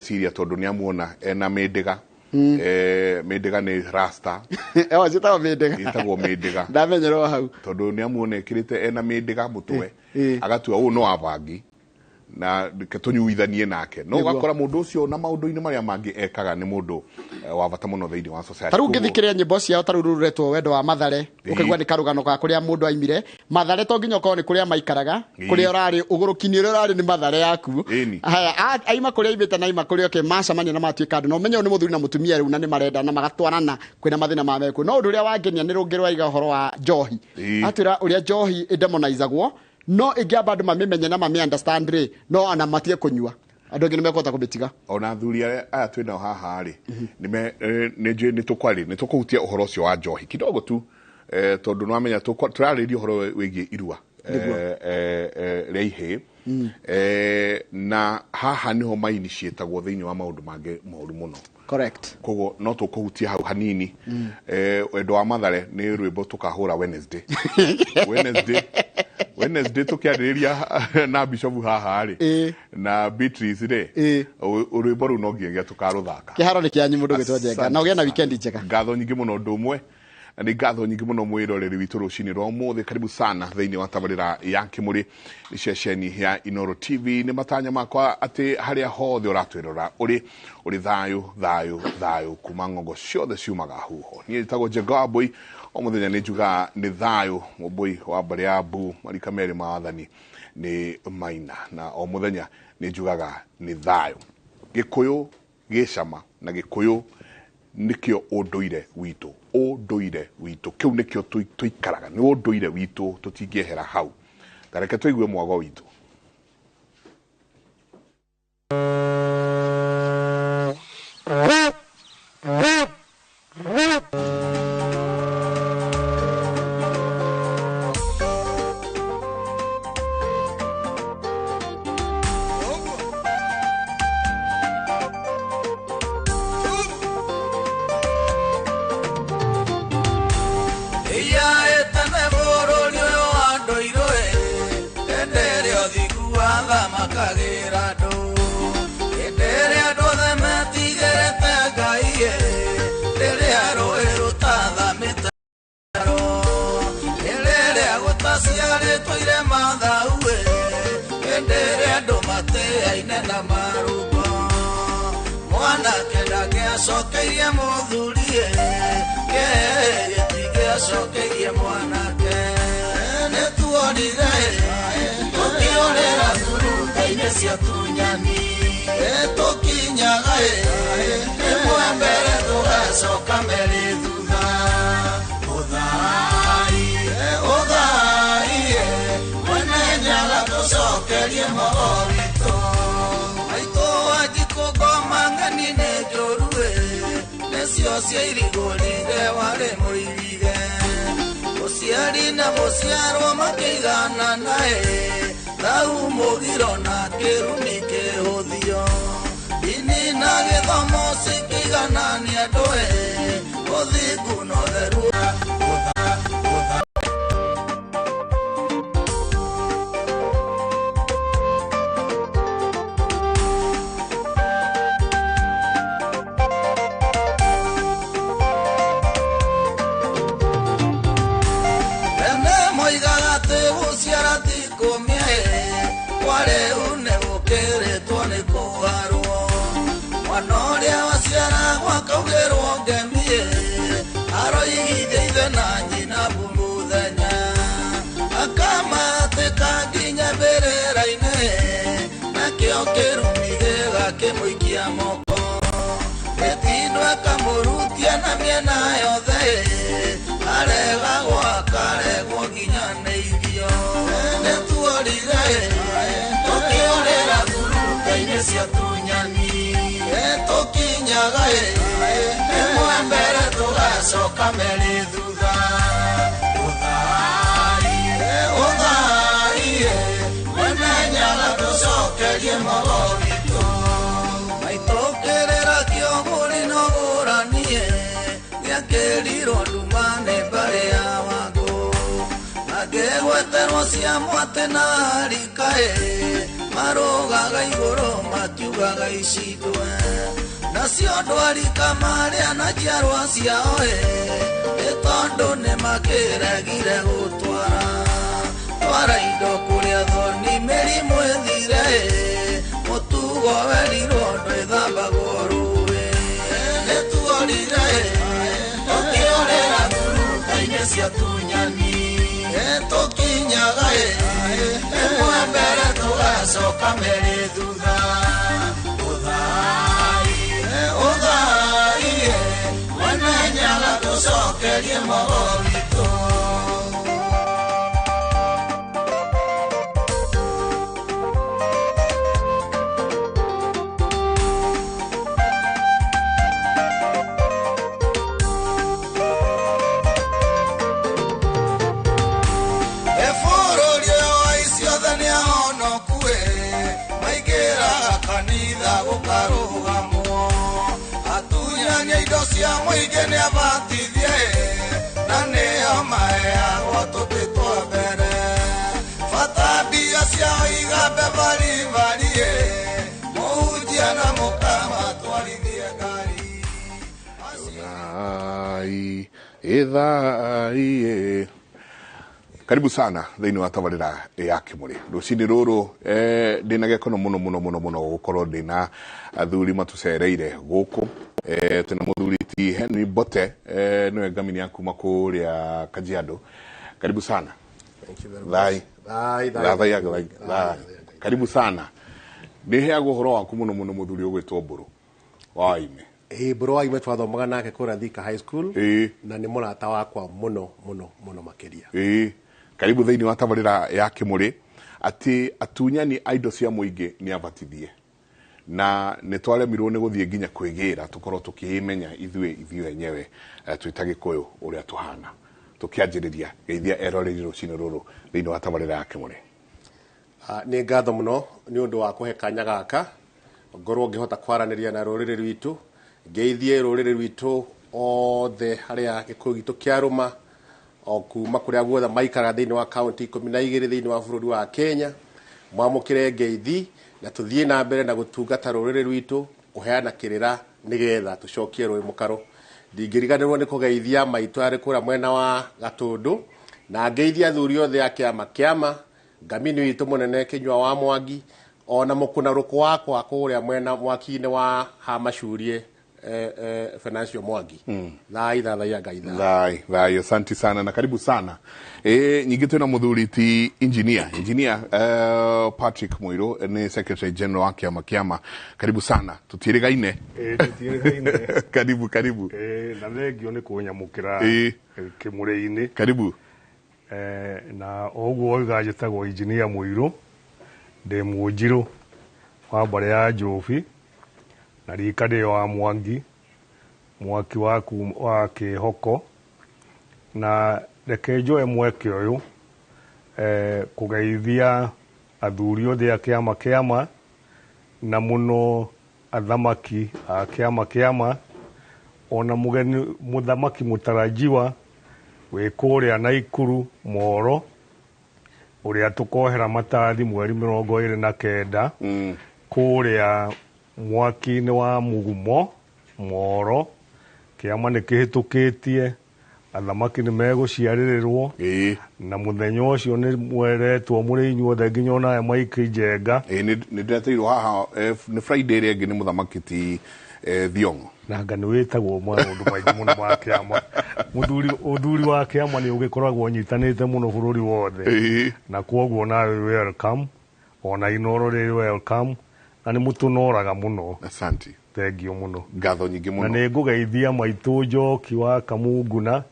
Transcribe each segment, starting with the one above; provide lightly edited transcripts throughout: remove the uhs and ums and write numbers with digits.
Ciria tondu ni amuona ena mindiga. Mindiga ni rasta. Ewa ciĩtagwo mĩndĩga. Ĩtagwo mindiga. Ndamenyerwo hau. Tondu ni amuona ekirite ena mindiga mutwe, agatua ũũ no wabangi na reke tũnyuithanie nake, no ũgakora mũndũ ũcio na maũndũ-inĩ marĩa mangĩ ekaga nĩ mũndũ wa bata mũno thĩinĩ wa society. Ta rĩu ngĩthikĩrĩria nyĩmbo ciao, ta rĩu rũu rũretwo Wendo wa Mathare, ũkaigua nĩ karũgano ga kũrĩa mũndũ aimire. Mathare to nginya ũkorwo nĩ kũrĩa maikaraga, kũrĩa ũrarĩ ũgũrũki-inĩ ũrĩa ũrarĩ nĩ Mathare yaku. Haya, aima kũrĩa aimĩte na aima kũrĩa oke macemania na matuĩka andũ, na ũmenye ũyũ nĩ mũthuri na mũtumia rĩu, na nĩ marenda na magatwarana kwĩna mathĩna ma mekuo. No ũndũ ũrĩa wangenia nĩ rũngĩ rwaiga ũhoro wa njohi. Atwĩra ũrĩa njohi ĩdemonizagwo, no ĩngĩamba andũ mamĩmenye na mamĩ understand rĩ, no ona matige kũnyua, andũ angĩ nĩ mekũhota kũmĩtiga. Ona athuri arĩa aya twĩ nao haha rĩ, nĩ njũĩ nĩ tũkwarĩ nĩ tũkũhutia ũhoro ũcio wa njohi kidogo tu, tondũ nĩ wamenya tũrarĩrĩria ũhoro wĩgiĩ irua rĩa ihĩĩ. Na haha nĩho maini ciĩtagwo thĩinĩ wa maũndũ mangĩ moru mũno. Koguo no tũkũhutia hau hanini. Wendo wa Mathare nĩ rwĩmbo tũkahũra Wednesday. Wednesday tũkĩarĩrĩria na Bishop haha rĩ, na Beatrice rĩ, rwĩmbo rũu no nginyagia tũkarũthaka. Kĩharo nĩ kĩanyu mũndũ gwĩtwo Njenga, na ũgĩe na weekend njega. Ngatho nyingĩ mũno ũndũ ũmwe, na nĩ ngatho nyingĩ mũno mwĩroreri witũ rũcinĩ rwa ũmũthĩ. Karibu sana thĩinĩ wa tabarĩra ya Kĩmũrĩ nĩ ceceni ya Inoro TV. Nĩ matanya makwa atĩ harĩa hothe ũratwĩrora ũrĩ ũrĩ thayũ thayũ thayũ kuma ng'ongo ciothe ciumaga huho. Niĩ njĩtagwo Njenga wa Mbũi, o mũthenya nĩ njugaga nĩ thayũ. Mũmbũi wa mbarĩ ya Mbu, marika merĩ ma wathani nĩ Maina, na o mũthenya nĩ njugaga nĩ thayũ. Gĩkũyũ gĩcama na Gĩkũyũ nĩkĩo ũndũire witũ, ũndũire witũ kĩu nĩkĩo tũikaraga, nĩ ũndũire witũ, tũtingĩehera hau. Ta reke tũigue mwago witũ. Cokeirie mũthurie, gĩtingĩacokeirie mwanake. Nĩ tuonire tũkĩorĩra thurunga-inĩ cia tunyani, tũkinyaga ĩmwe mbere tũgacoka merĩ thutha. Ũthai ũthai mwene Nyaga tũcokerie mogo witũ. Maitũ Wanjikũ ngoma ng'eni nĩ njũru nĩcio cia irigũrire warĩ mũirige. Mũciari na mũciarwo makĩiganana thau mũgiro na kĩrumi kĩhũthio. Ndini na gĩthomo cikĩiganania andũ ũthingu na ũtheru. Kĩmũikia moko gĩtindũ akamũrutia na mĩena yothe, aregagwo akaregwo nginya nĩ irio. Nĩ tuorire tũkĩorĩra thurunga-inĩ cia tunyani, tũkinyaga ĩmwe mbere tũgacoka merĩ thutha. Ũthai ũthai mwene Nyaga tũcokerie mogo witũ. Maitũkĩrĩra kĩogũri no gũranie, gĩakĩrirwo nduma nĩ mbarĩ ya Wangũ. Mangĩgweterwo cia mwatĩ na arikaĩ, Marogaga igũrũ matiugaga icindwe. Nacio ndwari kamarĩa na njiarwa ciao nĩ tondũ nĩmakĩregire gũtwara. Twara indo kũrĩa thoni mĩrimũ ĩthire, mũtugo werirwo ndwĩthambagwo rũĩ. Nĩtuorire tũkĩorĩra nguruka-inĩ cia tunyani, tũkinyaga ĩmwe mbere tũgacoka merĩ thutha. Ũthai ũthai mwene Nyaga tũcokerie mogo witũ. Cia mũingĩ nĩabatithie na nĩo maheagwo tũtĩ twa mbere. Bata mbia ciao igambe baribari, mũhunjia na mũkama twarithie ngari. Ithai. Karibu sana thĩinĩ wa tabarĩra ya Kĩmũrĩ. Rũcinĩ rũrũ ndĩna gĩkeno mũno mũno mũno mũno gũkorwo ndĩna athuri matũcereire gũkũ. Twĩna mũthuri ti Henry Mbote, nĩwe ngamini ya kuma kũrĩa Kajiado. Karibu sana. Thank you very much. Thai. Thai. Thai. Karibu sana. Nĩheagwo ũhoro waku mũno mũno mũthuri ũgwĩtwo Mbũrũ wa Waime. Mbũrũ wa Waime twathomaga nake kũrĩa Thika High School, na nĩ mũrata wakwa mũno mũno mũno makĩria. Karibu thĩinĩ wa tabarĩra ya Kĩmũrĩ atĩ atunyani a indo cia mũingĩ nĩ abatithie, na nĩ twaremirwo nĩ gũthiĩ nginya kwĩgĩra tũkorwo tũkĩmenya ithuĩ enyewe twĩ ta Gĩkũyũ ũrĩa tũhana. Tũkĩanjĩrĩria geithia eroreri rũcinĩ rũrũ thĩinĩ wa tabarĩra ya Kĩmũrĩ. Nĩ ngatho mũno nĩ ũndũ wa kũhe kanya gaka ngorwo ngĩhota kwaranĩria na rũrĩrĩ rwitũ, ngeithie rũrĩrĩ rwitũ othe harĩa Gĩkũyũ gitũ kĩarũma, o kuma kũrĩa guothe maikaraga thĩinĩ wa kaunti 12 thĩinĩ wa bũrũri wa Kenya. Mwamũkĩre ngeithi na tũthiĩ na mbere na gũtungata rũrĩrĩ rwitũ, kũheana kĩrĩra nĩgetha tũcokie rũĩ mũkaro. Ndingĩriganĩrwo nĩ kũgeithia maitũ arĩ kũrĩa mwena wa Gatũndũ, na ngeithia athuri othe a kĩama kĩama, ngamini witũ mũnene Kĩnyua wa Mwangi, ona mũkũna rũkũ wakwa kũrĩa mwena mwaki-inĩ wa Hamacurie, Financial Mwangi. Thai thai Ngai thai thai. Asante sana na karibu sana. Nyingĩ twĩna mũthuri ti engineer Patrick Muiru nĩ Secretary General wa kĩama kĩama. Karibu sana. Tũtiĩrĩgaine. Tũtiĩrĩgaine. Karibu karibu. Na thengio nĩ kũnyamũkĩra Kĩmũrĩ-inĩ. Karibu. Na ũguo oiga njĩtagwo engineer Muiru, ndĩ Mũnjirũ wa mbarĩ ya Njobi, na rika ndĩ wa Mwangi, mwaki waku wa Kĩhoko. Na reke njoe mweke ũyũ kũgeithia athuri othe a kĩama kĩama, na mũno athamaki a kĩama kĩama, ona mũgeni mũthamaki mũtarajiwa wĩ kũrĩa Naikuru Moro, ũrĩa tũkohera matathi mweri 29 kũrĩa mwaki-inĩ wa Mugumo Moro. Kĩama nĩ kĩhĩtũkĩtie, athamaki nĩ megũciarĩrĩrwo, na mũthenya ũcio nĩ mweretwo mũrĩ inyuothe nginya onawe Mike Njenga. Nĩ ndĩreteirwo haha nĩ Friday ĩrĩa ĩngĩ nĩ mũthamaki ti Thiong'o. Na nga nĩ wĩtagwo maũndũ maingĩ mũno ma kĩama. Ũthuri wa kĩama nĩ ũgĩkoragwo ũnyitanĩte mũno bũrũri wothe, na kwoguo nawe welcome, ona Inoro rĩ welcome, na nĩ mũtũnoraga mũno. Asante. Thengio mũno. Ngatho nyingĩ mũno. Na nĩ ngũgeithia maitũ Njoki wa Kamunguna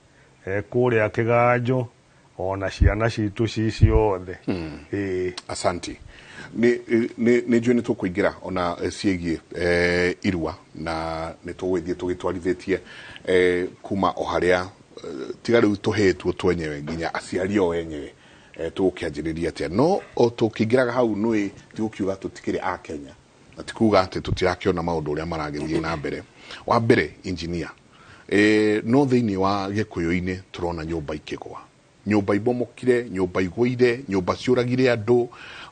kũrĩa Kĩganjo, ona ciana citũ ci ciothe. Asante. Nĩ njũĩ nĩ tũkũingĩra ona ciĩgiĩ irua, na nĩ tũgũgĩthiĩ tũgĩtwarithĩtie kuma o harĩa tiga rĩu tũhĩtwo twenyewe nginya aciari o enyewe tũgũkĩanjĩrĩria atĩa. No o tũkĩingĩraga hau nĩ tigũkiuga tũtikĩrĩ a Kenya, na ti kuga atĩ tũtirakĩona maũndũ ũrĩa maragĩthiĩ na mbere. Wa mbere engineer, no thĩinĩ wa Gĩkũyũ-inĩ tũrona nyũmba ikĩgwa, nyũmba ibomokire, nyũmba igũire, nyũmba ciũragire andũ,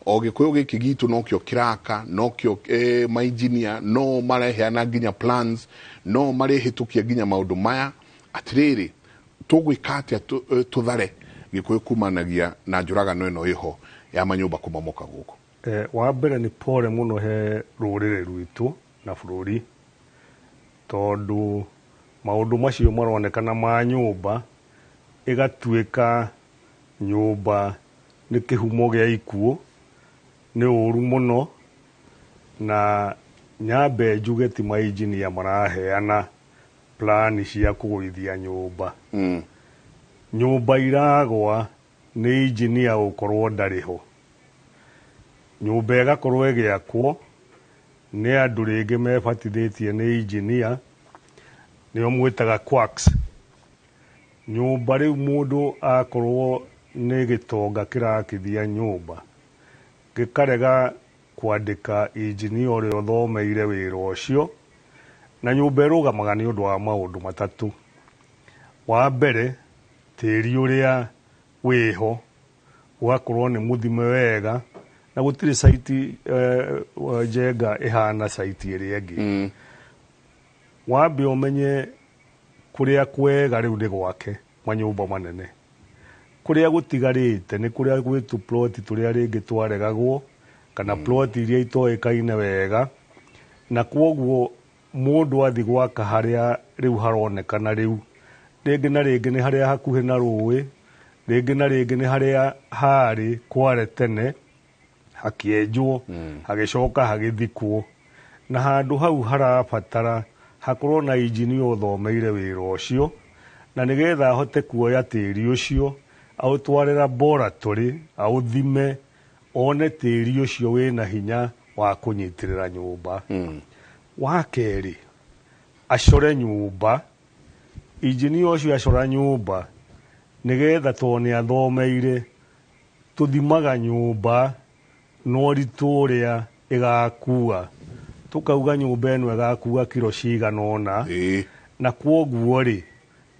O Gĩkũyũ gĩkĩ gitũ nokĩo kĩraka, nokĩo mainjinia no mareheana nginya plans, no marehĩtũkia nginya maũndũ maya. Atĩrĩrĩ, tũgwĩka atĩa tũthare Gĩkũyũ kumanagia na njũragano ĩno ĩho ya manyũmba kũmomoka gũkũ? Wa mbere nĩ pore mũno he rũrĩrĩ rwitũ na bũrũri, tondũ maũndũ macio maronekana ma nyũmba ĩgatuĩka nyũmba nĩ kĩhumo gĩa ikuũ, nĩ ũru mũno. Na nyambe njuge ti mainjinia maraheana plani cia kũgũithia nyũmba. Nyũmba iragwa nĩ injinia gũkorwo ndarĩ ho. Nyũmba ĩgakorwo ĩgĩakwo nĩ andũ rĩngĩ mebatithĩtie nĩ injinia, nĩo mwĩtaga quacks. Nyũmba rĩu mũndũ akorwo nĩ gĩtonga kĩrakithia nyũmba, gĩkarega kwandĩka injinia ũrĩa ũthomeire wĩra ũcio, na nyũmba ĩrũgamaga nĩ ũndũ wa maũndũ matatũ. Wa mbere, tĩri ũrĩa wĩho ũgakorwo nĩ mũthime wega, na gũtirĩ site njenga ĩhana site ĩrĩa ĩngĩ. Wambe ũmenye kũrĩa kwega rĩu nĩ gwake manyũmba manene, kũrĩa gũtigarĩte nĩ kũrĩa gwĩ tũploti tũrĩa rĩngĩ twaregagwo, kana ploti iria itoĩkaine wega, na kwoguo mũndũ athi gwaka harĩa rĩu haronekana rĩu rĩngĩ na rĩngĩ nĩ harĩa hakuhĩ na rũĩ, rĩngĩ na rĩngĩ nĩ harĩa harĩ kware tene hakĩenjwo, hagĩcoka hagĩthikwo, na handũ hau harabatara hakorwo na injinia ũthomeire wĩra ũcio, na nĩgetha ahote kuoya tĩri ũcio aũtware laboratory aũthime, one tĩri ũcio wĩna hinya wa kũnyitĩrĩra nyũmba. Wa kerĩ, acore nyũmba. Injinia ũcio acora nyũmba nĩgetha tondũ nĩ athomeire, tũthimaga nyũmba na ũritũ ũrĩa ĩgakua, tũkauga nyũmba ĩno ĩgakua kiro cigana ũna, na kwoguo rĩ,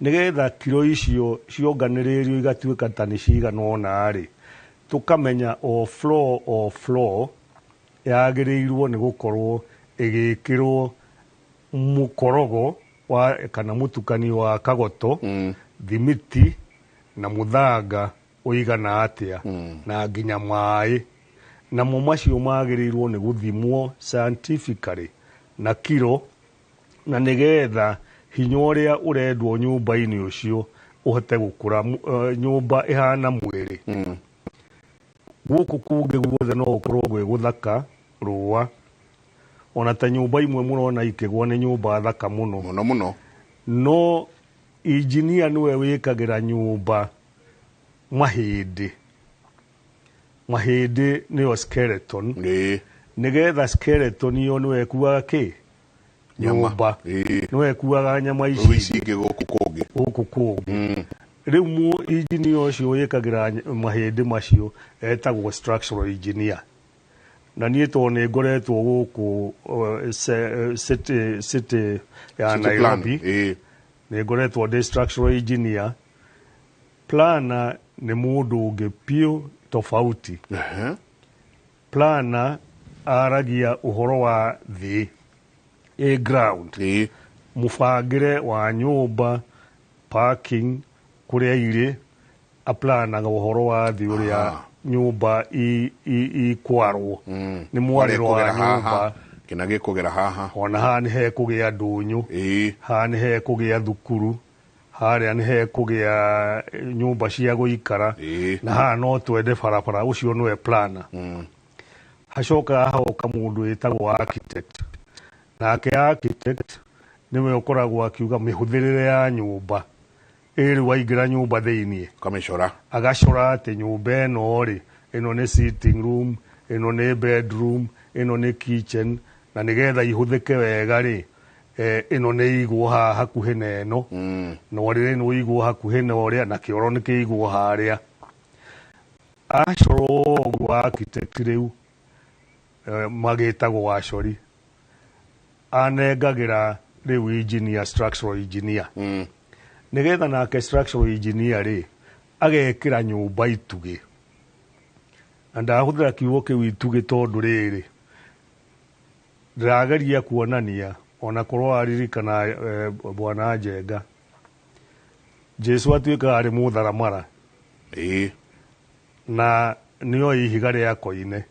nĩgetha kiro icio cionganĩrĩrio igatuĩka ta nĩ cigana ũna rĩ, tũkamenya o floor o floor yagĩrĩirwo nĩ gũkorwo ĩgĩkĩrwo mũkorogo wa kana mũtukanio wa kagoto, thimiti na mũthanga ũigana atĩa, na nginya maĩ. Namo macio magĩrĩirwo nĩ gũthimwo scientifically na kiro, na nĩgetha hinya ũrĩa ũrendwo nyũmba-inĩ ũcio ũhote gũkũra, nyũmba ĩhana mwĩrĩ. Gũkũ kũngĩ guothe no gũkorwo gwĩ gũthaka rũa, ona ta nyũmba imwe mũrona ikĩgwa nĩ nyũmba thaka mũno mũno mũno, no injinia nĩwe wĩkagĩra nyũmba mahĩndĩ. Mahĩndĩ nĩyo skeleton. Nĩgetha skeleton ĩyo nĩwe ĩkuaga kĩ? Nyũmba. Nĩwe ĩkuaga nyama ici ici ingĩ gũkũ kũngĩ. Gũkũ kũngĩ. Rĩu injinia ũcio wĩkagĩra mahĩndĩ macio etagwo structural engineer. Na niĩ tondũ nĩ ngoretwo gũkũ city ya Nairobi, nĩ ngoretwo ndĩ structural engineer. Planner nĩ mũndũ ũngĩ piũ tofauti. Planner aragia ũhoro wa thĩ, ĩ ground, mũbangĩre wa nyũmba, parking kũrĩa irĩ, aplanaga ũhoro wa thĩ ũrĩa nyũmba ikwarwo, nĩ mwarĩro wa nyũmba, kĩna gĩkũgera haha, ona haha nĩ hekũgĩa ndũnyũ, haha nĩ hekũgĩa thukuru, harĩa nĩ hekũgĩa nyũmba cia gũikara, na haha no twende barabara. Ũcio nĩwe planner. Hacokaga hagoka mũndũ wĩtagwo architect. Nake architect nĩwe ũkoragwo akiuga mĩhũthĩrĩre ya nyũmba. Ĩrĩ waingĩra nyũmba thĩiniĩ, Kamĩcora. agacora atĩ nyũmba ĩno rĩ, ĩno nĩ sitting room, ĩno nĩ bedroom, ĩno nĩ kitchen, na nĩgetha ihũthĩke wega rĩ, ĩno nĩ igwo haha hakuhĩ na ĩno, na ũrĩrĩ nĩ ũigwo hakuhĩ na ũrĩa, na kĩoro nĩ kĩigwo harĩa. Acora ũguo architect rĩu, magĩtagwo acori, anengagĩra rĩu engineer, structural engineer. Nĩgetha nake structural engineer rĩ, agekĩra nyũmba itugĩ. Na ndahũthĩra kiugo kĩu itugĩ tondũ rĩrĩ, ndĩrageria kuonania ona korwo waririkana bwana Njenga, Jesu atuĩkaga arĩ mũtharamara. Na nĩoĩ ihiga rĩa koine.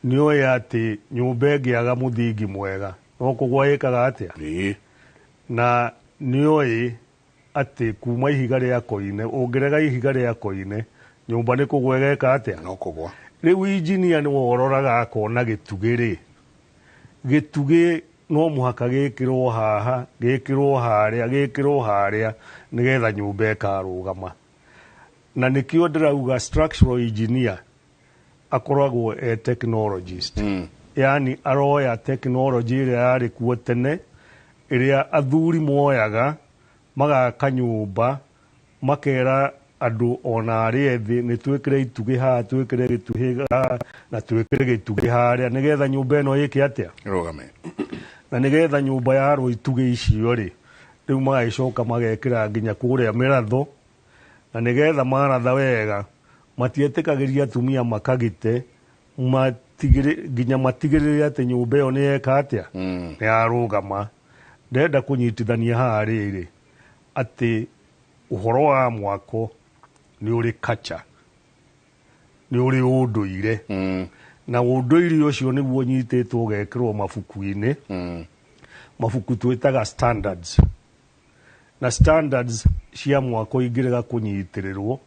Nĩoĩ atĩ nyũmba ĩngĩaga mũthingi mwega no kũgwa ĩkaga atĩa. Na nĩoĩ atĩ kuma ihiga rĩa koine, ũngĩrega ihiga rĩa koine, nyũmba nĩ kũgwa ĩgeka atĩa? No kũgwa. Rĩu injinia nĩwe ũroraga akona gĩtugĩ rĩ, gĩtugĩ no mũhaka gĩkĩrwo haha, gĩkĩrwo harĩa, gĩkĩrwo harĩa, nĩgetha nyũmba ĩkarũgama. Na nĩkĩo ndĩrauga structural engineer akoragwo e technologist. Yani aroya technology ĩrĩa yarĩ kuo tene, ĩrĩa athuri moyaga magaka nyũmba, makera andũ ona arĩa ethĩ nĩ twĩkĩre itugĩ haha, twĩkĩre gĩtugĩ haha, na twĩkĩre gĩtugĩ harĩa, nĩgetha nyũmba ĩno ĩke atĩa? Ĩrũgame. Na nĩgetha nyũmba yarwo itugĩ icio rĩ, rĩu magagĩcoka magekĩra nginya kũrĩa mĩratho, na nĩgetha maratha wega, matietĩkagĩria atumia makagite, nginya matigĩrĩre atĩ nyũmba ĩyo nĩ yeka atĩa? Nĩ yarũgama. Ndĩrenda kũnyitithania haha rĩrĩ, atĩ ũhoro wa mwako nĩ ũrĩ culture, nĩ ũrĩ ũndũire. Na ũndũire ũcio nĩguo ũnyitĩtwo ũgekĩrwo mabuku-inĩ. Mabuku twĩtaga standards. Na standards cia mwako ingĩrega kũnyitĩrĩrwo,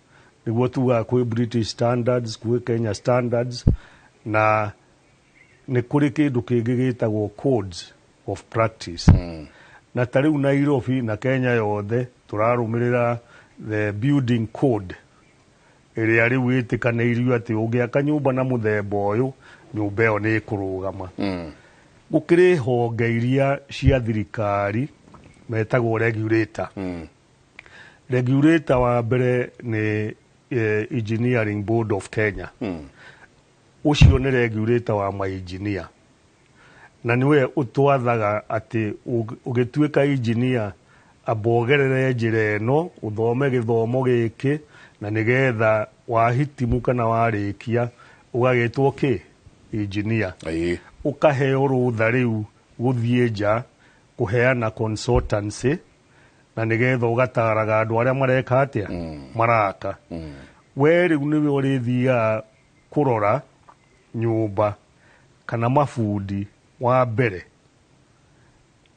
nĩguo tugaga kwĩ British standards, kwĩ Kenya standards, na nĩ kũrĩ kĩndũ kĩngĩ gĩtagwo codes of practice. Na ta rĩu Nairobi na Kenya yothe tũrarũmĩrĩra the building code ĩrĩa rĩu ĩtĩkanĩirio atĩ ũngĩaka nyũmba na mũthemba ũyũ, nyũmba ĩyo nĩ ĩkũrũgama. Gũkĩrĩ honge iria cia thirikari metagwo regulator. Regulator wa mbere nĩ Engineering Board of Kenya. Ũcio nĩ regulator wa ma-engineer. Na nĩwe ũtwathaga atĩ ũgĩtuĩka engineer, amba ũgerere njĩra ĩno, ũthome gĩthomo gĩkĩ, na nĩgetha wahitimu kana warĩkia ũgagĩtwo kĩ? Engineer. Ũkaheo rũtha rĩu gũthiĩ nja kũheana consultancy, na nĩgetha ũgataraga andũ arĩa mareka atĩa? Maraka. We rĩu nĩwe ũrĩthiaga kũrora nyũmba kana mabundi wa mbere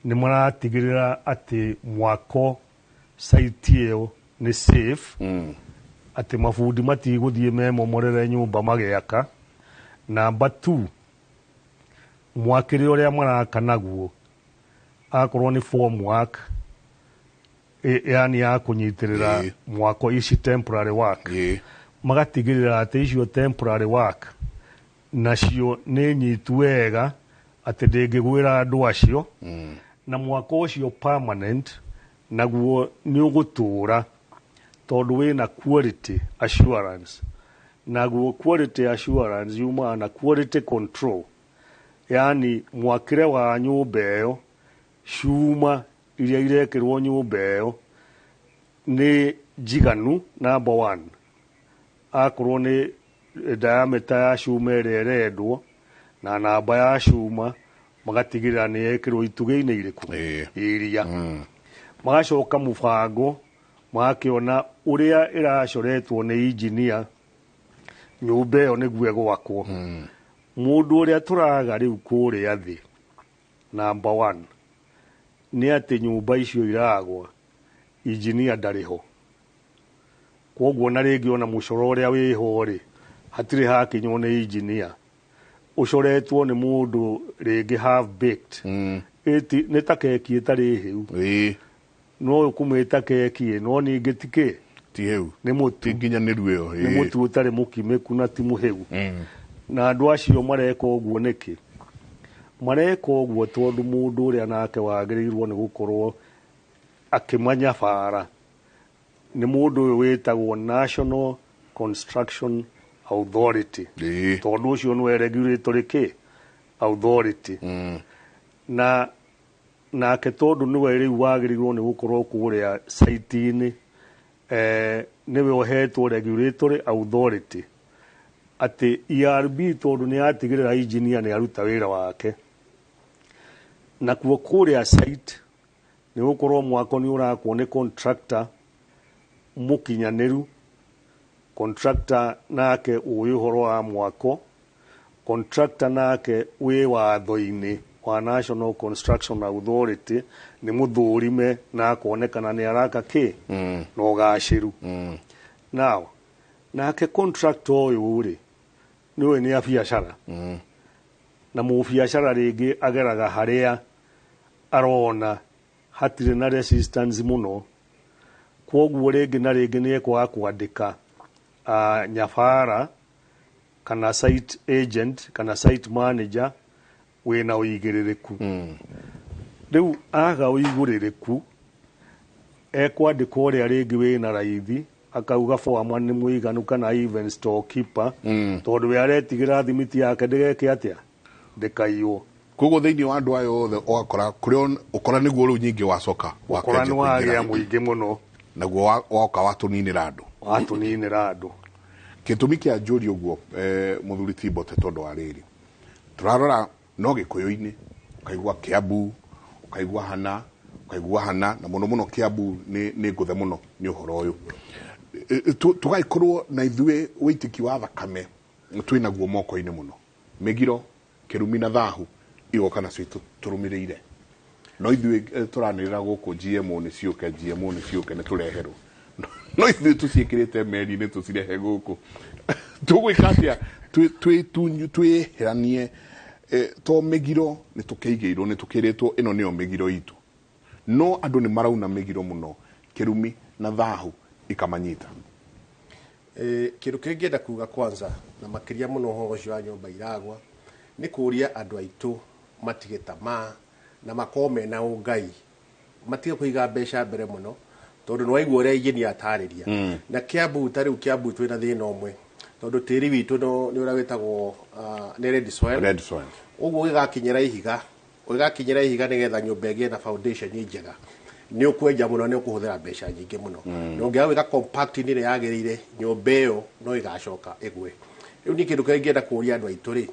nĩ maratigĩrĩra atĩ mwako site ĩyo nĩ safe, atĩ mabundi matigũthiĩ memomorere nyũmba magĩaka. Namba 2, mwakĩre ũrĩa maraka naguo akorwo nĩ form work, yani ya kũnyitĩrĩra mwako ici temporary work, magatigĩrĩra atĩ icio temporary work nacio nĩ nyitu wega atĩ ndĩngĩgwĩra andũ acio. Na mwako ũcio permanent naguo nĩ ũgũtũra tondũ wĩna quality assurance, naguo quality assurance yumaga na quality control, yani mwakĩre wa nyũmba ĩyo, cuma iria irekĩrwo nyũmba ĩyo nĩ njiganu. Number 1, akorwo nĩ diameter ya cuma ĩrĩa ĩrendwo na namba ya cuma, magatigĩrĩra nĩ yekĩrwo itugĩ-inĩ irĩkũ iria. Magacoka mũbango magakĩona ũrĩa ĩracoretwo nĩ engineer nyũmba ĩyo nĩguo ĩgwakwo. Mũndũ ũrĩa tũraga rĩu kũrĩa thĩ, number 1, nĩ atĩ nyũmba icio iragwa engineer ndarĩ ho, koguo na rĩngĩ ona mũcoro ũrĩa wĩho rĩ hatirĩ hakinywo nĩ engineer, ũcoretwo nĩ mũndũ rĩngĩ half baked. Nĩ ta keki ĩtarĩ hĩu. No ũkũmĩta keki no ningĩ ti kĩ? Ti hĩu. Nĩ mũtu. Ti nginyanĩru ĩyo, Nĩ mũtu ũtarĩ mũkimĩku na ti mũhĩu. Na andũ acio mareka ũguo nĩkĩ? Mareka ũguo tondũ mũndũ ũrĩa nake wagĩrĩirwo nĩ gũkorwo akĩmanya bara nĩ mũndũ ũyũ wĩtagwo National Construction Authority. Tondũ ũcio nĩwe regulatory kĩ? Authority. Na nake tondũ nĩwe rĩu wagĩrĩirwo nĩ gũkorwo kũrĩa site-inĩ, nĩwe ũhetwo regulatory authority. Atĩ ERB tondũ nĩ yatigĩrĩra engineer nĩ aruta wĩra wake, nakuo kũrĩa site nĩ gũkorwo mwako nĩ ũrakwo nĩ contractor mũkinyanĩru, contractor nake ũĩ ũhoro wa mwako, contractor nake wĩ watho-inĩ wa National Construction Authority, nĩ mũthũrime na akonekana nĩ araka kĩ na ũgacĩru. Now nake contractor ũyũ rĩ, nĩ ũĩ nĩ a biacara, na mũbiacara rĩngĩ ageraga harĩa arona hatirĩ na resistance mũno, kwoguo rĩngĩ na rĩngĩ nĩ ekwaga kwandĩka nyabara kana site agent kana site manager wĩna ũigĩrĩrĩku. Rĩu aga ũigũrĩrĩku, ekwandĩka ũrĩa rĩngĩ wĩna raithi, akauga foreman nĩ mũiganu kana even storekeeper, tondũ we aretigĩra thimiti yake ndĩgeke atĩa, ndĩkaiywo. Koguo thĩinĩ wa andũ aya othe ũgakora kũrĩa ũkora nĩguo rĩu nyingĩ wacoka. Ũkora nĩ wagĩa mũingĩ mũno. Naguo woka watũninĩra andũ. Watũninĩra andũ. Gĩtũmi kĩa njũri ũguo, mũthuri ti Mbote, tondũ wa rĩrĩ, tũrarora no Gĩkũyũ-inĩ, ũkaigua Kiambu, ũkaigua hana, ũkaigua hana, na mũno mũno Kiambu nĩ ngũthe mũno nĩ ũhoro ũyũ. Tũgagĩkorwo na ithuĩ wĩitĩki wa thakame twĩnaguo moko-inĩ mũno, mĩgiro, kĩrumi na thahu igoka nacio tũrũmĩrĩire, no ithuĩ tũranĩrĩra gũkũ GMO nĩ ciũke, GMO nĩ ciũke, nĩ tũreherwo, no ithuĩ tũciĩkĩrĩte meri-inĩ tũcirehe gũkũ. Tũgwĩka atĩa twĩheranie to mĩgiro nĩ tũkĩigĩirwo, nĩ tũkĩrĩtwo ĩno nĩyo mĩgiro itũ, no andũ nĩ marauna mĩgiro mũno, kĩrumi na thahu ikamanyita. Kĩndũ kĩrĩa ingĩenda kuga kwanza na makĩria mũno ũhoro ũcio wa nyũmba iragwa nĩ kũria andũ aitũ matige tamaa na makorwo mena ũngai, matige kũiga mbeca mbere mũno, tondũ nĩ waigua ũrĩa engineer atarĩria. Na Kiambu ta rĩu, Kiambu twĩna thĩna ũmwe tondũ tĩri witũ nĩ ũrĩa wĩtagwo nĩ red soil. Red soil. Ũguo ũgĩgakinyĩra ihiga nĩgetha nyũmba ĩgĩe na foundation njega, nĩ ũkwenja mũno, nĩ ũkũhũthĩra mbeca nyingĩ mũno, na ũngĩaga gwĩka compact ĩrĩa yagĩrĩire, nyũmba ĩyo no ĩgacoka ĩgwe. Rĩu niĩ kĩndũ kĩrĩa ingĩenda kũũria andũ aitũ rĩ,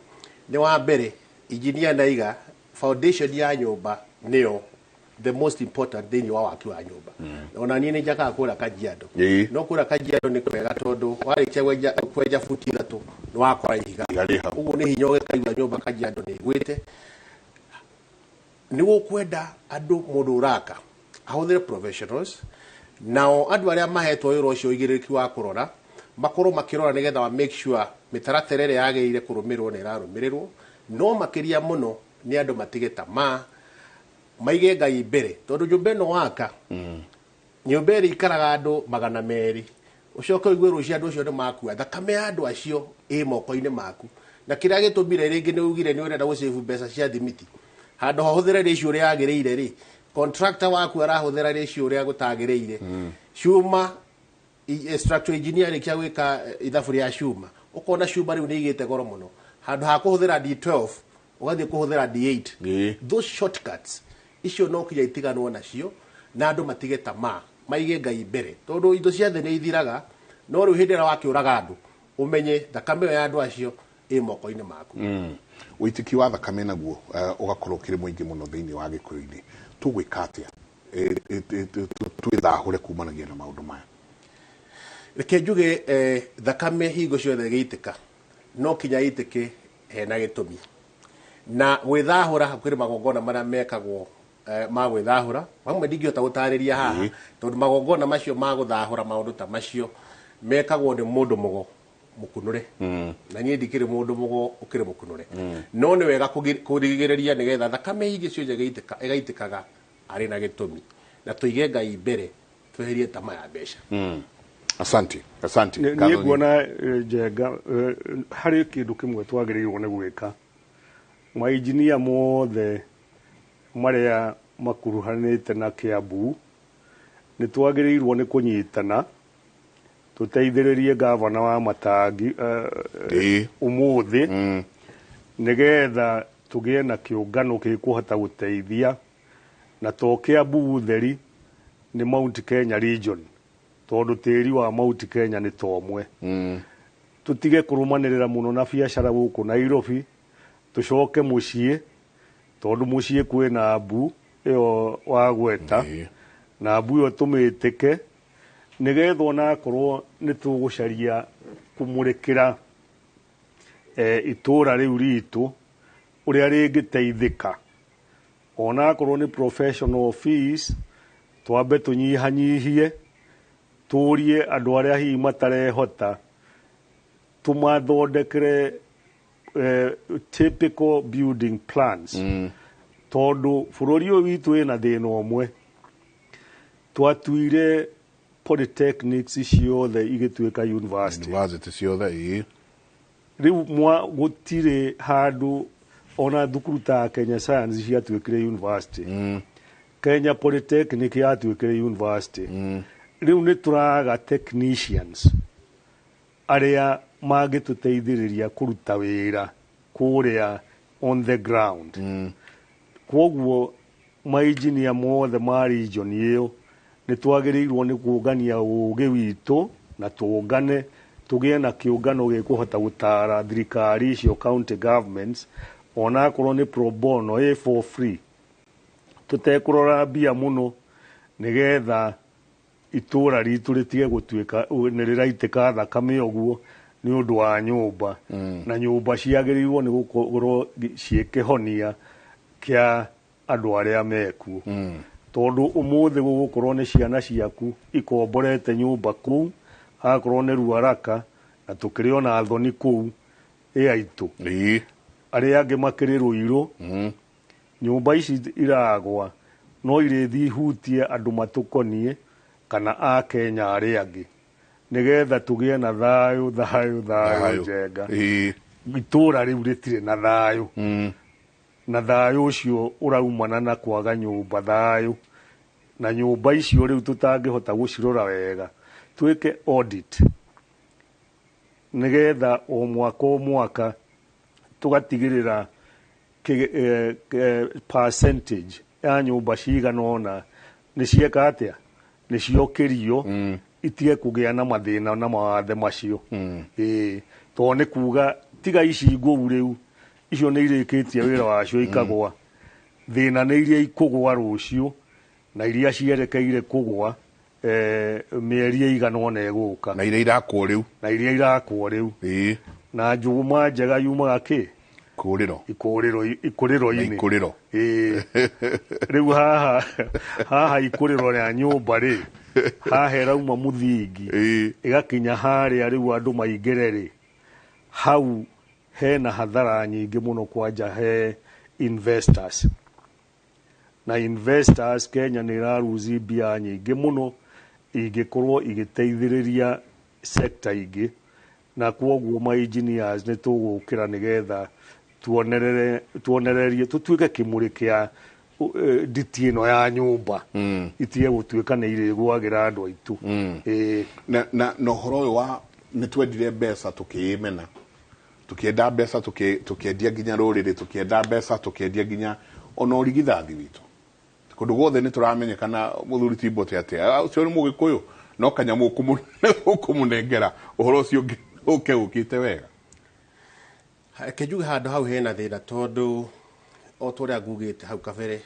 nĩ wa mbere, engineer naiga foundation ya nyũmba nĩyo the most important thĩinĩ wa waki wa nyũmba. Ona niĩ nĩ njakaga kũrĩa Kajiado. No kũrĩa Kajiado nĩ kwega tondũ warĩkia kwenja buti 3 nĩ wakora ihiga. Ihiga rĩ hau. Ũguo nĩ hinya ũgĩkaigua nyũmba Kajiado nĩ ĩgwĩte. Nĩ gũkwenda andũ, mũndũ ũraka ahũthĩre professionals, nao andũ arĩa mahetwo wĩra ũcio ũigĩrĩrĩki wa kũrora makorwo makĩrora nĩgetha wa make sure mĩtaratara ĩrĩa yagĩrĩire kũrũmĩrĩrwo nĩ ĩrarũmĩrĩrwo. No makĩria mũno nĩ andũ matige tamaa, maige Ngai mbere, tondũ nyũmba ĩno waka, nyũmba ĩrĩa ikaraga andũ 200, ũcoke ũigue rũciũ andũ acio nĩ makua, thakame ya andũ acio ĩ moko-inĩ maku. Na kĩrĩa gĩtũmire rĩngĩ nĩ ugire nĩ ũrenda gũcĩbu mbeca cia thimiti, handũ hahũthĩre ratio ũrĩa yagĩrĩire rĩ, contractor waku arahũthĩra ratio ũrĩa gũtagĩrĩire. Cuma structural engineer rĩkia gwĩka ithabu rĩa cuma, ũkona cuma rĩu nĩ igĩte goro mũno, handũ ha kũhũthĩra D12 ũgathiĩ kũhũthĩra D8. Those shortcuts icio no kinya itiganwo nacio, na andũ matige tamaa, maige Ngai mbere, tondũ indo cia thĩ nĩ ithiraga. No rĩu hĩndĩ ĩrĩa wakĩũraga andũ, ũmenye thakame ĩyo ya andũ acio ĩ moko-inĩ maku. Wĩitĩki wa thakame naguo ũgakorwo ũkĩrĩ mũingĩ mũno thĩinĩ wa Gĩkũyũ-inĩ. Tũgwĩka atĩa twĩthahũre kumanagia na maũndũ maya? Reke njuge, thakame hingo ciothe ĩgĩitĩka no kinya ĩitĩke hena gĩtũmi, na gwĩthahũra kwĩrĩ magongona marĩa mekagwo ma gwĩthahũra mamwe ndingĩhota gũtarĩria haha, tondũ magongona macio ma gũthahũra maũndũ ta macio mekagwo nĩ mũndũ mũgo mũkunũre, na niĩ ndikĩrĩ mũndũ mũgo ũkĩrĩ mũkunũre. No nĩ wega kũrigĩrĩria nĩgetha thakame ingĩ ciothe ĩgaitĩkaga arĩ na gĩtũmi, na tũige Ngai mbere, tweherie tama ya mbeca. Asante, asante. Nĩ nguona Njenga, harĩ kĩndũ kĩmwe twagĩrĩirwo nĩ gwĩka. Mainjinia mothe marĩa makuruhanĩte na Kiambu nĩ twagĩrĩirwo nĩ kũnyitana tũteithĩrĩrie gavana wa Matangi ũmũthĩ, nĩgetha tũgĩe na kĩũngano gĩkũhota gũteithia, na to Kiambu theri, nĩ Mount Kenya region, tondũ tĩri wa Mount Kenya nĩ ta ũmwe. Tũtige kũrũmanĩrĩra mũno na biacara gũkũ Nairobi, tũcoke mũciĩ, tondũ mũciĩ kwĩna mbu ĩyo wagweta, na mbu ĩyo tũmĩtĩke nĩgetha onakorwo nĩ tũgũcaria kũmũrĩkĩra itũra rĩu ritũ ũrĩa rĩngĩteithĩka, onakorwo nĩ professional fees twambe tũnyihanyihie, tũrie andũ arĩa hihi matarehota tũmathondekere typical building plans. Tondũ bũrũri ũyũ witũ wĩna thĩna ũmwe, twatuire polytechnics ciothe igĩtuĩka university. University ciothe, ĩĩ. Rĩu mwa gũtirĩ handũ ona thukuru ta Kenya Science ciatuĩkire university, Kenya Polytechnic yatuĩkire university. Rĩu nĩ tũraga technicians arĩa mangĩtũteithĩrĩria kũruta wĩra kũrĩa on the ground. Kwoguo mainjinia mothe ma region ĩyo nĩ twagĩrĩirwo nĩ kũngania ũgĩ witũ na tũngane tũgĩe na kĩũngano gĩkũhota gũtara thirikari icio, county governments, onakorwo nĩ pro bono, ĩ for free, tũtekũrora mbia mũno, nĩgetha itũra ritũ rĩtige gũtuĩka nĩ rĩraitĩka thakame ũguo nĩ ũndũ wa nyũmba. Na nyũmba ciagĩrĩirwo nĩ gũkorwo ciĩ kĩhonia kĩa andũ arĩa mekuo, tondũ ũmũthĩ gũgũkorwo nĩ ciana ciaku ikomborete nyũmba kũu, akorwo nĩ Ruaraka, na tũkĩrĩ ona thoni kũu ĩ aitũ, arĩa angĩ makĩrĩ Rũirũ. Nyũmba ici iragwa no irĩthiĩ ihutie andũ matũkonie kana a Kenya arĩa angĩ, nĩgetha tũgĩe na thayũ, thayũ, thayũ Njenga. Itũra rĩu rĩtirĩ na thayũ, na thayũ ũcio ũraumana na kwaga nyũmba thayũ, na nyũmba icio rĩu tũtangĩhota gũcirora wega, twĩke audit nĩgetha o mwaka o mwaka tũgatigĩrĩra percentage ya nyũmba cigana ũna nĩ cieka atĩa, nĩ ciokĩrio, itige kũgĩa na mathĩna na mawathe macio. Ĩĩ, tondũ nĩ kuga tiga ici ngũu rĩu, icio nĩ irĩkĩtie wĩra wacio ikagwa. Thĩna nĩ iria ikũgwa rũciũ na iria cierekeire kũgwa mĩeri ĩigana ũna ĩgũka, na iria irakwo rĩu, na iria irakwo rĩu. Na njũgũma njega yumaga kĩ? Ikũrĩro. Ikũrĩro, ikũrĩro-inĩ. Ikũrĩro. Ĩĩ. Rĩu haha haha ikũrĩro rĩa nyũmba rĩ, haha ĩrauma mũthingi ĩgakinya harĩa rĩu andũ maingĩre rĩ, hau hena hathara nyingĩ mũno kwanja he investors. Na investors Kenya nĩ ĩraruzi mbia nyingĩ mũno ingĩkorwo igĩteithĩrĩria sector ingĩ, na kwoguo ma engineers nĩ tũgũkĩra nĩgetha tuonerere tuonererie tũtuĩke kĩmũrĩ kĩa nditi ĩno ya nyũmba, itige gũtuĩka nĩ irĩgwagĩra andũ aitũ. Ĩĩ. Na ũhoro ũyũ wa nĩ twendire mbeca tũkĩĩmena, tũkĩenda mbeca tũkĩendia nginya rũrĩrĩ, tũkĩenda mbeca tũkĩendia nginya ona ũrigithathi witũ. Kũndũ guothe nĩ tũramenyekana mũthuri ti Mbote atĩa, ũcio nĩ Mũgĩkũyũ, no kanyamũ ũkũmũnengera ũhoro ũcio ũngĩ ũke ũkĩte wega. Reke njuge handũ hau hena thĩna, tondũ o ta ũrĩa ngugĩte hau kabere,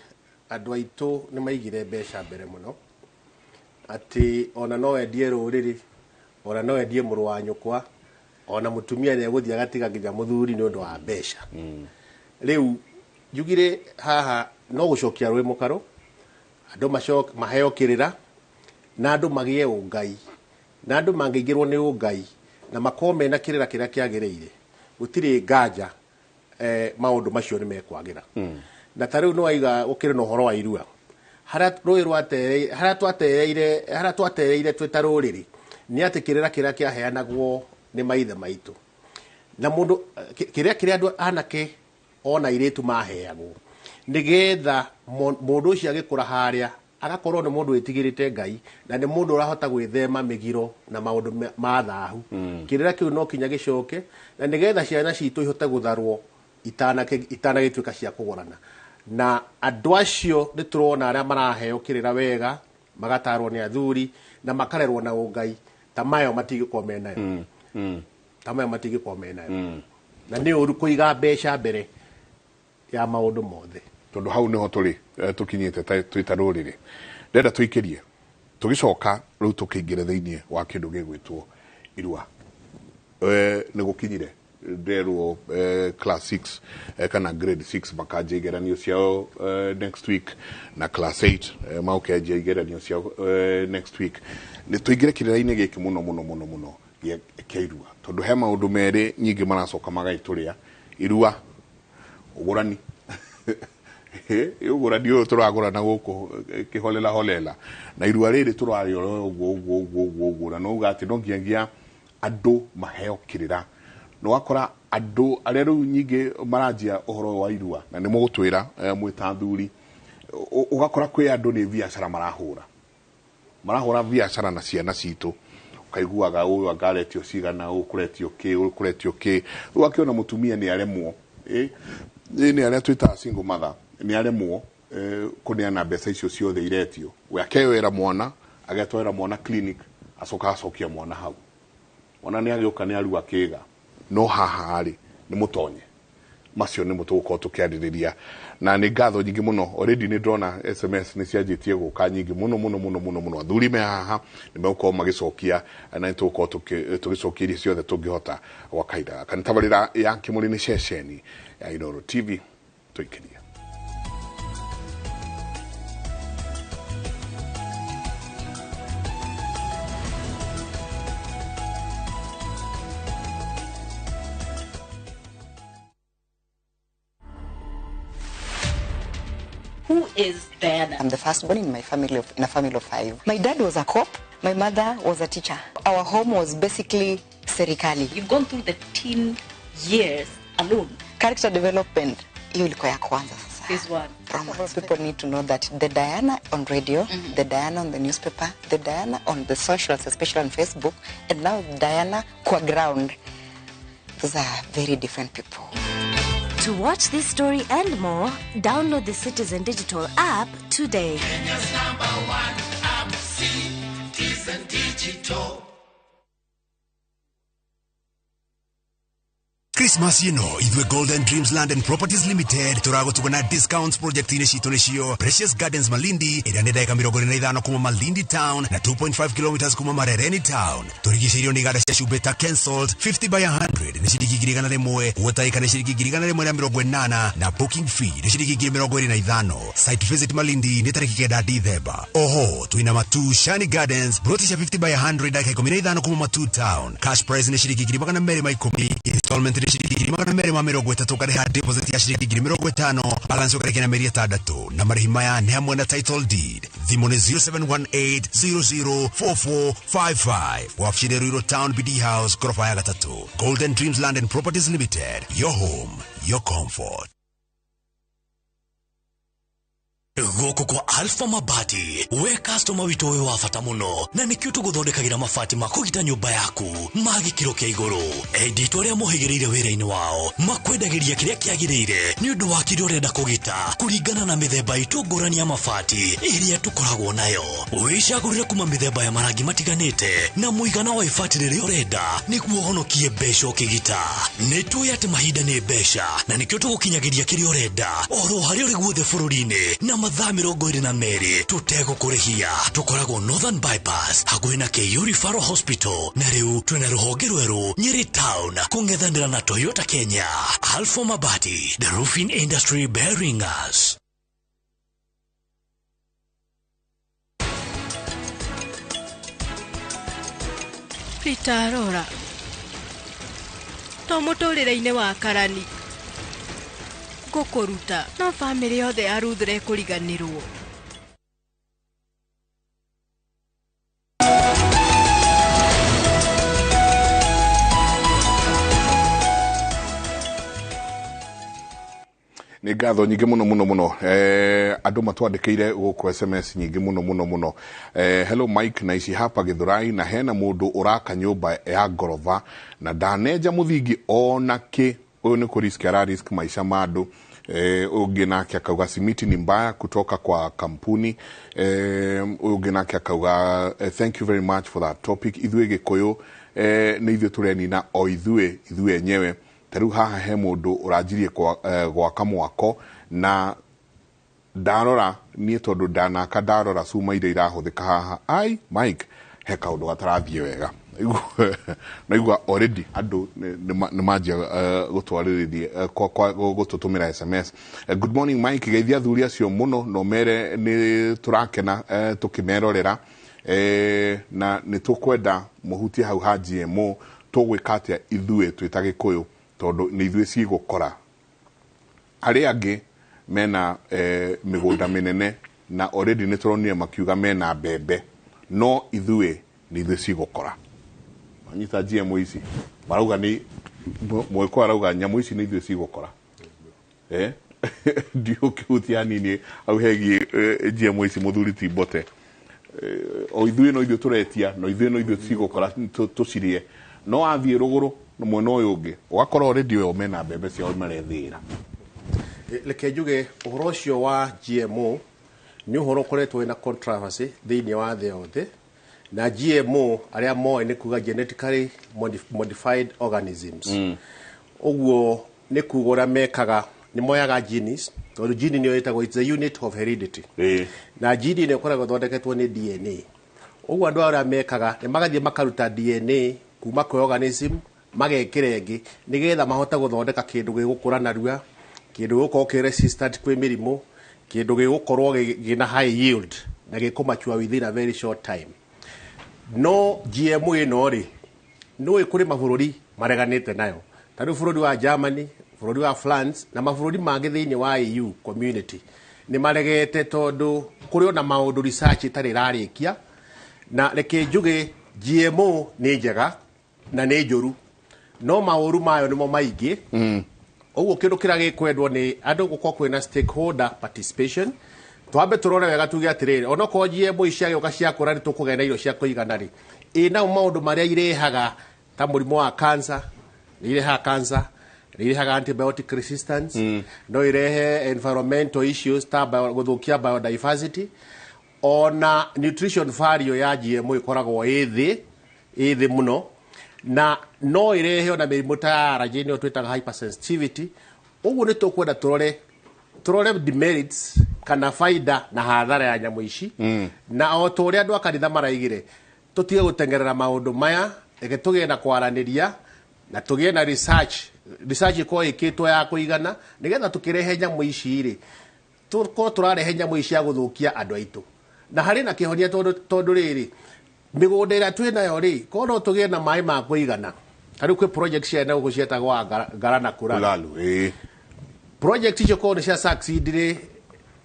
andũ aitũ nĩ maigire mbeca mbere mũno, atĩ ona no endie rũrĩrĩ, ona no endie mũrũ wa nyũkwa, ona mũtumia nĩ egũthiĩ agatiga nginya mũthuri nĩ ũndũ wa mbeca. Rĩu njugire haha no gũcokia rũĩ mũkaro, andũ maheo kĩrĩra, na andũ magĩe ũngai, na andũ mangĩingĩrwo nĩ ũngai na makorwo mena kĩrĩra kĩrĩa kĩagĩrĩire, gũtirĩ nganja maũndũ macio nĩ mekwagĩra. Na ta rĩu nĩ waiga gũkĩrĩ na ũhoro wa irua, harĩa rũĩ rwatereire, harĩa twatereire, harĩa twatereire twĩ ta rũrĩrĩ nĩ atĩ kĩrĩra kĩrĩa kĩaheanagwo nĩ maithe maitũ, na mũndũ kĩrĩa kĩrĩa andũ anake ona airĩtu maheagwo, nĩgetha mũndũ ũcio agĩkũra harĩa agakorwo nĩ mũndũ wĩtigĩrĩte Ngai na nĩ mũndũ ũrahota gwĩthema mĩgiro na maũndũ ma thahu. Kĩrĩra kĩu no kinya gĩcoke, na nĩgetha ciana citũ ihote gũtharwo itanagĩtuĩka cia kũgũrana. Na andũ acio nĩ tũrona arĩa maraheo kĩrĩra wega, magatarwo nĩ athuri na makarerwo na ũngai, ta mayo matigĩkorwo menayo. Ta maya matingĩkorwo menayo. Na nĩ ũru kũiga mbeca mbere ya maũndũ mothe. Tondũ hau nĩho tũrĩ tũkinyĩte twĩ ta rũrĩrĩ. Ndĩrenda tũikĩrie tũgĩcoka rĩu tũkĩingĩre thĩinĩ wa kĩndũ gĩgwĩtwo irua. Nĩ gũkinyire nderwo class 6 kana grade 6 makanjia igeranio ciao next week, na class 8 maũkenjia igeranio ciao next week. Nĩ tũingĩre kĩrĩra-inĩ gĩkĩ mũno mũno mũno mũno kĩa irua, tondũ he maũndũ merĩ nyingĩ maracoka magaitũrĩa irua ũgũrani. Ũgũrani ũyũ tũragũrana gũkũ kĩholela holela, na irua rĩrĩ tũrarĩora ũguo ũguo ũguo ũguo ũguo, na no uga atĩ no nginyagia andũ maheo kĩrĩra. Nĩ wakora andũ arĩa rĩu nyingĩ maranjia ũhoro wa irua, na nĩ mũgũtwĩra mwĩ ta athuri, ũgakora kwĩ andũ nĩ biacara marahũra biacara na ciana citũ. Ũkaiguaga ũyũ anga aretio cigana, ũyũ kũretio kĩ, ũyũ kũretio kĩ. Rĩu akĩona mũtumia nĩ aremwo, nĩ arĩa twĩtaga single mother, nĩ aremwo kũneana mbeca icio ciothe iretio. We akeyoera mwana, agetwarĩra mwana clinic, acoka acokia mwana hau. Mwana nĩ agĩũka nĩ arua kĩga, no haha rĩ nĩ mũtonye. Macio nĩ tũgũkorwo tũkĩarĩrĩria, na nĩ ngatho nyingĩ mũno. Already nĩ ndĩrona SMS nĩ cianjĩtie gũka nyingĩ mũno mũno mũno mũno mũno. Athuri me haha nĩ megũkorwo magĩcokia, na nĩ tũgũkorwo tũgĩcokia iria ciothe tũngĩhota gwa kahinda gaka. Nĩ tabarĩra ya Kĩmũrĩ nĩ ceceni ya Inooro TV, tũikĩrie. Who is Diana? I'm the firstborn in my family in a family of 5. My dad was a cop. My mother was a teacher. Our home was basically serikali. You've gone through the teen years alone. Character development, hiyo ilikuwa ya kwanza sasa. This one. Romance. People need to know that the Diana on radio, the Diana on the newspaper, the Diana on the socials, especially on Facebook, and now Diana kwa ground. Those are very different people. To watch this story and more, download the Citizen Digital app today. Kenya's #1 app, Citizen Digital. Christmas ino ithuĩ Golden Dreams Land and Properties Limited tũragũtuga na discounts project-inĩ citũ nĩcio Precious Gardens Malindi ĩrĩa nĩ ndagĩka 45 kuma Malindi Town na 2.5 kilometers kuma Marereni Town. Tũrigicĩirio nĩ iganda cia cumbĩ ta Kensalt 50 by 100 nĩ ciringi 101, Water nĩ ciringi 180 na booking fee nĩ ciringi 25. Site visit Malindi nĩ tarĩki 9 Dithemba. Oho twĩna Matu Shani Gardens broti cia 50 by 100 ndagĩka 15 kuma Matu Town. Cash price nĩ ciringi 210, installment nĩ ciringi 230, ũkarĩha deposit ya ciringi 50, balance ũkarĩkia na mĩeri 6, na marĩhi maya nĩ hamwe na title deed. Thimũ nĩ 0718 004455. Wabici nĩ Ruiru Town, BD House, ghorofa ya 3. Golden Dreams Land and Properties Limited, your home, your comfort. Gũkũ kwa Alpha Mabati, we customer witũ wĩ wa bata mũno, na nĩkĩo tũgũthondekagĩra mabati ma kũgita nyũmba yaku ma gĩkĩro kĩa igũrũ. Endi itũ arĩa mohĩgĩrĩire wĩra-inĩ wao makwendagĩria kĩrĩa kĩagĩrĩire nĩ ũndũ wa kĩrĩa ũrenda kũgita kũringana na mĩthemba itũ ngũrani ya mabati ĩrĩa tũkoragwo nayo. Wĩcagũrĩre kuma mĩthemba ya marangi matiganĩte na mũigana wa ibati rĩrĩa ũrenda nĩguo ũhonokie mbeca ũkĩgita. Nĩ tũĩ atĩ mahinda nĩ mbeca na nĩkĩo tũgũkinyagĩria kĩrĩa ũrenda oro harĩa ũrĩ guothe bũrũri-inĩ na mathaa 22 tũtegũkũrĩhia. Tũkoragwo Northern Bypass hakuhĩ na KU Referral Hospital, na rĩu twĩna rũhonge rwerũ Nyeri Town kũng'ethanĩra na Toyota Kenya. Alpha Mabati, the roofing industry bearing us. Peter rora to mũtũrĩre-inĩ wa karani ngũkũruta no bamĩrĩ yothe ya Ruth rekũriganĩrwo. Nĩ ngatho nyingĩ mũno mũno mũno. Andũ matwandĩkĩire gũkũ SMS nyingĩ mũno mũno mũno. Hello Mike, naici hapa Githurai na hena mũndũ ũraka nyũmba ya ngoroba na ndanenja mũthingi ona kĩ. Ũyũ nĩ kũ risk ara risk maica ma andũ. Ũngĩ nake akauga simiti ni mbaya kutoka kwa kampuni. Ũngĩ nake akauga thank you very much for that topic. Ithuĩ Gĩkũyũ nĩ ithuĩ tũrenina o ithuĩ enyewe. Ta rĩu haha he mũndũ ũranjirie gwaka mwako na ndarora niĩ tondũ ndanaka ndarora cuma iria irahũthĩka haha, ai Mike, he kaũndũ gatarathiĩ wega. Naigua already andũ nĩ manjia gũtwarĩrĩria gũtũtũmĩra SMS. Good morning Mike, geithia athuri acio mũno no mere nĩ tũrakena tũkĩmerorera, na nĩ tũkwenda mũhutie hau ha GMO tũgwĩka atĩa ithuĩ twĩ ta Gĩkũyũ tondũ nĩ ithuĩ cigũkora. Arĩa angĩ mena mĩgũnda mĩnene na already nĩ tũronire makiuga mena mbembe, no ithuĩ nĩ ithuĩ cigũkora. Manyita GMO ici marauga nĩ mwĩko arauga nyamũ ici nĩ ithuĩ cigũkora. Ndiũkĩhutia hanini hau hegiĩ GMO ici mũthuri ti Mbote. O ithuĩ no ithuĩ tũretia, no ithuĩ no ithuĩ cigũkora tũcirie. No athiĩ rũgũrũ na mwena ũyũ ũngĩ ũgakora already o mena mbembe ciao marethĩĩra. Reke njuge ũhoro ũcio wa GMO nĩ ũhoro ũkoretwo wĩna controversy thĩinĩ wa thĩ yothe. Na GMO arĩa moĩ nĩ kuga genetically modified organisms. Ũguo nĩ kuga ũrĩa mekaga nĩ moyaga genes, tondũ gene nĩyo ĩtagwo it's a unit of heredity. Na gene nĩ ĩkoragwo ĩthondeketwo nĩ DNA. Ũguo andũ arĩa mekaga nĩ magathiĩ makaruta DNA kuma kwĩ organism magekĩra ĩngĩ nĩgetha mahote gũthondeka kĩndũ gĩgũkũra narua, kĩndũ gĩgũkorwo kĩ resistant kwĩ mĩrimũ, kĩndũ gĩgũkorwo gĩna high yield na gĩkũmature within a very short time. No GMO ĩno rĩ, nĩũĩ kũrĩ mabũrũri mareganĩte nayo. Ta rĩu bũrũri wa Germany, bũrũri wa France na mabũrũri mangĩ thĩinĩ wa EU community nĩ maregete tondũ kũrĩ ona maũndũ research ĩtarĩ ĩrarĩkia. Na reke njuge GMO nĩ njega na nĩ njũru, no maũru mayo nĩmo maingĩ. Ũguo kĩndũ kĩrĩa gĩkwendwo nĩ andũ gũkorwo kwĩna stakeholder participation. Twambe tũrore wega tuge atĩrĩrĩ, onokorwo GMO ici ciagĩũka ciakũra nĩ tũkũgĩa na irio cia kũigana rĩ, ĩ nao maũndũ marĩa irehaga ta mũrimũ wa cancer, nĩ irehaga cancer, nĩ irehaga antibiotic resistance, no irehe environmental issues ta gũthũkia biodiversity, ona nutrition value ya GMO ĩkoragwo ĩ thĩ mũno, na no irehe ona mĩrimũ ta ya allergy nĩyo twĩtaga hypersensitivity. Ũguo nĩ tũkwenda tũrore demerits kana faida na hathara ya nyamũ ici. Na o ta ũrĩa andũ a kanitha maraigire, tũtige gũteng'erera maũndũ maya, reke tũgĩe na kwaranĩria na tũgĩe na research ĩkorwo ĩkĩtwo ya kũigana nĩgetha tũkĩrehe nyamũ ici rĩ, tũkorwo tũrarehe nyamũ ici cia gũthũkia andũ aitũ. Na harĩ na kĩhonia tondũ rĩrĩ, mĩgũnda ĩrĩa twĩ nayo rĩ, korwo no tũgĩe na maĩ ma kũigana. Ta rĩu kwĩ project cia gũkũ cietagwo Ngara na Kũraru. Project icio korwo nĩ cia succeed rĩ,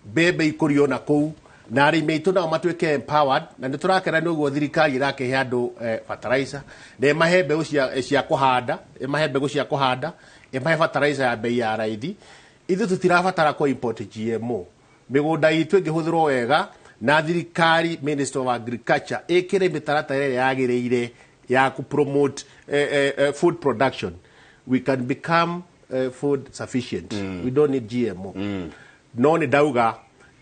mbembe ikũrio na kũu na arĩmi aitũ nao matuĩke empowered, na nĩ tũrakena nĩ ũguo thirikari ĩrakĩhe andũ fertilizer na ĩmahe mbegũ cia kũhanda, ĩmahe mbegũ cia kũhanda, ĩmahe fertilizer ya bei ya raithi. Ithuĩ tũtirabatara kũ import GMO. Mĩgũnda itũ ĩngĩhũthĩrwo wega na thirikari, Minister of Agriculture ĩkĩre mĩtaratara ĩrĩa yagĩrĩire ya kũ promote food production, we can become food sufficient. We don't need GMO. No nĩ ndauga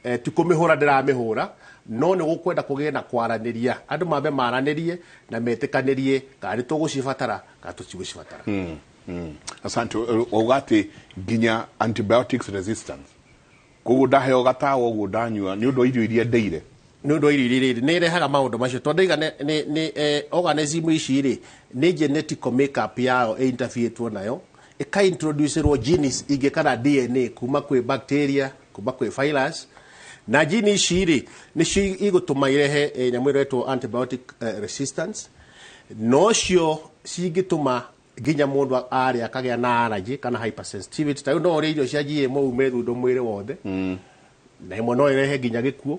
ti kũmĩhũra ndĩramĩhũra, no nĩ gũkwenda kũgĩe na kwaranĩria, andũ mambe maranĩrie na metĩkanĩrie kana nĩ tũgũcibatara kana tũtigũcibatara. Asante. Wauga atĩ nginya antibiotics resistance, koguo ndaheo gatawa ũguo ndanyua nĩ ũndũ wa irio iria ndeire, nĩ ũndũ wa irio iria nĩ irehaga maũndũ macio tondũ ndaiga nĩ organism ici rĩ, nĩ genetic makeup yao ĩinterferetwo nayo, ĩka-introducerwo genes ingĩ kana DNA kuma kwĩ bacteria, kuma kwĩ virus, na gene ici rĩ nĩcio igũtũma irehe nyamũ ĩrĩa ĩretwo antibiotic resistance, nocio cingĩtũma nginya mũndũ arĩa akagĩa na allergy kana hypersensitivity. Ta rĩu no ũrĩe irio cia GMO ume thundo mwĩrĩ wothe, na ĩmwe no ĩrehe nginya gĩkuũ,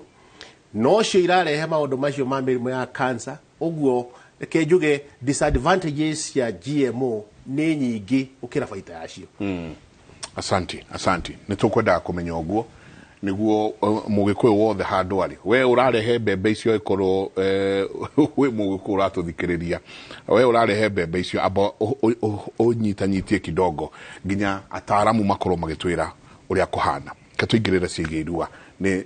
nocio irarehe maũndũ macio ma mĩrimũ ya cancer. Ũguo reke njuge disadvantages cia GMO nĩ nyingĩ gũkĩra baita yacio. Asante, asante. Nĩ tũkwendaga kũmenya ũguo nĩguo mũgĩkũyũ wothe handũ arĩ. We ũrarehe mbembe icio ĩkorwo wĩ mũgĩkũyũ ũratũthikĩrĩria, we ũrarehe mbembe icio amba ũnyitanyitie kidogo nginya ataaramu makorwo magĩtwĩra Ũrĩa kũhana ke tũingĩrĩre ciĩgiĩ irua nĩ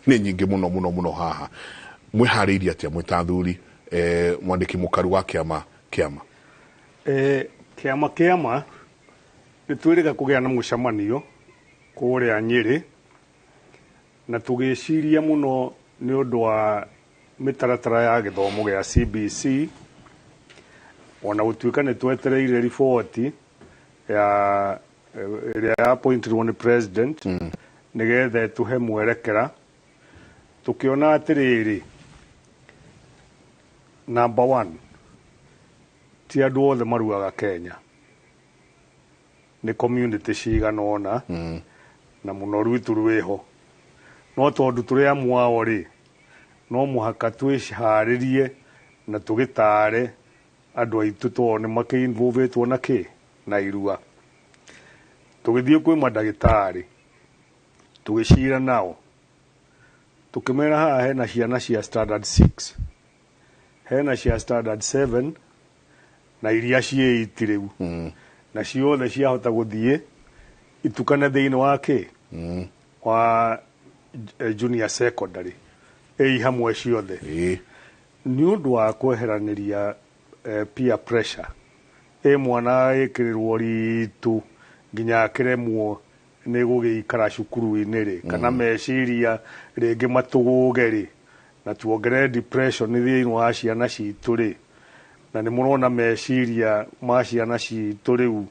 nyingĩ mũno mũno mũno. Haha mwĩharĩirie atĩa mwĩ ta athuri, mwandĩki mũkaru wa kĩama kĩama? Kĩama kĩama nĩ twĩrĩga kũgĩa na mũcemanio kũrĩa Nyĩrĩ, na tũgĩciria mũno nĩ ũndũ wa mĩtaratara ya gĩthomo gĩa CBC, ona gũtuĩka nĩ twetereire riboti ya ĩrĩa ya appointirwo nĩ president nĩgetha ĩtũhe mwerekera. Tũkĩona atĩrĩrĩ, number one, ti andũ othe maruaga Kenya, nĩ community cigana ũna, na mũno rwitũ rwĩho, no tondũ tũrĩ amwe ao rĩ, no mũhaka twĩharĩrie na tũgĩtare andũ aitũ tondũ nĩ makĩ-involvĩtwo na kĩ na irua. Tũgĩthiĩ kwĩ mandagĩtarĩ, tũgĩcira nao, tũkĩmera haha hena ciana cia standard 6, hena cia standard 7 na iria ciĩ 8 rĩu, na ciothe ciahota gũthiĩ itukane thĩinĩ wa kĩ wa junior secondary ĩ hamwe ciothe, nĩ ũndũ wa kweheranĩria peer pressure. Ĩ mwana ĩkĩrĩrwo ritũ nginya akĩremwo nĩ gũgĩikara cukuru-inĩ rĩ, kana meciria rĩngĩ matũgũge rĩ, na tuongerere depression thĩinĩ wa ciana citũ rĩ. Na nĩ mũrona meciria ma ciana citũ rĩu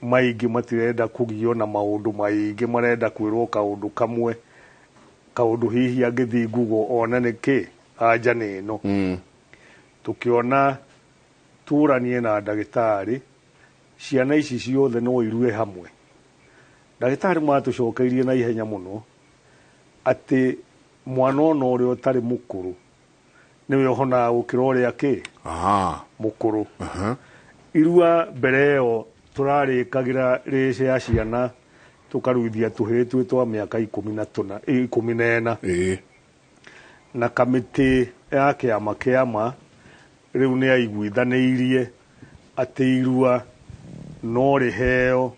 maingĩ matirenda kũgio na maũndũ maingĩ, marenda kwĩrwo kaũndũ kamwe, kaũndũ hihi angĩthiĩ Google one nĩ kĩ anja nĩ ĩno. Tũkĩona tũranie na ndagĩtarĩ, ciana ici ciothe no irue hamwe. Ndagĩtarĩ matũcokeirie na ihenya mũno atĩ mwana ona ũrĩa ũtarĩ mũkũrũ nĩwe ũhonaga gũkĩra ũrĩa kĩ mũkũrũ. Irua mbere ĩyo tũrarĩkagĩra rĩce ya ciana, tũkaruithia tũhĩĩ twĩ twa mĩaka 14, 14. Na kamĩtĩ ya kĩama kĩama rĩu nĩ yaiguithanĩirie atĩ irua no rĩheo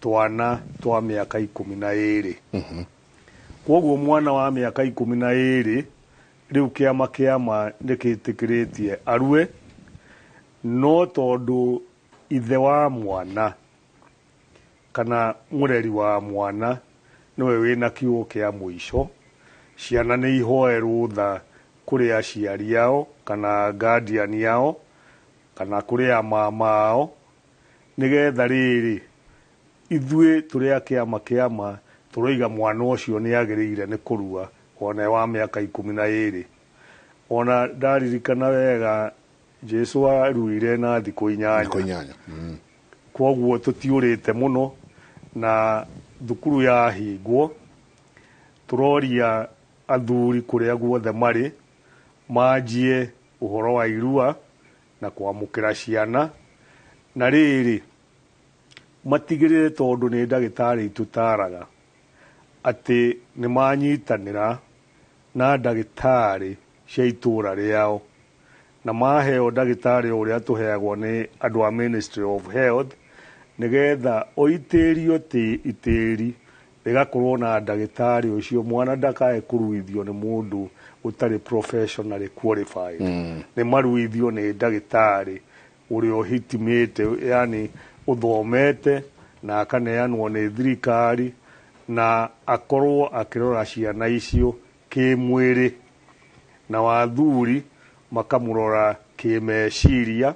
twana twa mĩaka 12. Koguo mwana wa mĩaka 12 rĩu kĩama kĩama nĩ kĩtĩkĩrĩtie arue, no tondũ ithe wa mwana kana mũreri wa mwana nĩwe wĩna kiugo kĩa mũico, ciana nĩ ihoe rũtha kũrĩ aciari ao kana guardian ao kana kũrĩ a mama ao, nĩgetha rĩrĩ ithuĩ tũrĩ a kĩama kĩama tũroiga mwana ũcio nĩ agĩrĩire nĩ kũrua ona wa mĩaka 12. Ona ndaririkana wega, Jesu aruire na thikũ 8. Thikũ 8. Koguo tũtiũrĩte mũno, na thukuru yahingwo tũroria athuri kũrĩa guothe marĩ manjie ũhoro wa irua na kwamũkĩra ciana, na rĩrĩ matigĩrĩre, tondũ nĩ ndagĩtarĩ itũtaraga atĩ nĩ manyitanĩra na ndagĩtarĩ cia itũra rĩao, na maheo ndagĩtarĩ o ũrĩa tũheagwo nĩ andũ a Ministry of Health, nĩgetha ũitĩrio itĩri rĩgakorwo na ndagĩtarĩ ũcio, mwana ndakae kũruithio nĩ mũndũ ũtarĩ professionally qualified. Nĩ maruithio nĩ ndagĩtarĩ ũrĩa ũhitimĩte, yani ũthomete na akaneanwo nĩ thirikari, na akorwo akĩrora ciana icio kĩmwĩrĩ, na wathuri makamũrora kĩmeciria.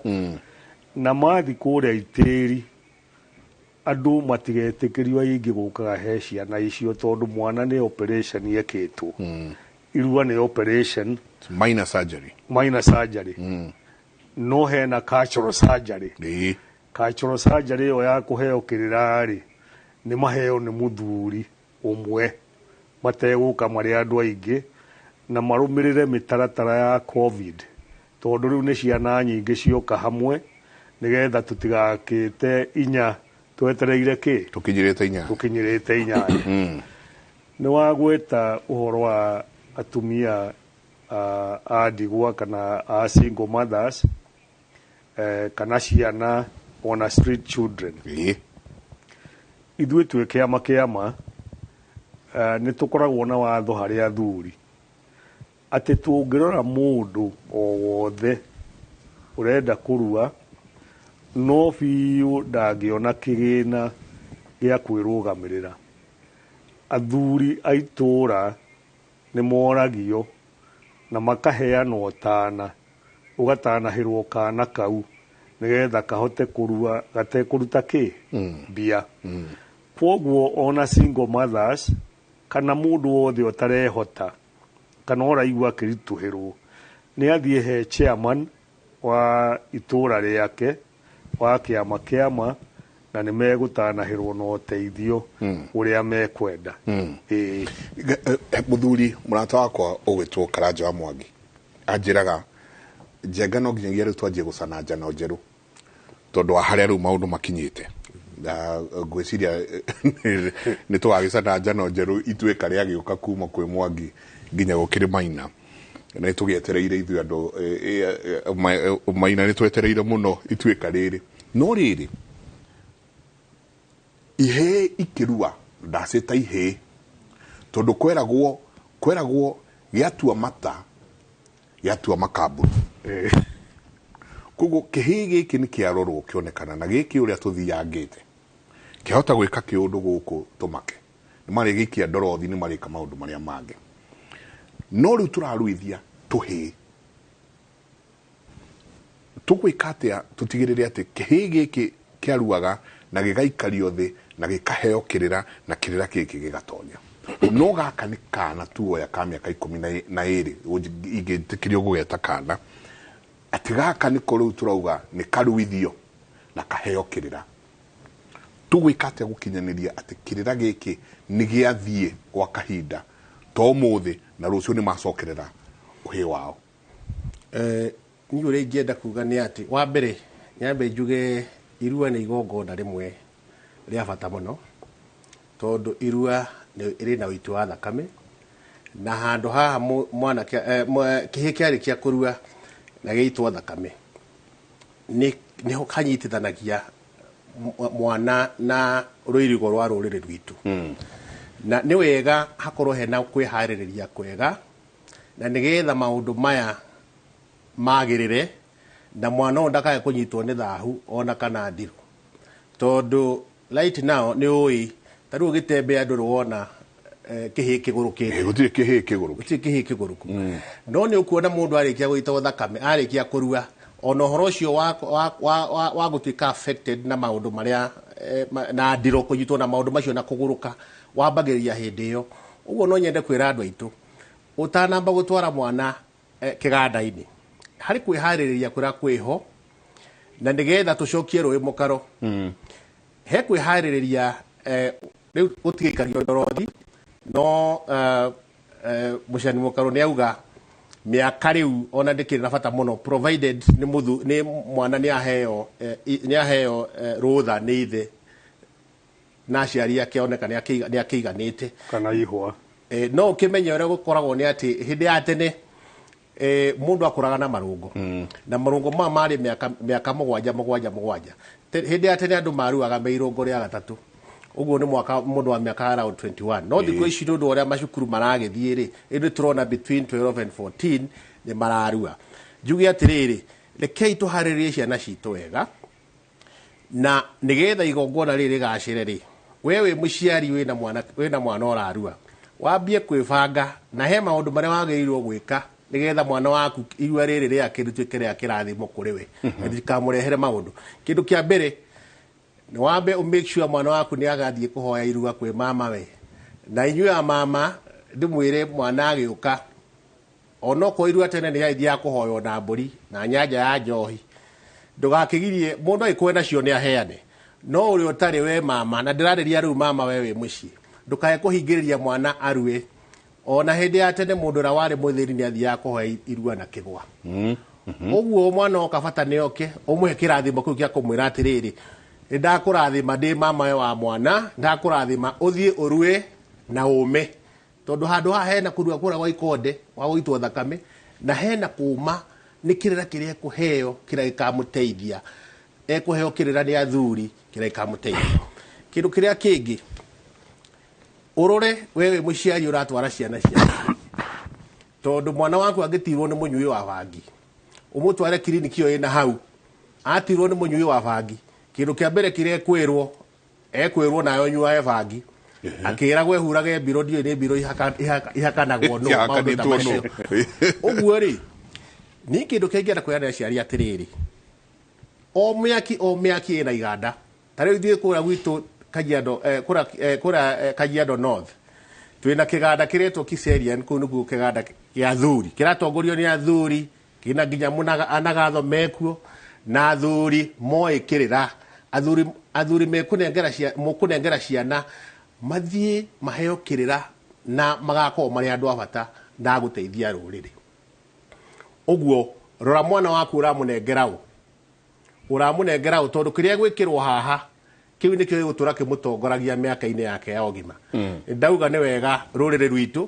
Na mathi kũrĩa itĩri andũ matigetĩkĩrio aingĩ gũkaga he ciana icio, tondũ mwana nĩ operation yekĩtwo. Irua nĩ operation. Minor surgery. Minor surgery. No hena cultural surgery. Cultural surgery ĩyo ya kũheo kĩrĩra rĩ, nĩ maheo nĩ mũthuri ũmwe mategũka marĩ andũ aingĩ, na marũmĩrĩre mĩtaratara ya COVID, tondũ rĩu nĩ ciana nyingĩ cioka hamwe, nĩgetha tũtigakĩte inya twetereire kĩ. Tũkinyĩrĩte 8. Tũkinyĩrĩte 8. Nĩ wagweta ũhoro wa atumia a ndigwa kana a single mothers, kana ciana ona street children. Ithuĩ twĩ kĩama kĩama nĩ tũkoragwo na watho harĩ athuri atĩ tũngĩrora mũndũ o wothe ũrenda kũrua no biũ ndangĩona kĩgĩna gĩa kwĩrũgamĩrĩra. Athuri a itũũra nĩ moragio na makaheanwo tana, ũgatanahĩrwo kana kau nĩgetha kahote kũrua gatekũruta kĩ mbia. Kwoguo ona single mothers kana mũndũ wothe ũtarehota kana ũraigua akĩritũhĩrwo nĩ athiĩ he chairman wa itũũra rĩake wa kĩama kĩama na nĩ megũtanahĩrwo na ũteithio ũrĩa mekwenda. Ĩĩ. Mũthuri mũrata wakwa ũgwĩtwo Karanja wa Mwangi anjĩraga Njenga no nginyagia rĩu twanjie gũcana njano njerũ tondũ wa harĩa rĩu maũndũ makinyĩte. Na ngwĩciria nĩ tũgagĩcana njano njerũ ituĩka rĩagĩũka kuma kwĩ Mwangi nginya gũkĩrĩ Maina. Na nĩ tũgĩetereire ithuĩ andũ Maina nĩ twetereire mũno ituĩka rĩrĩ. No rĩrĩ ihĩĩ ikĩrua ndacĩta ihĩĩ tondũ kweragwo gĩatua mata gĩatua makambuni. Koguo kĩhĩĩ gĩkĩ nĩ kĩarorwo kĩonekana na gĩkĩ ũrĩa tũthiangĩte kĩahota gwĩka kĩũndũ gũkũ tũmake nĩ marĩgĩikia ndorothi nĩ marĩka maũndũ marĩa mangĩ. No rĩu tũraruithia tũhĩĩ tũgwĩka atĩa tũtigĩrĩre atĩ kĩhĩĩ gĩkĩ kĩaruaga na gĩgaikario thĩ na gĩkaheo kĩrĩra na kĩrĩra gĩkĩ gĩgatonya. No gaka nĩ kana tuoya ka mĩaka 12 ingĩtĩkĩrio gũgeta kana atĩ gaka nĩko rĩu tũrauga nĩ karuithio na kaheo kĩrĩra. Tũgwĩka atĩa gũkinyanĩria atĩ kĩrĩra gĩkĩ nĩ gĩathiĩ gwa kahinda to ũmũthĩ na rũciũ nĩ macokerera ũhĩ wao? Niĩ ũrĩa ingĩenda kuga nĩ atĩ wa mbere nyambe njuge irua nĩ igongona rĩmwe rĩa bata mũno tondũ irua rĩna na ũiti wa thakame na handũ haha mwanake kĩhĩĩ kĩarĩkia kũrua na gĩitwo thakame nĩho kanyitithanagia mwana na rũirigo rwa rũrĩrĩ rwitũ. Na nĩ wega hakorwo hena kwĩharĩrĩria kwega na nĩgetha maũndũ maya magĩrĩre na mwana ũyũ ndakae kũnyitwo nĩ thahu ona kana ndirũ tondũ right now nĩ ũĩ ta rĩu ũgĩtembea ndũrĩ wona kĩhĩĩ kĩgũrũkĩte. Gũtirĩ kĩhĩĩ kĩgũrũku. Gũtirĩ kĩhĩĩ kĩgũrũku. No nĩ ũkuona mũndũ arĩkia gũitwo thakame arĩkia kũrua ona ũhoro ũcio wa gũtuĩka affected na maũndũ marĩa na ndirũ kũnyitwo na maũndũ macio na kũgũrũka wambagĩrĩria hĩndĩ ĩyo. Ũguo no nyende kwĩra andũ aitũ ũtanamba gũtwara mwana kĩganda-inĩ harĩ kwĩharĩrĩria kũrĩa kwĩho na nĩgetha tũcokie rũĩ mũkaro. He kwĩharĩrĩria rĩu gũtigĩikario ndorothi no mũcani mũkaro nĩ auga mĩaka rĩu ona ndĩkĩrĩ na bata mũno provided nĩ mwana nĩ aheo rũtha nĩ ithe na aciari ake oneka nĩ akĩiganĩte kana ihũa. No ũkĩmenye ũrĩa gũkoragwo nĩ atĩ hĩndĩ ya tene mũndũ akũraga na marũngo na marũngo maya marĩ mĩaka mũgwanja mũgwanja mũgwanja. Hĩndĩ ya tene andũ maruaga me irũngo rĩa gatatũ ũguo nĩ mwaka mũndũ wa mĩaka around 21. No thikũ ici nĩ ũndũ ũrĩa macukuru maragĩthiĩ rĩ ĩndĩ tũrona between 12 and 14 nĩ mararua. Njuge atĩrĩrĩ rekei tũharĩrĩrie ciana citũ wega na nĩgetha igongona rĩrĩ rĩgacĩre rĩ we wĩ mũciari wĩna mwana ũrarua wambie kwĩbanga na he maũndũ marĩa wagĩrĩirwo gwĩka nĩgetha mwana waku irua rĩrĩ rĩake rĩtuĩke rĩa kĩrathimo kũrĩ we na rĩtikamũrehere maũndũ. Kĩndũ kĩa mbere nĩ wambe ũ make sure mwana waku nĩ agathiĩ kũhoya irua kwĩ mama we na inyuĩ a mama ndĩmwĩre mwana agĩũka onokorwo irua tene nĩ rĩathiaga kũhoywo na mbũri na nyanja ya njohi ndũgakĩgirie mũndũ agĩkorwo nacio nĩ aheane no ũrĩa ũtarĩ we mama na ndĩrarĩria rĩu mama we wĩ mũciĩ ndũkae kũhingĩrĩria mwana arue. Ona hĩndĩ ya tene mũndũ ũrĩa warĩ mũthĩni nĩ athiaga kũhoya irua na kĩgwa. Ũguo mwana oka bata nĩ oke ũmũhe kĩrathimo kĩu kĩa kũmwĩra atĩrĩrĩ nĩ ndakũrathima ndĩ mama we wa mwana ndakũrathima ũthiĩ ũrue na ũme tondũ handũ haha hena kũrua kũrĩa gwa ikonde wa gũitwo thakame na hena kũma nĩ kĩrĩra kĩrĩa ekũheo kĩrĩa gĩkamũteithia ekũheo kĩrĩra nĩ athuri kĩrĩa gĩkamũteithia. Kĩndũ kĩrĩa kĩngĩ ũrore we wĩ mũciari ũratwara ciana ciaku, tondũ mwana waku angĩtirwo nĩ mũnyui wa bangi ũmũtware kiriniki ĩyo ĩna hau, atirwo nĩ mũnyui wa bangi kĩndũ kĩa mbere kĩrĩa ekwĩrwo nayo nyuae bangi, akĩragwo ehurage mbiro, ndiũĩ nĩ mbiro ihakanagwo nũ, maũndũ ta macio. Ũguo rĩ, niĩ kĩndũ kĩa ingĩenda kwĩra aciari atĩrĩrĩ, o mĩaki ĩna iganda. Ta rĩu ithuĩ kũrĩa gwitũ Kajiado, kũrĩa Kajiado North twĩna kĩganda kĩretwo Kiserian, kũu nĩkuo kĩganda kĩa athuri kĩratongorio nĩ athuri, kĩna nginya anagatho mekuo na athuri moĩ kĩrĩra, athuri mekũnengera ciana mathiĩ maheo kĩrĩra na magakorwo marĩ andũ a bata na gũteithia rũrĩrĩ. Ũguo rora mwana waku ũramũnengera ũ tondũ kĩrĩa gwĩkĩrwo haha kĩu nĩkĩo gĩgũtũra kĩmũtongoragia mĩaka-inĩ yake ya ũgima. Ndauga nĩ wega rũrĩrĩ rwitũ,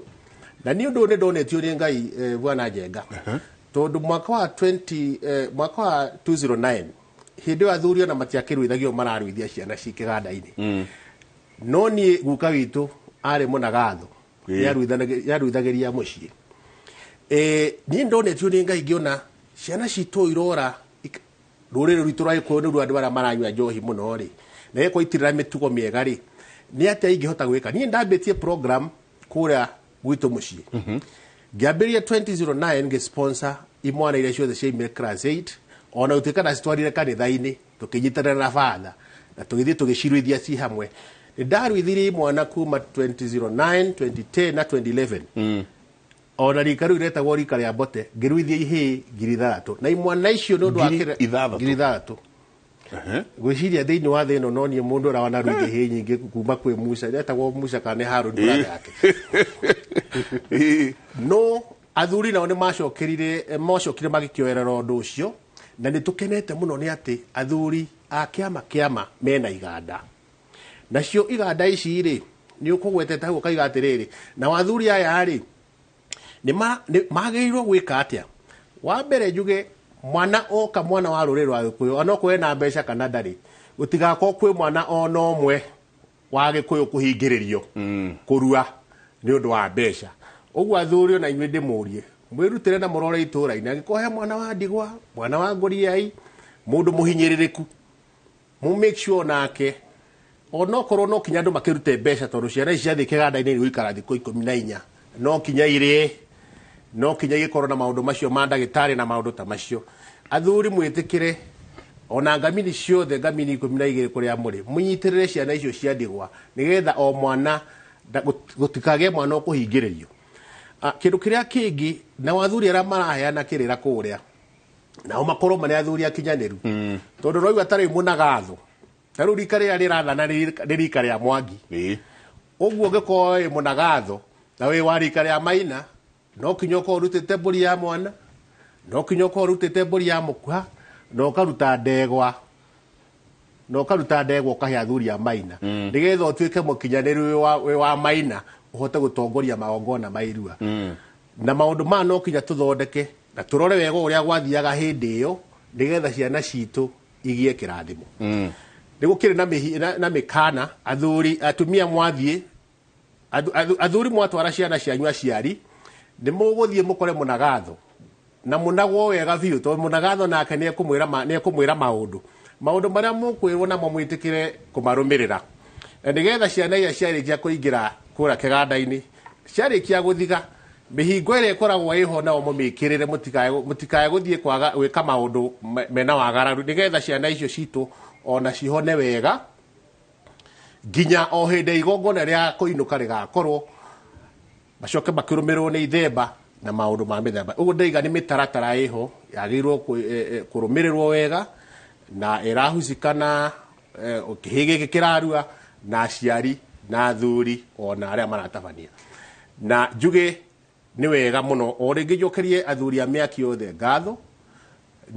na nĩ ũndũ nĩ ndonetio nĩ Ngai Bwana Njenga, tondũ mwaka wa 209 hĩndĩ ĩyo athuri ona matiakĩruithagio mararuithia ciana ci kĩganda-inĩ. No niĩ guka witũ arĩ mũnagatho, yaruithagĩria mũciĩ. Niĩ ndonetio nĩ Ngai ngĩona ciana citũ irora rũrĩrĩ rwitũ rwa Gĩkũyũ nĩruo andũ arĩa maranyua njohi mũno rĩ, na gĩkũ itirĩra mĩtugo mĩega rĩ, nĩ atĩa ingĩhota gwĩka. Niĩ ndambĩtie program kũrĩa gwitũ mũciĩ, ngĩambĩrĩria 2009 ngĩ-sponsor imwana iria ciothe ciaimire class 8, ona gũtuĩka ndacitwarire kanitha-inĩ tũkĩnyitanĩra na batha na tũgĩthiĩ tũgĩciruithia ci hamwe. Nĩ ndaruithirie imwana kuma 2009, 2010 na 2011. Ona rika rĩu rĩetagwo rika rĩa Mbote, ngĩruithia ihĩĩ 6,000 na imwana icio nĩ ũndũ wa 6,000. Ngwĩciria thĩinĩ wa thĩ ĩno no niĩ mũndũ ũrĩa wanaruithia ihĩĩ nyingĩ kuma kwĩ Musa, etagwo Musa kana nĩ Harũni brother yake. No athuri nao nĩ macokire magĩkĩoerera ũndũ ũcio, na nĩ tũkenete mũno nĩ atĩ athuri a kĩama mena iganda. Nacio iganda ici rĩ, nĩ ũkũgwetete hau ũkaiga atĩrĩrĩ, na athuri aya rĩ nĩ magĩrĩirwo gwĩka atĩa? Wa mbere njuge mwana oka mwana wa rũrĩrĩ rwa Gĩkũyũ onokorwo ena mbeca kana ndarĩ, gũtigakorwo kwĩ mwana ona ũmwe wa Gĩkũyũ kũhingĩrĩrio kũrua nĩ ũndũ wa mbeca. Ũguo athuri ona inyuĩ ndĩmũrie mwĩrutĩre na mũrore itũũra-inĩ, angĩkorwo he mwana wa ndigwa, mwana wa ngũriai, mũndũ mũhinyĩrĩrĩku, mũ make sure nake onokorwo no kinya andũ makĩrute mbeca, tondũ ciana ici ciathiĩ kĩganda-inĩ igũikara thikũ 14, no kinya irĩe, no kinya igĩkorwo na maũndũ macio ma ndagĩtarĩ na maũndũ ta macio. Athuri mwĩtĩkĩre ona ngamini ciothe, ngamini 12 kũrĩa mũrĩ, mũnyitĩrĩre ciana icio cia ndigwa nĩgetha o mwana gũtikagĩe mwana ũkũhingĩrĩrio. Kĩndũ kĩrĩa kĩngĩ, na athuri arĩa maraheana kĩrĩra kũrĩa nao makorwo marĩ athuri akinyanĩru, tondũ roigua ta rĩu mũnagatho, ta rĩu rika rĩrĩa rĩrathana nĩ rika rĩa Mwangi. Ũguo ũngĩkorwo wĩ mũnagatho na wĩ wa rika rĩa Maina, no kinya ũkorwo ũrutĩte mbũri ya mwana, no kinya ũkorwo ũrutĩte mbũri ya mũkuha, na ũkaruta ndegwa, ũkahe athuri a Maina, nĩgetha ũtuĩke mũkinyanĩru wĩ wa Maina, ũhote gũtongoria magongona ma irua. Na maũndũ maya no kinya tũthondeke na tũrore wega ũrĩa gwathiaga hĩndĩ ĩyo, nĩgetha ciana citũ igĩe kĩrathimo. Nĩ gũkĩrĩ na mĩkana, athuri atumia mwathiĩ, athuri mwatwara ciana cianyu aciari, nĩ mũgũthiĩ mũkore mũnagatho na mũnagwo wega biũ, tondũ mũnagatho nake nĩ ekũmwĩra maũndũ marĩa mũkwĩrwo namo mwĩtĩkĩre kũmarũmĩrĩra, na nĩgetha ciana iria ciarĩkia kũingĩra kũrĩa kĩganda-inĩ, ciarĩkia gũthiga mĩhingo ĩrĩa ĩkoragwo ĩho nao mũmĩkĩrĩre, mũtikae gũthiĩ kwaga gwĩka maũndũ mena wagararu, nĩgetha ciana icio citũ ona cihone wega nginya o hĩndĩ igongona rĩa kũinũka rĩgakorwo, macoke makĩrũmĩrĩrwo nĩ ithemba na maũndũ ma mĩthemba. Ũguo ndaiga nĩ mĩtaratara ĩho yagĩrĩirwo kũrũmĩrĩrwo wega na ĩrahucika na kĩhĩ gĩkĩ kĩrarua na aciari na athuri ona arĩa maratabania. Na njuge nĩ wega mũno o rĩngĩ njokerie athuri a mĩaki yothe ngatho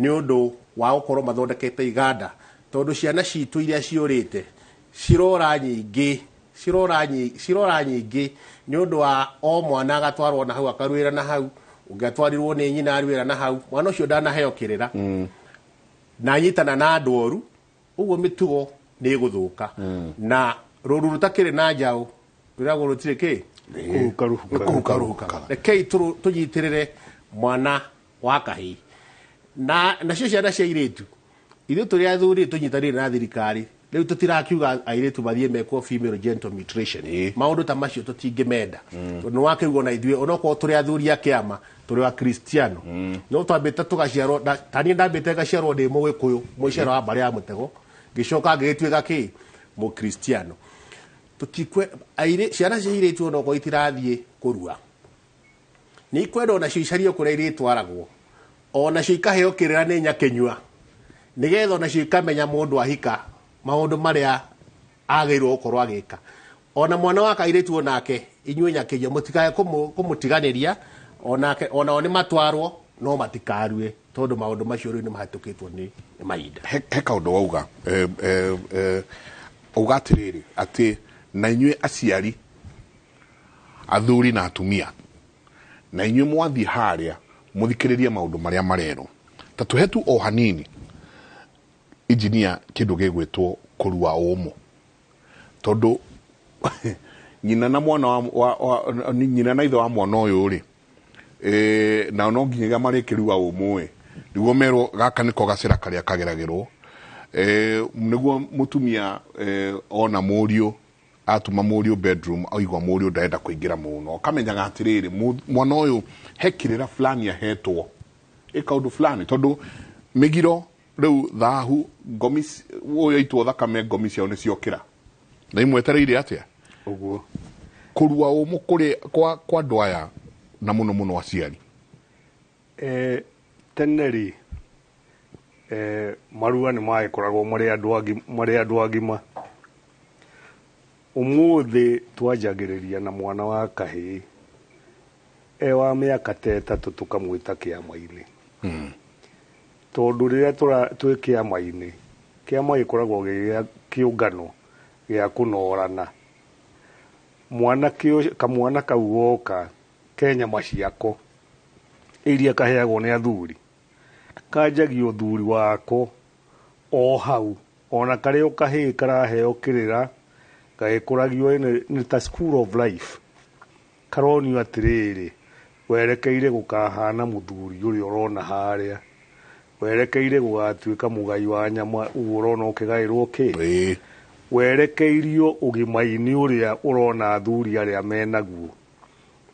nĩ ũndũ wa gũkorwo mathondekete iganda, tondũ ciana citũ iria ciũrĩte cirora nyingĩ cirora nyingĩ nĩ ũndũ wa o mwana agatwarwo na hau akaruĩra na hau, ũngĩatwarirwo nĩ nyina aruĩra na hau, mwana ũcio ndanaheo kĩrĩra na anyitana na andũ oru, ũguo mĩtugo Nĩ ĩgũthũka na rũru rũtakĩrĩ na njaũ rwĩragwo rũtirĩ kĩ Kũhuka ruhukaga. Rekei tũnyitĩrĩre mwana wa kahĩĩ na nacio ciana cia airĩtu. Ithuĩ tũrĩ athuri tũnyitanĩire na thirikari. Rĩu tũtirakiuga airĩtu mathiĩ mekwo female genital mutilation. Maũndũ ta macio tũtingĩmenda, tondũ nĩ wakĩuga ona ithuĩ onokorwo tũrĩ athuri a kĩama, tũrĩ a Kristiano, no twambĩte tũgaciarwo ta niĩ ndambĩte ngaciarwo ndĩ Mũgĩkũyũ, mũciaro wa mbarĩ ya mũtego, ngĩcoka ngĩgĩtuĩka kĩ Mũkristiano. Tũtikwe airĩ ciana cia airĩtu onokorwo itirathiĩ kũrua, nĩ ikwenda onacio icario kũrĩa irĩtwaragwo, onacio ikaheo kĩrĩra nĩ nyakĩnyua, nĩgetha onacio ikamenya mũndũ ahika maũndũ marĩa agĩrĩirwo gũkorwo agĩka. Ona mwana wa kairĩtu onake, inyuĩ nyakĩnyua mũtikae kũmũtiganĩria, onake onao nĩ matwarwo no matikarue, tondũ maũndũ macio rĩu nĩ mahĩtũkĩtwo nĩ mahinda. He kaũndũ wauga, auga atĩrĩrĩ, atĩ na inyuĩ aciari athuri na atumia, na inyuĩ mwathiĩ harĩa mũthikĩrĩrie maũndũ marĩa marerwo. Ta tũhe tu o hanini, injinia, kĩndũ gĩgwĩtwo kũrua ũmũ, tondũ nyina na mwana wa nyina na ithe wa mwana ũyũ rĩ, nao no nginyagia marĩkĩrua ũmũ ĩ, nĩguo merwo gaka nĩko gacĩra karĩa kageragĩrwo, nĩguo mũtumia ona mũriũ atuma mũriũ bedroom, aigua mũriũ ndarenda kũingĩra mũno, akamenyaga atĩrĩrĩ, mwana ũyũ he kĩrĩra fulani ahetwo, ĩ kaũndũ fulani, tondũ mĩgiro rĩu thahu ngomi ũyũ aitwo thakame, ngomi ciao nĩciokĩra na imwetereire atĩa. Ũguo kũrua ũmũ kũrĩ kwa andũ aya na mũno mũno aciari. Tene rĩ, marua nĩ magĩkoragwo marĩ andũ agima. Ũmũthĩ twanjagĩrĩria na mwana wa kahĩĩ e wa mĩaka ta 3 tũkamwĩta kĩama-inĩ. Tondũ rĩrĩa twĩ kĩama-inĩ, kĩama gĩkoragwo gĩ gĩa kĩũngano gĩa kũnorana. Mwanake kamwana kau goka ke nyama ciako iria kaheagwo nĩ athuri, kanjagia ũthuri wako o hau, ona karĩ o kahĩĩ karaheo kĩrĩra, gagĩkũragio nĩ ta school of life, karonio atĩrĩrĩ, werekeire gũkahana mũthuri ũrĩa ũrona harĩa, werekeire gũgatuĩka mũgai wa nyama ũguo ũrona ũkĩgaĩrwo kĩ, werekeirio ũgima-inĩ ũrĩa ũrona athuri arĩa menaguo.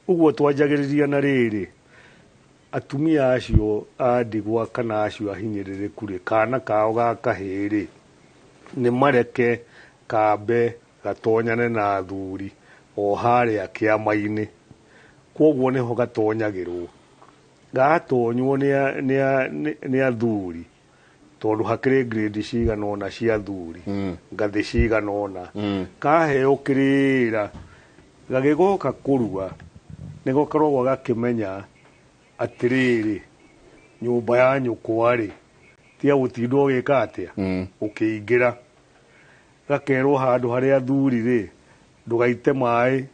Ũguo twanjagĩrĩria na rĩrĩ, atumia acio a ndigwa kana acio ahinyĩrĩrĩku rĩ, kana kao ga kahĩĩ rĩ, nĩ mareke kambe gatonyane na athuri o harĩa kĩama-inĩ. Kwoguo nĩho gatonyagĩrwo, gatonywo nĩ athuri, tondũ hakĩrĩ grade cigana ũna cia athuri, ngathĩ cigana ũna, kaheo kĩrĩra gagĩgoka kũrua, nĩgakoragwo gakĩmenya atĩrĩrĩ, nyũmba ya nyũkwa rĩ, ti ya gũtinda ũgĩka atĩa, ũkĩingĩra. Gakerwo handũ harĩa athuri rĩ, ndũgaite maĩ,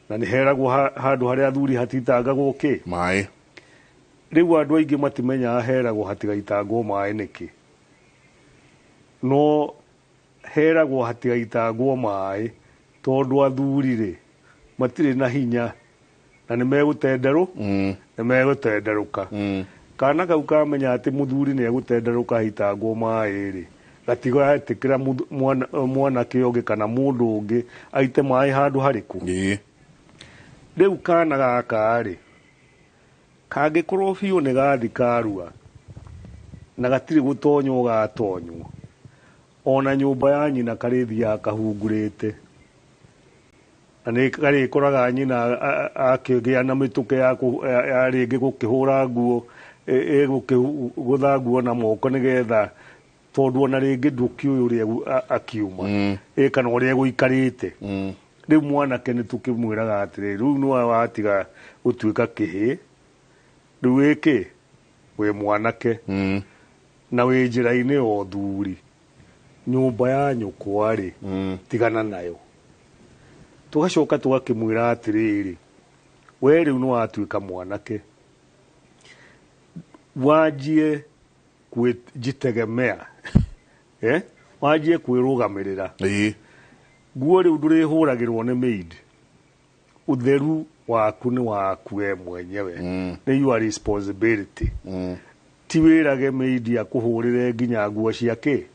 na nĩ heragwo handũ harĩa athuri hatitangagwo kĩ maĩ. Rĩu andũ aingĩ matimenyaga heragwo hatigaitangwo maĩ nĩkĩ, no heragwo hatigaitangwo maĩ tondũ athuri rĩ matirĩ na hinya na nĩ megũtenderũka. Kana kau kamenya atĩ mũthuri nĩ egũtenderũka haitangwo maĩ rĩ, gatigetĩkĩra mwanake ũngĩ kana mũndũ ũngĩ aite maĩ handũ harĩkũ. Rĩu kana gaka rĩ, kangĩkorwo biũ nĩ gathi karua na gatirĩ gũtonywo gatonywo, ona nyũmba ya nyina karĩthiaga kahungurĩte, na nĩ karĩkoraga nyina akĩgĩa na mĩtũkĩ ya rĩngĩ gũkĩhũra nguo, gũkĩgũtha nguo na moko nĩgetha, tondũ ona rĩngĩ ndũkĩũĩ ũrĩa akiuma, kana ũrĩa egũikarĩte. Rĩu mwanake nĩ tũkĩmwĩraga atĩrĩrĩ, rĩu nĩwe watiga gũtuĩka kĩhĩĩ, rĩu wĩ kĩ, wĩ mwanake na wĩ njĩra-inĩ ya ũthuri, nyũmba ya nyũkwa rĩ, tigana nayo. Tũgacoka tũgakĩmwĩra atĩrĩrĩ, we rĩu nĩ watuĩka mwanake, wanjie kujitegemea. Wanjie kwĩrũgamĩrĩra. Nguo rĩu ndũrĩhũragĩrwo nĩ maid. Ũtheru waku nĩ waku we mwenyewe. Nĩ your responsibility. Ti wĩrage maid akũhũrĩre nginya nguo ciake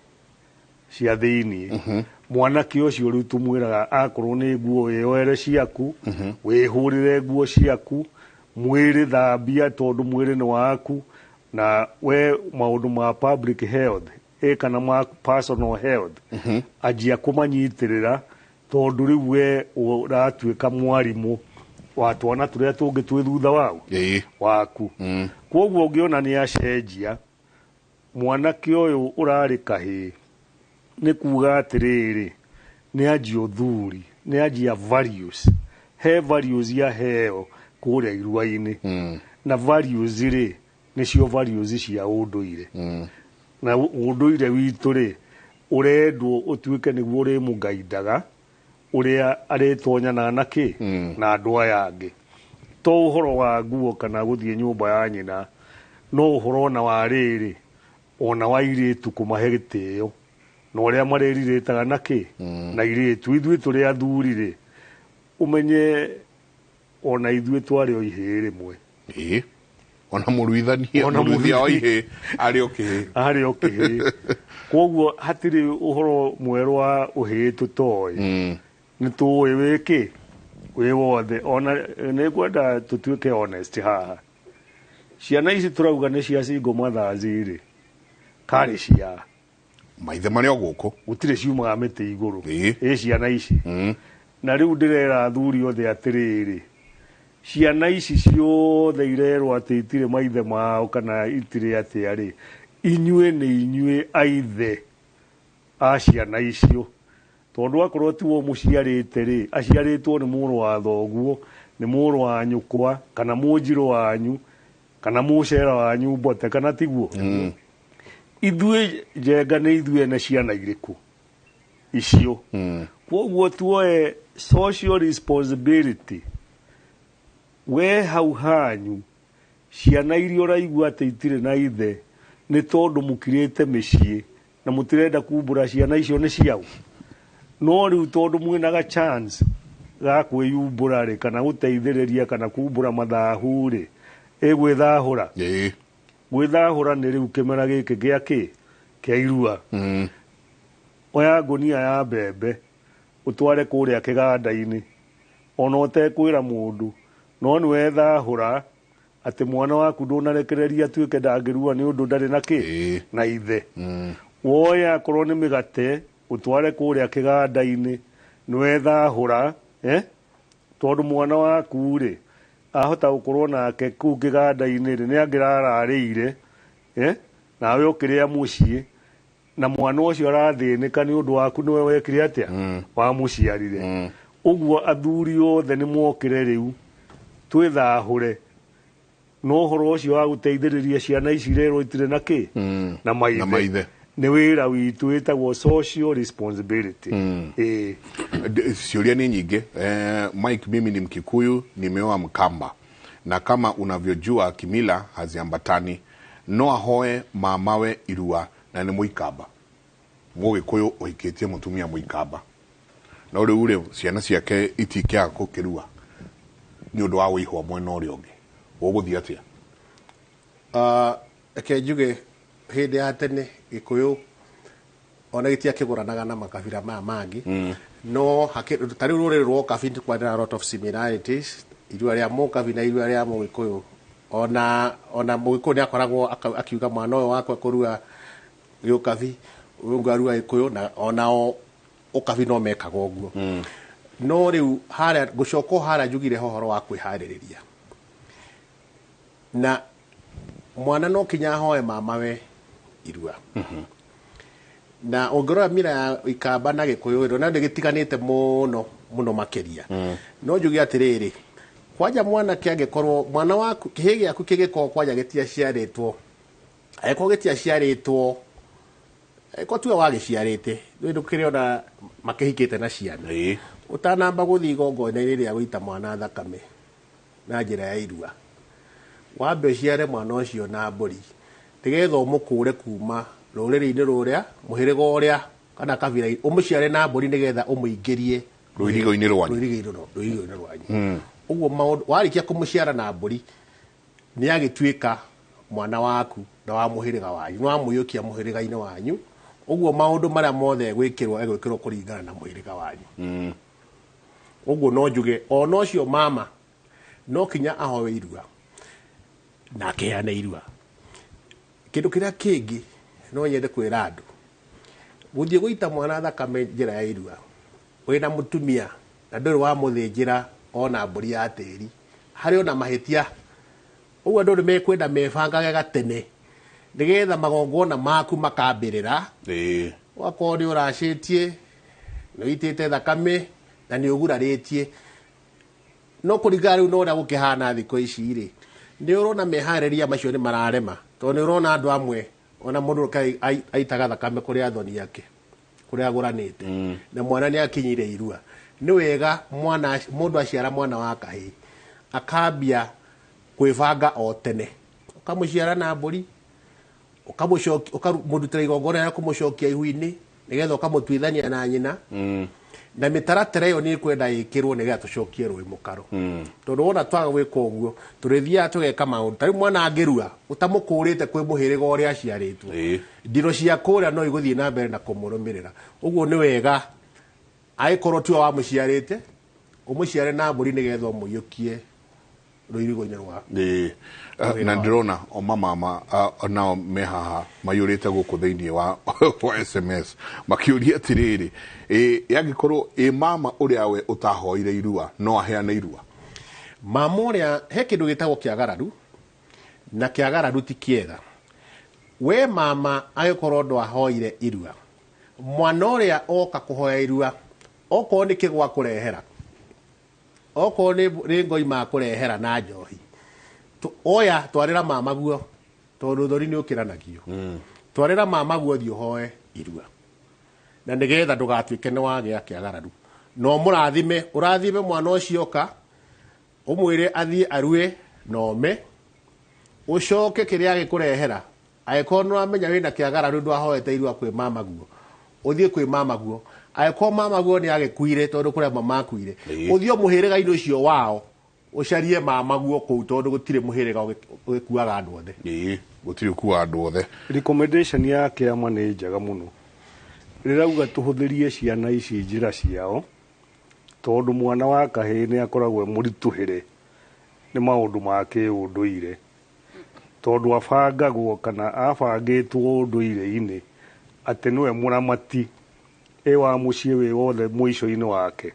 cia thĩiniĩ. Mwanake ũcio rĩu tũmwĩraga akorwo nĩ nguo wĩyoere ciaku, wĩhũrĩre nguo ciaku, mwĩrĩ thambia tondũ mwĩrĩ nĩ waku, na we maũndũ ma public health kana ma personal health anjia kũmanyitĩrĩra tondũ rĩu we ũratuĩka mwarimũ wa twana tũrĩa tũngĩ twĩ thutha wau waku. Koguo ũngĩona nĩ acenjia mwanake ũyũ ũrarĩ kahĩĩ nĩ kuga atĩrĩrĩ, nĩ anjia ũthuri, nĩ anjia values. He values ya heo kũrĩa irua-inĩ. Na values rĩ nĩcio values cia ũndũire. Na ũndũire witũ rĩ ũrendwo ũtuĩke nĩguo ũrĩmũgaindaga ũrĩa arĩtonyanaga na kĩ na andũ aya angĩ. To ũhoro wa nguo kana gũthiĩ nyũmba ya nyina, no ũhoro ona wa rĩrĩ ona wa airĩtu kũmahe gĩtĩo na ũrĩa marĩrirĩtaga na kĩ na airĩtu. Ithuĩ tũrĩ athuri rĩ, ũmenye ona ithuĩ twarĩ o ihĩĩ rĩmwe. Ona mũruithania, Ona mũruithia wa ihĩĩ arĩ o kĩhĩĩ. Arĩ o kĩhĩĩ. Koguo hatirĩ ũhoro mwerũ wa ũhĩĩ tũtoĩ. Nĩ tũĩ wĩkĩ wĩ wothe. Ona nĩ ngwenda tũtuĩke honest haha. Ciana ici tũrauga nĩ cia single mothers rĩ, karĩ cia maithe marĩ o gũkũ, gũtirĩ ciumaga mĩtĩ igũrũ. Ĩ ciana ici. Na rĩu ndĩrera athuri othe atĩrĩrĩ, ciana ici ciothe irerwo atĩ itirĩ maithe mao kana itirĩ atĩa rĩ, inyuĩ nĩ inyuĩ aithe a ciana icio. Tondũ akorwo tiwe ũmũciarĩte rĩ, aciarĩtwo nĩ mũrũ wa thoguo, nĩ mũrũ wa nyũkwa, kana mũnjirũ wanyu, kana mũcera wanyu mbote, kana tiguo? Ithuĩ njenga nĩ ithuĩ ene ciana irĩkũ icio. Koguo tuoe social responsibility. We hau hanyu ciana iria ũraigua atĩ itirĩ na ithe nĩ tondũ mũkirĩte mĩciĩ na mũtirenda kumbũra ciana icio nĩ ciao. No rĩu tondũ mwĩna ga chance ga kwĩyumbũra rĩ, kana gũteithĩrĩria kana kumbũra mathahu rĩ, ĩgwĩthahũra. Gwĩthahũra nĩ rĩu kĩmera gĩkĩ gĩa kĩ kĩa irua. Oya ngũnia ya mbembe ũtware kũrĩa kĩganda-inĩ ona ũtekwĩra mũndũ, no nĩ wethahũra atĩ mwana waku ndũnarekereria atuĩke ndangĩrua nĩ ũndũ ndarĩ na kĩ na ithe. Woye akorwo nĩ mĩgate ũtware kũrĩa kĩganda-inĩ nĩ wethahũra, tondũ mwana waku rĩ ahota gũkorwo nake kũu kĩganda-inĩ rĩ nĩ angĩrararĩire, nawe ũkĩrĩa mũciĩ na mwana ũcio arathĩnĩka nĩ ũndũ waku nĩwe wekire atĩa wamũciarire. Ũguo athuri othe nĩ mokĩre rĩu twĩthahũre no ũhoro ũcio wa gũteithĩrĩria ciana ici rero itirĩ na kĩ na maithe nĩ wĩra witũ wĩtagwo social responsibility. Ciũria nĩ nyingĩ. Mike, mimi ni Mkikuyu, nimeoa Mkamba, na kama unavyojua kimila haziambatani. No ahoe mamawe irua na nĩ Mũikamba. Mũgĩkũyũ ũhikĩtie mũtumia Mũikamba, no rĩu rĩ ciana ciake itikĩaga gũkĩrua nĩ ũndũ wa wĩihwa mwena ũrĩa ũngĩ. Ũgũthiĩ atĩa? Reke njuge hĩndĩ ya tene Gĩkũyũ ona gĩtiakĩgũranaga na makabira maya mangĩ. No ta rĩu rũrĩrĩ rwa Ũkabi nĩ kwarĩ na lot of similarities, irua rĩa Mũkabi na irua rĩa Mũgĩkũyũ. Ona Mũgĩkũyũ nĩ akoragwo akiuga mwana ũyũ wakwa kũrua gĩũkabi, ũyũ ũngĩ arua Gĩkũyũ, na onao Ũkabi no mekaga ũguo. No rĩu harĩa ngũcoka o harĩa njugire ũhoro wa kwĩharĩrĩria. Na mwana no kinya ahoe mamawe irua. Na ũngĩrora mira ya Ikamba na Gĩkũyũ rĩ, na nĩ gĩtiganĩte mũno mũno makĩria. No njuge atĩrĩrĩ, kwanja mwanake angĩkorwo mwana waku kĩhĩĩ gĩaku kĩngĩkorwo kwanja gĩtiaciarĩtwo, angĩkorwo gĩtiaciarĩtwo, angĩkorwo tiwe wagĩciarĩte, rĩu ndũkĩrĩ makĩhikĩte na ciana. Ũtanamba gũthiĩ igongona-inĩ rĩa gũita mwana thakame na njĩra ya irua, wambe ũciare mwana ũcio na mbũri nĩgetha ũmũkũre kuma rũrĩrĩ-inĩ rũrĩa mũhĩrĩga ũrĩa Kana kabira ũmũciare na mbũri nĩgetha ũmũingĩrie Rũirigo-inĩ rwanyu. Rũirigo-inĩ rwanyu. Ũguo maũndũ warĩkia kũmũciara na mbũri nĩ agĩtuĩka mwana waku na wa mũhĩrĩga wanyu, nĩ wamũiyũkia mũhĩrĩga-inĩ wanyu. Ũguo maũndũ marĩa mothe egwĩkĩrwo egwĩkĩrwo kũringana na mũhĩrĩga wanyu. Ũguo no njuge ona ũcio mama no kinya ahoe irua na akeane irua. Kĩndũ kĩrĩa kĩngĩ no nyende kwĩra andũ, gũthiĩ gũita mwana thakame njĩra ya irua wĩna mũtumia na ndũrĩ wamũthĩnjĩra ona mbũri ya tĩri, harĩ ona mahĩtia. Ũguo andũ nĩmekwenda mebangage gatene nĩgetha magongona maku makambĩrĩra. Wakorwo nĩ ũracĩtie, nĩ ũitĩte thakame na nĩ ũgurarĩtie. No kũringana rĩu na ũrĩa gũkĩhana thikũ ici rĩ, nĩ ũrona meharĩria macio nĩ mararema, tondũ nĩ ũrona andũ amwe ona mũndũ aitaga thakame kũrĩ athoni ake kũrĩa agũranĩte, na mwana nĩ akinyire irua. Nĩ wega mwana mũndũ aciara mwana wa kahĩĩ akambia kwĩbanga o tene, ũkamũciara na mbũri, ũkamũcokia, ũkamũrutĩra igongona rĩa kũmũcokia ihu-inĩ nĩgetha ũkamũtuithania na nyina. Na mĩtaratara ĩyo nĩ ĩkwenda ĩkĩrwo nĩgetha tũcokie rũĩ mũkaro. Tondũ wona twaga gwĩka ũguo tũrĩthiaga tũgeka maũndũ. Ta rĩu mwana angĩrua ũtamũkũrĩte kwĩ mũhĩrĩga ũrĩa aciarĩtwo, ndiro cia kũrĩa no igũthiĩ na mbere na kũmũrũmĩrĩra. Ũguo nĩ wega angĩkorwo tiwe wamũciarĩte ũmũciare na mbũri nĩgetha ũmũiyũkie rũirigo-inĩ rwa na ndĩrona o mamama nao me haha maiyũrĩte gũkũ thĩinĩ wa SMS makĩũria atĩrĩrĩ, yangĩkorwo ĩ mama ũrĩa we ũtahoire irua no aheane irua? Mama ũrĩa, he kĩndũ gĩtagwo kĩagararu, na kĩagararu ti kĩega. We mama angĩkorwo ndwahoire irua, mwana ũrĩa oka kũhoya irua, okorwo nĩ kĩgwa kũrehera, okorwo nĩ ngoi makũrehera na njohi, oya twarĩra mama guo, tondũ ũtheri nĩ ũkĩranagio. Twarĩra mama guo thiĩ ũhoe irua, na nĩgetha ndũgatuĩke nĩ wagĩa kĩagararu. Na ũmũrathime, ũrathime mwana ũcio oka, ũmwĩre athiĩ arue na ome, ũcoke kĩrĩa agĩkũrehera. Angĩkorwo nĩ ũramenya wĩna kĩagararu ndwahoete irua kwĩ mama guo, ũthiĩ kwĩ mama guo. Angĩkorwo mama guo nĩ agĩkuire, tondũ kũrĩa mama akuire, ũthiĩ mũhĩrĩga-inĩ ũcio wao ũcarie mama guo kũu, tondũ gũtirĩ mũhĩrĩga ũgĩkuaga andũ othe. Gũtirĩ ũkuaga andũ othe. Recommendation ya kĩama nĩ njega mũno. Rĩrauga tũhũthĩrie ciana ici njĩra ciao, tondũ mwana wa kahĩĩ nĩ akoragwo e mũritũhĩre nĩ maũndũ ma kĩũndũire, tondũ abangagwo kana abangĩtwo ũndũire-inĩ atĩ nĩwe mũramati ĩ wa mũciĩ wĩ wothe mũico-inĩ wake.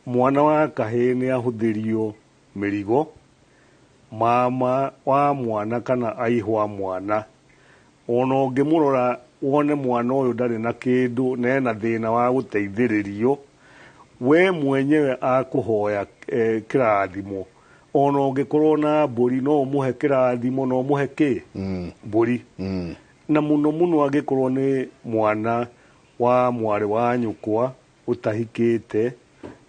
Mwana wa kahĩĩ nĩ ahũthĩrio mĩrigo, mama wa mwana kana aihwa mwana, ona ũngĩmũrora wone mwana ũyũ ndarĩ na kĩndũ na ena thĩna wa gũteithĩrĩrio, we mwenyewe akũhoya kĩrathimo. Ona ũngĩkorwo na mbũri no ũmũhe kĩrathimo, no ũmũhe kĩ? Mbũri. Na mũno mũno angĩkorwo nĩ mwana wa mwarĩ wa nyũkwa ũtahikĩte,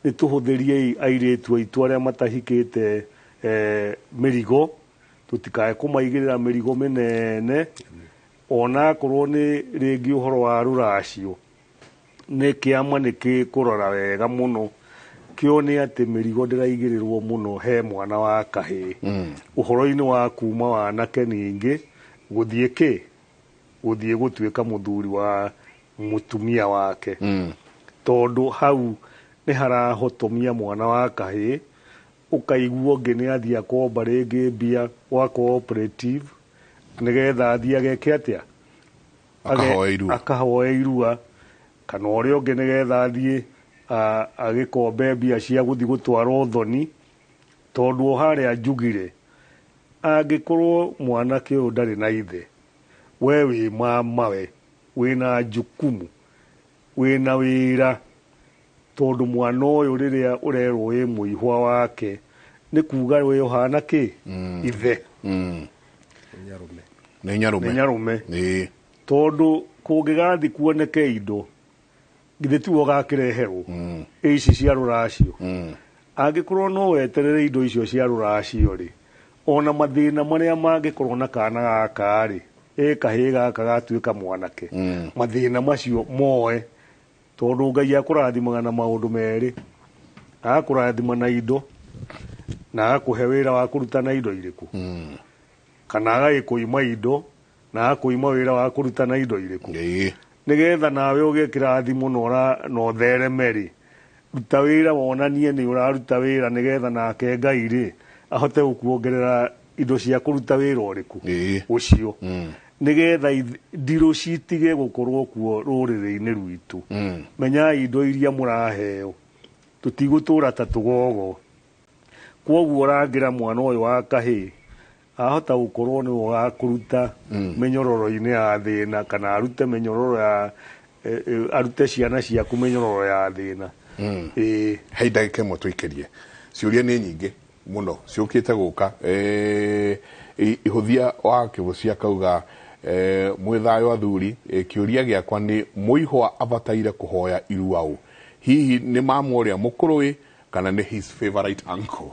nĩ tũhũthĩriei airĩtu aitũ arĩa matahikĩte mĩrigo, tũtikae kũmaigĩrĩra mĩrigo mĩnene, ona akorwo nĩ rĩngĩ ũhoro wa rũracio, nĩ kĩama nĩ gĩkũrora wega mũno kĩone atĩ mĩrigo ndĩraigĩrĩrwo mũno he mwana wa kahĩĩ. Ũhoro-inĩ wa kuma wanake ningĩ gũthiĩ kĩ? Gũthiĩ gũtuĩka mũthuri wa mũtumia wake. Tondũ hau nĩ harahotomia mwana wa kahĩĩ, ũkaigua ũngĩ nĩ athiĩ akomba rĩngĩ mbia wa cooperative nĩgetha athiĩ ageke atĩa? Akahoe irua, kana ũrĩa ũngĩ nĩgetha athiĩ agĩkombe mbia cia gũthiĩ gũtwara ũthoni, tondũ o harĩa njugire angĩkorwo mwanake ũyũ ndarĩ na ithe, we wĩ mamawe, wĩna jukumu, wĩna wĩra, tondũ mwana ũyũ rĩrĩa ũrerwo wĩ mũihwa wake nĩ kuga we ũhana kĩ? Ithe. Nĩ nyarume. Nĩ nyarume. Tondũ kũngĩgathiĩ kuoneke indo, githĩ tiwe ũgakĩreherwo ici cia rũracio. Angĩkorwo no weterere indo icio cia rũracio rĩ, ona mathĩna marĩa mangĩkorwo na kana gaka rĩ, Ĩ kahĩĩ gaka gatuĩka mwanake, mathĩna macio moe, tondũ Ngai akũrathimaga na maũndũ merĩ, agakũrathima na indo na agakũhe wĩra wa kũruta na indo irĩkũ, kana agagĩkũima indo na agakũima wĩra wa kũruta na indo irĩkũ, nĩgetha nawe ũgĩe kĩrathimo na ũthereme rĩ, ruta wĩra wonanie nĩ ũraruta wĩra, nĩgetha nake Ngai rĩ ahote gũkuongerera indo cia kũruta wĩra ũrĩkũ ũcio, nĩgetha ndirũ citige gũkorwo kuo rũrĩrĩ-inĩ rwitũ. Menyai indo iria mũraheo, tũtigũtũra ta tũgogo. Kwoguo rangĩra mwana ũyũ wa kahĩĩ, ahota gũkorwo nĩwe ũgakũruta mĩnyororo-inĩ ya thĩna, kana arute mĩnyororo ya arute ciana ciaku mĩnyororo ya thĩna. Ĩĩ, hei ndagĩka ĩmwe tũikĩrie, ciũria nĩ nyingĩ mũno ciũkĩte gũka. Ihũthia wa kĩbũcia akauga, mwĩ thayũ athuri, kĩũria gĩakwa nĩ mũihwa abataire kũhoya irua ũ? Hihi nĩ mama ũrĩa mũkũrũ kana nĩ his favorite uncle?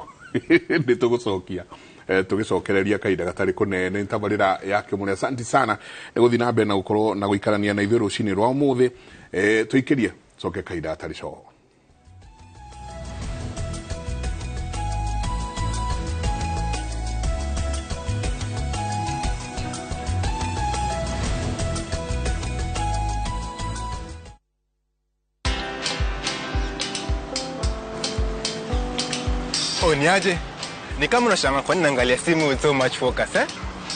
Nĩ tũgũcokia tũgĩcokereria kahinda gatarĩ kũnene. Tabarĩra ya Kĩmũrĩ, asante sana nĩ gũthiĩ na mbere na gũkorwo na gũikarania na ithuĩ rũcinĩ rwa ũmũthĩ. Tũikĩrie coke kahinda gatarĩ coho. Oh, niaje? Ni kama unashangaa kwa nini naangalia simu with so much focus, eh?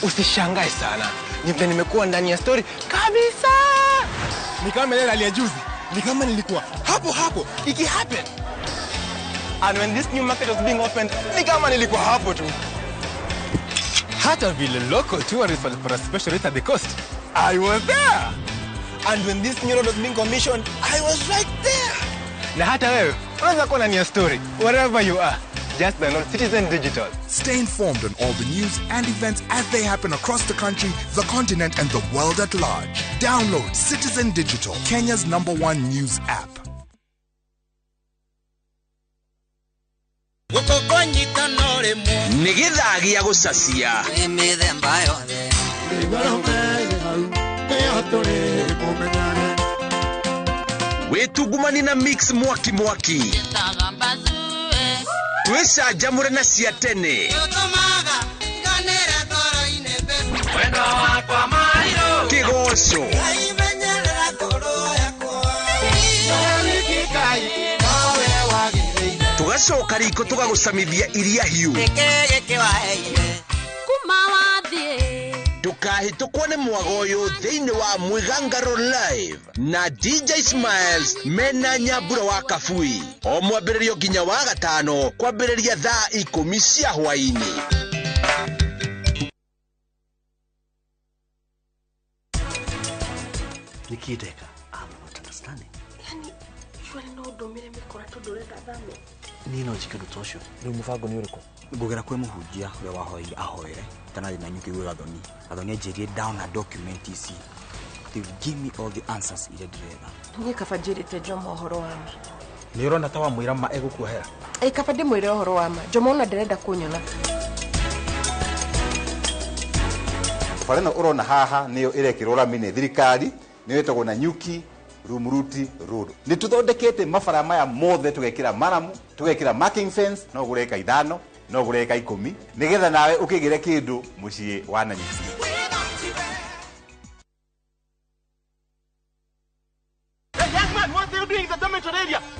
Usishangae sana. Ni vile nimekuwa ndani ya story kabisa. Ni kama ile hali ya juzi. Ni kama nilikuwa hapo hapo iki happen. And when this new market was being opened, ni kama nilikuwa hapo tu. Hata vile local tourists walipata special rate at the coast, I was there. And when this new road was being commissioned, I was right there. Na hata wewe unaweza kuwa ndani ya story wherever you are. Just download Citizen Digital. Stay informed on all the news and events as they happen across the country, the continent, and the world at large. Download Citizen Digital, Kenya's #1 news app. Nĩ gĩthaa gĩa gũcacia. Wĩtungumani na mix mwaki mwaki, twĩcanjamũre na cia tene, kĩgoco, tũgacoka riko tũgagũcamithia iria hiũ. Ndũkahĩtũkwo nĩ mwago ũyũ thĩinĩ wa Mwĩgangaro Live na DJ Smiles mena Nyambura wa Kabui, o mwambĩrĩrio nginya wa gatano kwambĩrĩria thaa 10 cia hwaĩ-inĩ. Nĩkĩ ndeka? I'm not understanding. Yani surely no ndũmĩre mĩkora tondũ ũrenda thame. Niĩ no njike ũndũ ta ũcio. Rĩu mũbango nĩ ũrĩkũ? Ngũgera kwĩ mũhunjia ũrĩa wahoeire ahoere tanathi na nyuki gwĩ Gathoni. Gathoni anjĩrire ndona document ici, they will give me all the answers iria ndĩretha. Niĩ kaba njĩrĩte Jomo ũhoro wa ma. Nĩ ũrona ta wamwĩra ma egũkuohera? Ĩ, kaba ndĩmwĩre ũhoro wa ma. Jomo ona ndarenda kũnyona. Bara ĩno ũrona haha nĩyo ĩrekĩrwo rami nĩ thirikari, nĩyo ĩtagwo Nanyuki Rumuruti Road. Nĩ tũthondekete mabara maya mothe, tũgekĩra maramu, tũgekĩra marking fence, no ũgũre eka 5, no ũgũre eka 10, nĩgetha nawe ũkĩgĩre kĩndũ mũciĩ wa Nanyuki.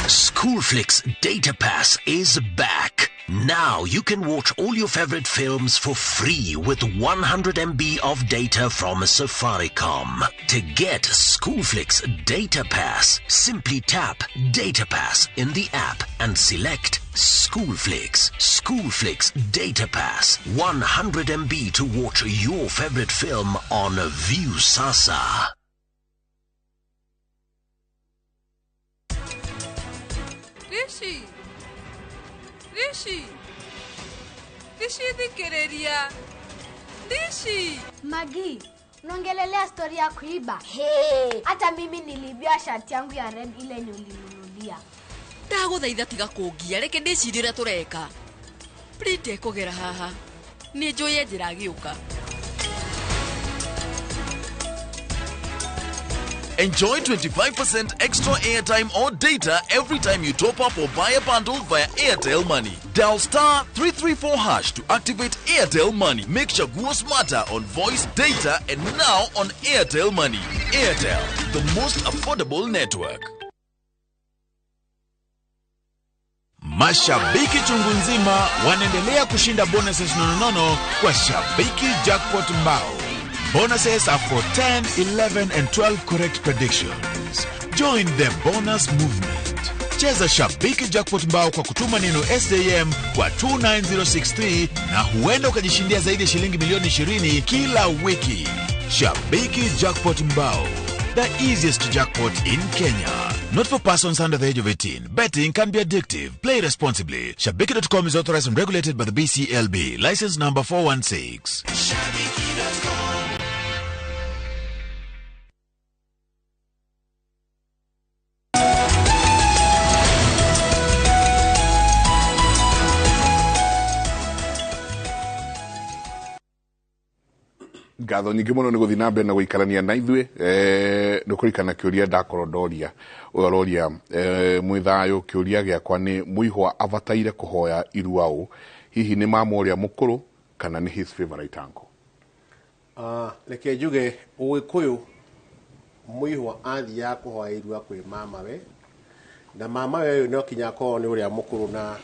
Schoolflix Data Pass is back. Now you can watch all your favorite films for free with 100 MB of data from Safaricom. To get Schoolflix Data Pass, simply tap Data Pass in the app and select Schoolflix. Schoolflix Data Pass, 100 MB to watch your favorite film on Viusasa. Rishi, Rishi, Rishi thikiriria. Rishi. Magi, unaongelelea story ya kuiba. Hey, hata mimi niliibiwa shati yangu ya red ile nilinunulia. Ndagũthaitha tiga kũngia, reke ndĩcirie ũrĩa tũreka. Print ĩkũgera haha. Nĩ njũĩ njĩra agĩũka. Enjoy 25% extra airtime or data every time you top up or buy a bundle via Airtel Money. Dial star 334 hash to activate Airtel Money. Make Chaguo smarter on voice, data, and now on Airtel Money. Airtel, the most affordable network. Mashabiki chungu nzima wanaendelea kushinda bonuses nononono kwa Shabiki Jackpot Mbao. Bonuses are for 10, 11 and 12 correct predictions. Join the bonus movement. Cheza Shabiki Jackpot Mbao kwa kutuma neno SJM kwa 29063 na huenda ukajishindia zaidi ya shilingi milioni 20 kila wiki. Shabiki Jackpot Mbao, the easiest jackpot in Kenya. Not for persons under the age of 18. Betting can be addictive. Play responsibly. Shabiki.com is authorized and regulated by the BCLB. License number 416. Shabiki.com. Ngatho nyingĩ mũno nĩ gũthiĩ na mbere na gũikarania na ithuĩ nĩ kũririkana kĩũria ndakorwo ndoria ũyũ aroria mwĩ thayũ kĩũria gĩakwa nĩ mũihwa abataire kũhoya irua ũ hihi nĩ mama ũrĩa mũkũrũ kana nĩ his favorite uncle? Reke njuge ũgĩkũyũ mũihwa athiaga kũhoya irua kwĩ mamawe na mamawe ũyũ no kinya akorwo nĩ ũrĩa mũkũrũ na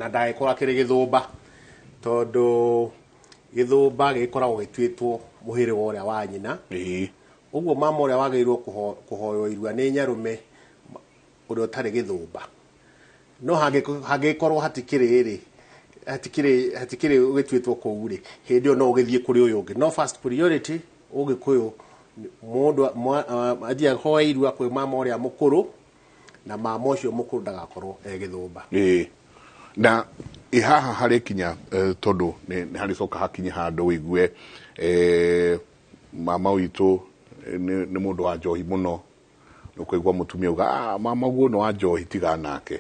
ndagĩkorwo akĩrĩ gĩthũmba tondũ gĩthũmba gĩkoragwo gĩtuĩtwo mũhĩrĩga ũrĩa wa nyina. Ũguo mama ũrĩa wagĩrĩirwo kũhoywo irua nĩ nyarume ũrĩa ũtarĩ gĩthũmba. No hangĩkorwo hatikĩrĩ rĩ, hatikĩrĩ gĩtuĩtwo kũu rĩ, hĩndĩ ĩyo no ũgĩthiĩ kũrĩ ũyũ ũngĩ. No first priority ũgĩkũyũ mũndũ athiaga kũhoya irua kwĩ mama ũrĩa mũkũrũ na mama ũcio mũkũrũ ndagakorwo e gĩthũmba. Na ihaha harĩ kinya tondũ nĩ harĩ coka hakinye handũ wĩigue mama witũ nĩ mũndũ wa njohi mũno nĩ ũkũigua mũtumia auga mama guo nĩ wa njohi tiga nake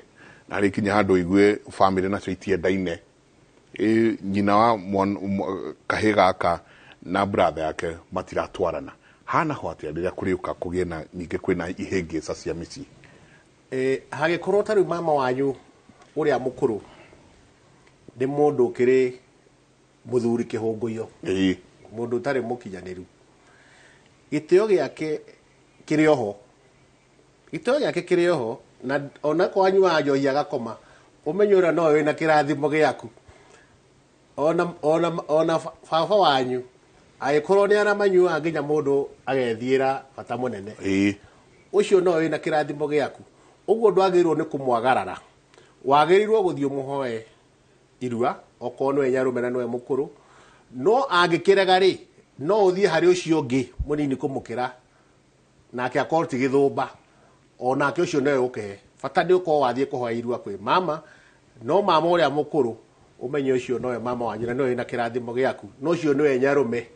na harĩ kinya handũ wĩigue bamĩrĩ nacio itiendaine nyina wa kahĩ gaka na brother yake matiratwarana hana ho atĩa rĩrĩa kũrĩũka kũgĩe na ningĩ kwĩna ihĩngĩca cia mĩciĩ? Hagĩkorwo ta rĩu mama wanyu ũrĩa mũkũrũ nĩ mũndũ ũkĩrĩ mũthuri kĩhũngũyo, mũndũ ũtarĩ mũkinyanĩru, gĩtĩo gĩake kĩrĩ oho, gĩtĩo gĩake kĩrĩ oho na ona kwanyu wa njohi agakoma ũmenye ũrĩa no wĩna kĩrathimo gĩaku. Ona baba wanyu agĩkorwo nĩ aramanyua nginya mũndũ agethiĩra bata mũnene, ũcio no wĩna kĩrathimo gĩaku. Ũguo ndwagĩrĩirwo nĩ kũmwagarara, wagĩrĩirwo gũthiĩ ũmũhoe irua okorwo nĩwe nyarume na nĩwe mũkũrũ. No angĩkĩrega rĩ, no ũthiĩ harĩ ũcio ũngĩ mũnini kũmũkĩra nake akorwo ti gĩthũmba, onake ũcio nowe ũkĩhe. Bata nĩ ũkorwo wathiĩ kũhoya irua kwĩ mama, no mama ũrĩa mũkũrũ ũmenye ũcio nowe mama wanyu na nĩwe wĩna kĩrathimo gĩaku, no ũcio nĩwe nyarume,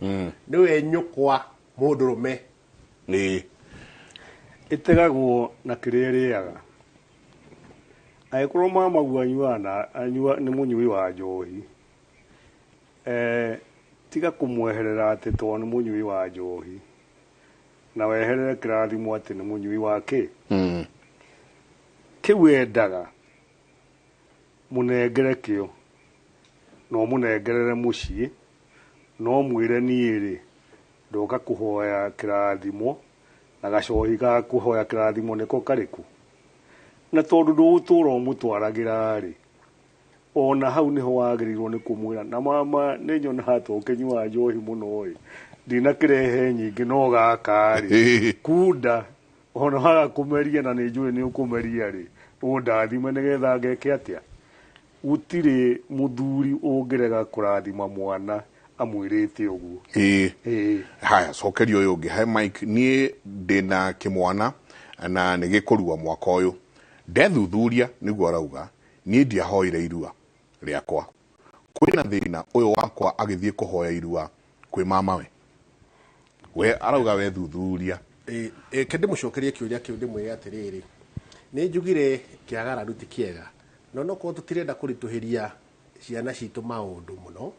nĩwe nyũkwa mũndũrũme. Ĩtegagwo na kĩrĩa ĩrĩaga. Angĩkorwo mama guo anyuaga nĩ mũnyui wa njohi, tiga kũmweherera atĩ tondũ nĩ mũnyui wa njohi na weherere kĩrathimo atĩ nĩ mũnyui wa kĩ. Kĩu endaga mũnengere kĩo, no mũnengerere mũciĩ, no mwĩre niĩ rĩ ndoka kũhoya kĩrathimo na gacohi ga kũhoya kĩrathimo nĩko karĩkũ. Na tondũ ndũgũtũra ũmũtwaragĩra rĩ, ona hau nĩho wagĩrĩirwo nĩ kũmwĩra na mama nĩ nyonaga ta ũkĩnyuaga njohi mũno ĩ, ndinakĩrehe nyingĩ no gaka rĩ kunda ona waga kũmeria na nĩ njũĩ nĩ ũkũmeria rĩ, ũndathime nĩgetha ngeke atĩa. Gũtirĩ mũthuri ũngĩrega kũrathima mwana amwĩrĩte ũguo. Haya, cokeria ũyũ ũngĩ. He Mike, niĩ ndĩna kĩmwana na nĩ gĩkũrua mwaka ũyũ. Ndethuthuria nĩguo arauga niĩ ndiahoire irua rĩakwa. Kwĩna thĩna ũyũ wakwa agĩthiĩ kũhoya irua kwĩ mamawe. We arauga wethuthuria. Ke ndĩmũcokerie kĩũria kĩu ndĩmwĩre atĩrĩrĩ, nĩ njugire kĩagararu ti kĩega, no nokorwo tũtirenda kũritũhĩria ciana citũ maũndũ mũno.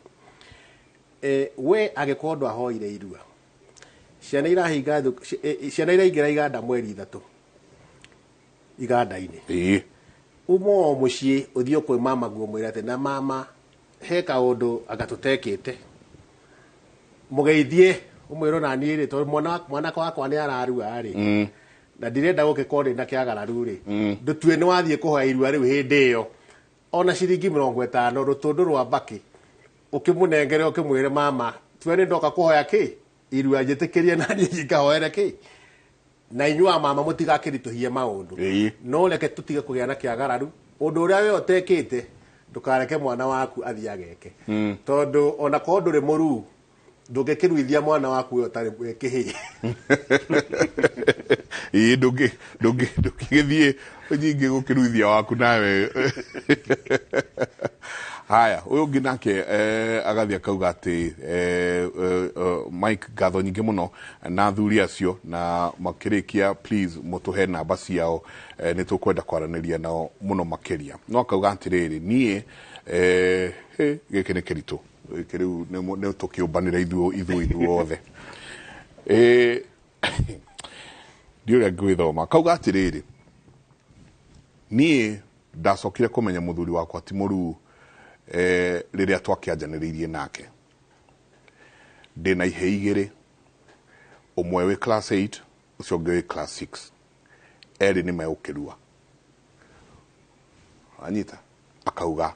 We angĩkorwo ndwahoire irua, Ciana irahinga ciana iraingĩra iganda mweri 3 iganda-inĩ. Uma o mũciĩ ũthiĩ kwĩ mama guo mwĩre atĩ na mama he kaũndũ anga tũtekĩte, mũgeithie ũmwĩre ona niĩ rĩ, tondũ mwanake wakwa nĩ ararua rĩ, na ndirenda gũgĩkorwo ndĩ na kĩagararu rĩ, ndũtue nĩ wathiĩ kũhoya irua rĩu hĩndĩ ĩyo ona ciringi 50 rũtũndũ rwa mbakĩ ũkĩmũnengere ũkĩmwĩre mama tue nĩ ndoka kũhoya kĩ irua njĩtĩkĩrie na niĩ ngahoere kĩ, na inyuĩ a mama mũtigakĩritũhie maũndũ, no reke tũtige kũgĩa na kĩagararu. Ũndũ ũrĩa we ũtekĩte ndũkareke mwana waku athiĩ ageke, tondũ ona korwo ndũrĩ mũruu ndũngĩkĩruithia mwana waku we ũtarĩ wĩ kĩhĩĩ. Ĩĩ, ndũngĩgĩthiĩ nyingĩ gũkĩruithia waku nawe. Haya, ũyũ ũngĩ nake agathiĩ akauga atĩ Mike, ngatho nyingĩ mũno na athuri acio, na makĩrĩkia please mũtũhe namba ciao, nĩ tũkwenda kwaranĩria nao mũno makĩria. No akauga atĩrĩrĩ, niĩ gĩkĩ nĩ kĩritũ, gĩkĩ rĩu nĩ tũkĩũmbanĩra ithuĩ ithuothe. Ndiũĩ ũrĩa ngwĩthoma. Akauga atĩrĩrĩ, niĩ ndacokire kũmenya mũthuri wakwa ti mũruu rĩrĩa twakĩanjanĩrĩirie nake. Ndĩna ihĩĩ igĩrĩ, ũmwe wĩ class 8, ũcio ũngĩ wĩ class 6. Erĩ nĩ megũkĩrua. Anyita akauga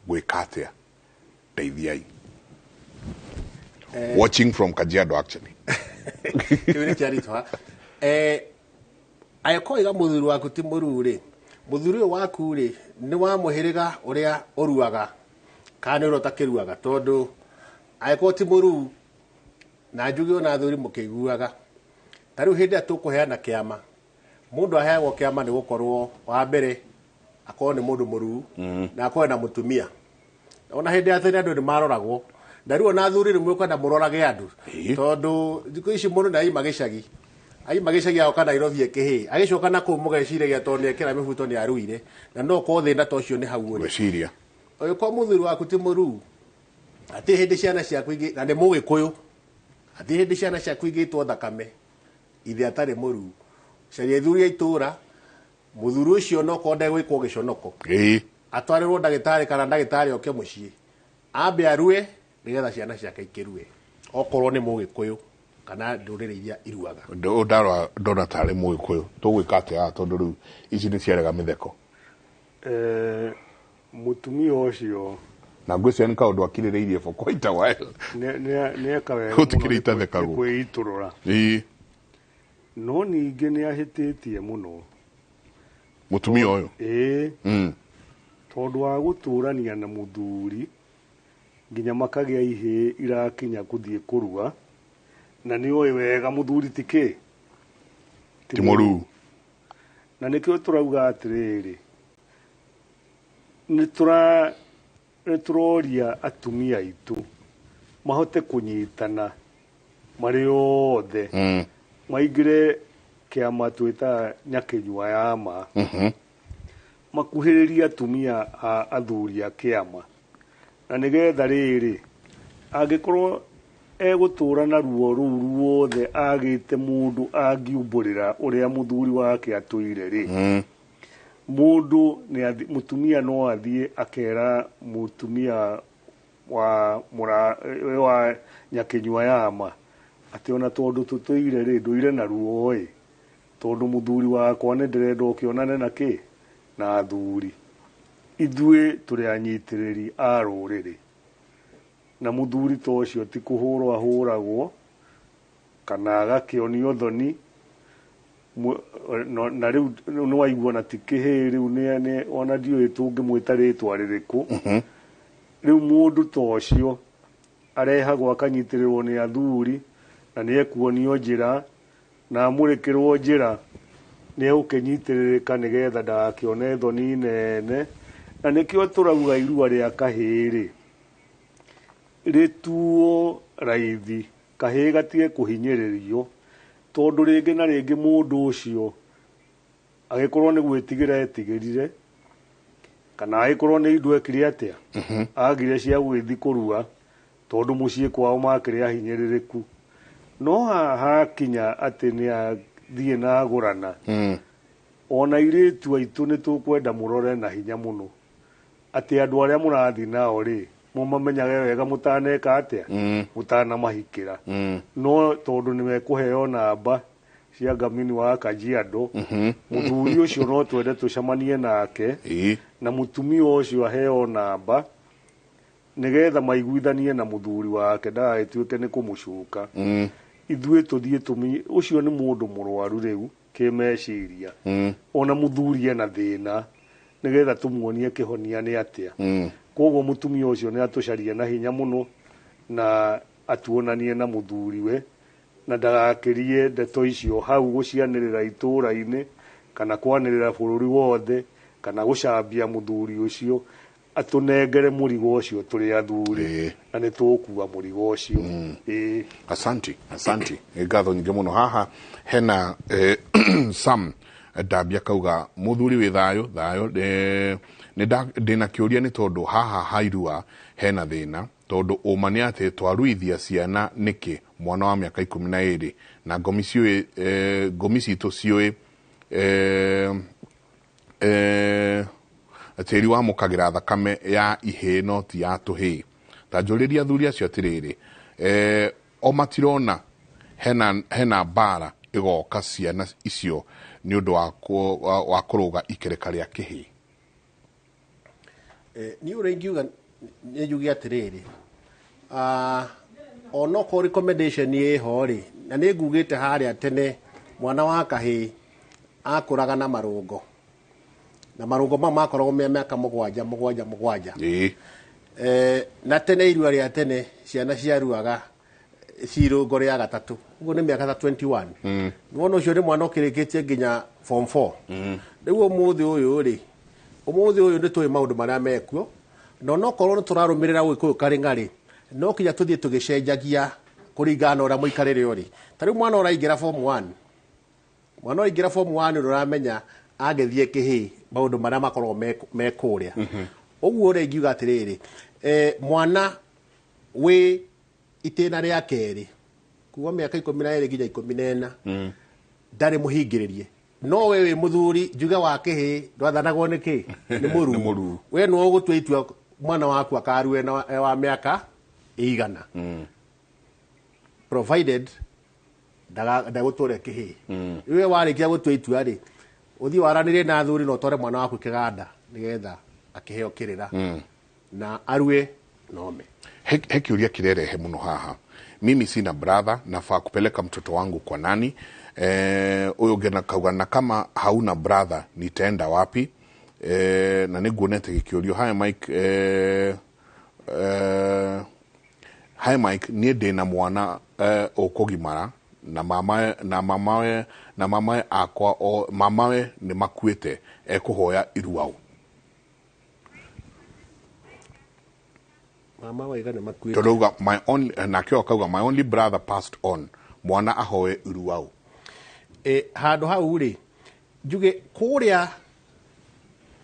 gwĩka atĩa, ndeithiai. Watching from Kajiado actually. Kĩu nĩ kĩaritũha. Angĩkorwo iga mũthuri waku ti mũruu rĩ, mũthuri ũyũ waku rĩ nĩ wa mũhĩrĩga ũrĩa ũruaga kana nĩ ũrĩa ũtakĩruaga, tondũ angĩkorwo ti mũruu na njuge ona athuri mũkĩiguaga, ta rĩu hĩndĩ ĩrĩa tũkũheana kĩama, mũndũ aheagwo kĩama nĩ gũkorwo wa mbere akorwo nĩ mũndũ mũruu na akorwo na mũtumia. Ona hĩndĩ ya tene andũ nĩ maroragwo, na rĩu ona athuri rĩmwe ũkwenda mũrorage andũ, tondũ thikũ ici mũndũ nĩ aima gĩcagi, aima gĩcagi agoka Nairobi ekĩhĩ, agĩcoka na kũu mũgeciragia tondũ nĩ ekĩra mĩbuto nĩ aruire, na no ũkorwo thĩna ta ũcio nĩ hau ũrĩ. Gwĩciria. Ũngĩkorwo mũthuri waku ti mũruu, hatirĩ hĩndĩ ciana ciaku ingĩ, na nĩ mũgĩkũyũ, hatirĩ hĩndĩ ciana ciaku ingĩitwo thakame ithe atarĩ mũruu. Caria ithuri a itũra, mũthuri ũcio no korwo ndegwĩkwo gĩconoko, atwarĩrwo ndagĩtarĩ kana ndagĩtarĩ oke mũciĩ ambe arue nĩgetha ciana ciake ikĩrue, okorwo nĩ mũgĩkũyũ kana ndũrĩrĩ iria iruaga. Ndarora ndona tarĩ mũgĩkũyũ, tũgwĩka atĩa haha tondũ rĩu ici nĩ ciarega mĩtheko. Mũtumia ũcio na ngwĩciria nĩ kaũndũ akirĩrĩirie for quite a while. Nĩ eka wega Gũtikĩrĩ mũno nĩ itathekagwo. kwĩitũrũra. No ningĩ nĩ ahĩtĩtie mũno mũtumia ũyũ. Tondũ wa gũtũrania na mũthuri nginya makagĩa ihĩĩ irakinya kũthiĩ kũrua, na nĩ oĩ wega mũthuri ti kĩ? Ti mũruu. Na nĩkĩo tũrauga atĩrĩrĩ, nĩ tũroria atumia aitũ mahote kũnyitana marĩ othe, maingĩre kĩama twĩtaga nyakĩnyua ya ma, makuhĩrĩrie atumia a athuri a kĩama, na nĩgetha rĩrĩ angĩkorwo egũtũra na ruo rũu ruothe agĩte mũndũ angiumbũrĩra ũrĩa mũthuri wake atũire rĩ, mũndũ nĩ mũtumia no athiĩ akera mũtumia wa wa nyakĩnyua ya ma atĩ ona tondũ tũtũire rĩ, ndũire na ruo ĩ, tondũ mũthuri wakwa nĩ ndĩrenda ũkĩonane na kĩ na athuri. Ithuĩ tũrĩ anyitĩrĩri a rũrĩrĩ, na mũthuri ta ũcio ti kũhũrwo ahũragwo kana agakĩonio thoni, na rĩu nĩ waigua na ti kĩhĩĩ rĩu nĩ ona ndiũĩ tũngĩmwĩta rĩtwa rĩrĩkũ. Rĩu mũndũ ta ũcio arehagwo akanyitĩrĩrwo nĩ athuri, na nĩ ekuonio njĩra na amũrĩkĩrwo njĩra, nĩ egũkĩnyitĩrĩrĩka nĩgetha ndagakĩone thoni nene. Na nĩkĩo tũrauga irua rĩa kahĩĩ rĩ rĩtuo raithi, kahĩĩ gatige kũhinyĩrĩrio, tondũ rĩngĩ na rĩngĩ mũndũ ũcio agĩkorwo nĩ gwĩtigĩra etigĩrire, kana agĩkorwo nĩ indo ekire atĩa, agire cia gũgĩthiĩ kũrua, tondũ mũciĩ kwao makĩrĩ ahinyĩrĩrĩku. No haha hakinya atĩ nĩ athiĩ na agũrana, ona airĩtu aitũ nĩ tũkwenda mũrore na hinya mũno atĩ andũ arĩa mũrathiĩ nao rĩ, mũmamenyage wega mũtaneka atĩa, mũtanamahikĩra. No tondũ nĩ mekũheo namba cia ngamini wa Kajiado, mũthuri ũcio no twende tũcemanie nake, na mũtumia ũcio aheo namba nĩgetha maiguithanie na mũthuri wake ndagagĩtuĩke nĩ kũmũcuka. Ithuĩ tũthiĩ tũmenye ũcio nĩ mũndũ mũrwaru rĩu kĩmeciria, ona mũthuri ena thĩna, nĩgetha tũmuonie kĩhonia nĩ atĩa. Koguo mũtumia ũcio nĩ atũcarie na hinya mũno na atuonanie na mũthuriwe, na ndagakĩrie ndeto icio hau gũcianĩrĩra itũũra-inĩ kana kwanĩrĩra bũrũri wothe kana gũcambia mũthuri ũcio. Atũnengere mũrigo ũcio tũrĩ athuri, na nĩ tũgũkua mũrigo ũcio. Ĩĩ. Asanti, asanti. Nĩ ngatho nyingĩ mũno. Haha hena Sam Ndambia kauga mũthuri wĩ thayũ thayũ, ndĩna kĩũria nĩ tondũ haha hairua hena thĩna, tondũ ũma nĩ atĩ twaruithia ciana nĩkĩ mwana wa mĩaka 12 na ngomi ciũĩ, ngomi citũ ciũĩ, tĩri wamũkagĩra thakame ya ihĩĩ no ti ya tũhĩĩ. Ta njũrĩria athuri acio atĩrĩrĩ, o matirona hena mbara ĩgoka ciana icio nĩ ũndũ wa kũrũga ikereka rĩa kĩhĩĩ? Niĩ ũrĩa ingiuga nĩ njuge atĩrĩrĩ, onokorwo recommendation ĩho rĩ, na nĩ ngugĩte harĩa tene mwana wa kahĩĩ akũraga na marũngo, na marũngo mau makoragwo me mĩaka mũgwanja mũgwanja mũgwanja. Na tene irua rĩa tene ciana ciaruaga cirũngo rĩa gatatũ, ũguo nĩ mĩaka ta 21. Nĩwona ũcio nĩ mwana ũkĩrĩkĩtie nginya form 4. Rĩu ũmũthĩ ũyũ rĩ, ũmũthĩ ũyũ nĩ tũĩ maũndũ marĩa mekuo, na onokorwo nĩ tũrarũmĩrĩra Ũgĩkũyũ karĩng'arĩ, no kinya tũthiĩ tũgĩcenjagia kũringana na ũrĩa mũikarĩre ũrĩ. Ta rĩu mwana ũraingĩra form 1, mwana ũraingĩra form 1 nĩ ũramenya angĩthiĩ kĩhĩĩ maũndũ marĩa makoragwo me kũrĩa. Ũguo ũrĩa ingiuga atĩrĩrĩ, mwana wĩ itĩna rĩa kerĩ kuma mĩaka 12 nginya 14 ndarĩ mũhingĩrĩrie. No we wĩ mũthuri njuge wa kĩhĩĩ ndwathanagwo nĩ kĩ? Nĩ mũruu. We nĩwe ũgũtua itua mwana waku akarue na wa mĩaka ĩigana, provided ndagũtũre kĩhĩĩ. Rĩu we warĩkia gũtua itua rĩ, ũthiĩ waranĩrie na athuri na ũtware mwana waku kĩganda nĩgetha akĩheo kĩrĩra na arue nome. He kĩũria kĩrerehe mũno haha. Mimi sina brother, nafaa kupeleka mtoto wangu kwa nani? Ũyũ ũngĩ akauga na kama hauna brother nitaenda wapi? Na nĩnguonete gĩkĩũrio. Hi Mike, hi Mike, niĩ ndĩna mwana ũkũgimara na mamawe, na mamawe, na mamawe akwa o, mamawe nĩ makuĩte, ekũhoya iruau. Mama waiga nĩ makuĩte. Tondũ auga, my only, nake akauga my only brother passed on, mwana ahoe iruau. Handũ hau rĩ, njuge kũrĩa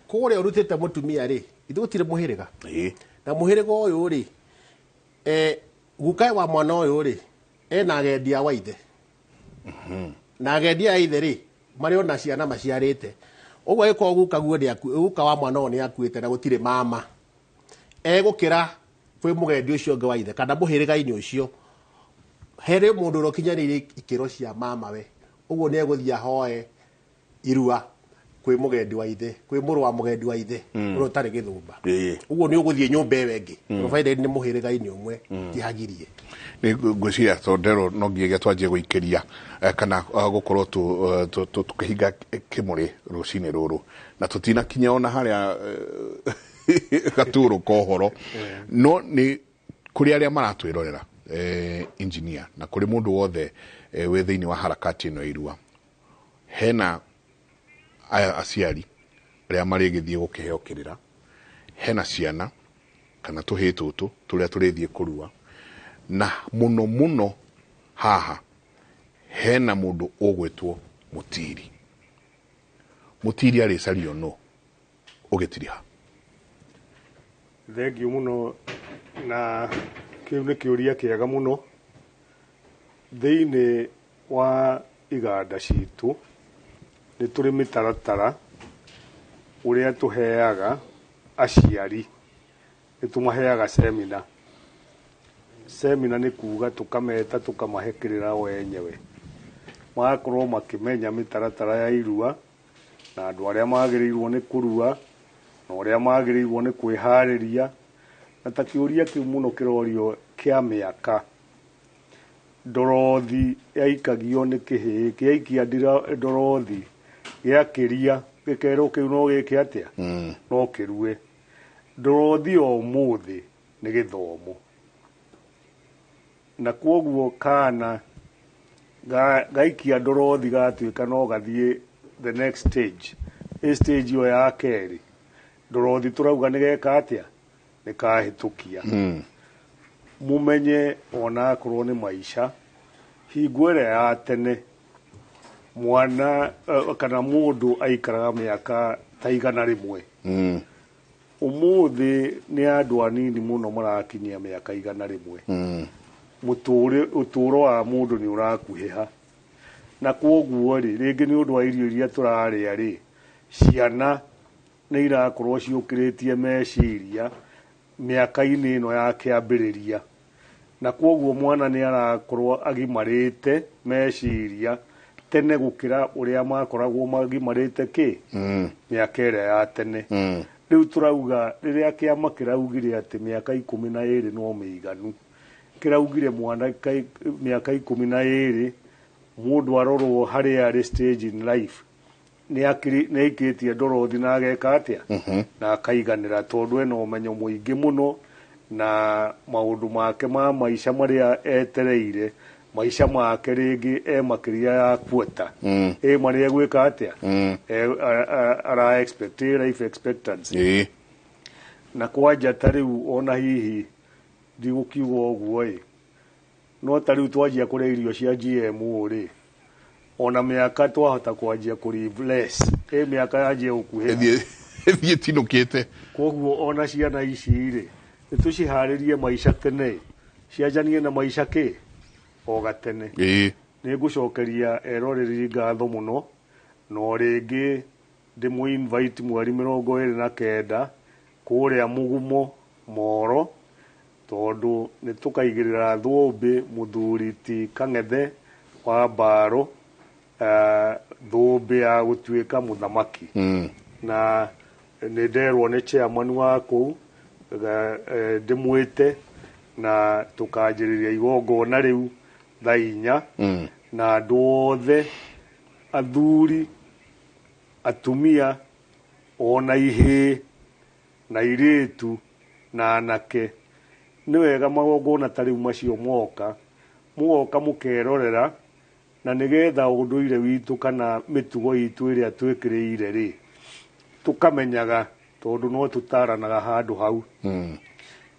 ũrutĩte mũtumia rĩ, ithuĩ gũtirĩ mũhĩrĩga. Na mũhĩrĩga ũyũ rĩ, gukae wa mwana ũyũ rĩ, ena agendi a wa ithe. Na agendi a ithe rĩ, marĩ ona ciana maciarĩte. Ũguo angĩkorwo guka guo nĩ guka wa mwana ũyũ nĩ akuĩte na gũtirĩ mama, egũkĩra kwĩ mũgendi ũcio ũngĩ wa ithe kana mũhĩrĩga-inĩ ũcio, harĩ mũndũ ũrĩa ũkinyanĩirie ikĩro cia mamawe, ũguo nĩ egũthiĩ ahoe irua kwĩ mũgendi wa ithe, kwĩ mũrũ wa mũgendi wa ithe, ũrĩa ũtarĩ gĩthũmba. Ũguo nĩ ũgũthiĩ nyũmba ĩyo ĩngĩ. Provided nĩ mũhĩrĩga-inĩ ũmwe, tihagirie. Nĩ ngwĩciria tondero no nginyagia twanjie gũikĩria, kana gũkorwo tũkĩhinga kĩmũrĩ rũcinĩ rũrũ, na tũtinakinya ona harĩa gatũrũ ka ũhoro. No nĩ kũrĩ arĩa maratwĩrorera, engineer, na kũrĩ mũndũ wothe wĩ thĩinĩ wa harakati ĩno ya irua, hena aya aciari arĩa marĩgĩthiĩ gũkĩheo kĩrĩra, hena ciana kana tũhĩĩ tũtũ tũrĩa tũrĩthiĩ kũrua, na mũno mũno haha hena mũndũ ũgwĩtwo mũtiri. Mũtiri arĩcario nũ ũgĩtiriha? Thengiũ mũno, na kĩu nĩ kĩũria kĩega mũno. Thĩinĩ wa iganda citũ nĩ tũrĩ mĩtaratara ũrĩa tũheaga aciari, nĩ tũmaheaga semina. Semina nĩ kuga tũkameta tũkamahe kĩrĩra o enyewe, magakorwo makĩmenya mĩtaratara ya irua na andũ arĩa magĩrĩirwo nĩ kũrua na ũrĩa magĩrĩirwo nĩ kwĩharĩria. Na ta kĩũria kĩu mũno kĩrorio kĩa mĩaka, ndorothi yaikagio nĩ kĩhĩĩ, kĩaikia ndorothi gĩakĩria gĩkerwo kĩu no gĩke atĩa, no kĩrue. Ndorothi o ũmũthĩ nĩ gĩthomo, na kwoguo kana gaikia ndorothi gatuĩka no gathiĩ the next stage, ĩ stage ĩyo ya kerĩ ndorothi tũrauga nĩ geka atĩa, nĩ kahĩtũkia. Mumenye ona akorwo nĩ maica, hingo ĩrĩa ya tene mwana kana mũndũ aikaraga mĩaka ta 100. Ũmũthĩ nĩ andũ anini mũno marakinyia mĩaka 100. Ũtũũro wa mũndũ nĩ ũrakuhĩha, na kwoguo rĩ, rĩngĩ nĩ ũndũ wa irio iria tũrarĩa rĩ, ciana nĩ irakorwo ciũkĩrĩtie meciria mĩaka-inĩ ĩno ya kĩambĩrĩria, na kwoguo mwana nĩ arakorwo agimarĩte meciria tene gũkĩra ũrĩa makoragwo magimarĩte kĩ mĩaka ĩrĩa ya tene. Rĩu tũrauga rĩrĩa kĩama kĩraugire atĩ mĩaka 12 no mĩiganu, kĩraugire mwana mĩaka 12 mũndũ arorwo harĩa arĩ stage in life nĩ aikĩtie ndorothi na ageka atĩa, na akaiganĩra, tondũ ena ũmenyo mũingĩ mũno na maũndũ make ma maica marĩa etereire, maica make rĩngĩ e makĩria ya kuota, ĩ marĩa egwĩka atĩa, ara expect life expectancy. Na kwanja ta rĩu ona hihi ndigũkiuga ũguo ĩ, no ta rĩu twanjia kũrĩa irio cia GMO rĩ, ona mĩaka twahota kwanjia kũ live less, ĩ mĩaka yanjia gũkuhĩha ĩthiĩ tinũkĩte. Kwoguo ona ciana ici rĩ, nĩ tũciharĩrie maica tene, cianjanie na maica kĩ o gatene. Nĩ ngũcokeria eroreri ngatho mũno, no rĩngĩ ndĩmũ invite mweri 29 kũrĩa Mũgumo Moro, tondũ nĩ tũkaigĩrĩra thũmbĩ mũthuri ti Kang'ethe wa Mbaro, thũmbĩ ya gũtuĩka mũthamaki. Na nĩ nderwo nĩ chairman wa kũu ndĩmwĩte, na tũkanjĩrĩria igongona rĩu thaa 4, na andũ othe athuri, atumia, ona ihĩĩ na airĩtu na anake, nĩ wega magongona ta rĩu macio moka, mũgoka mũkerorera, na nĩgetha ũndũire witũ kana mĩtugo itũ ĩrĩa twĩkĩrĩire rĩ, tũkamenyaga, tondũ no tũtaranaga handũ hau,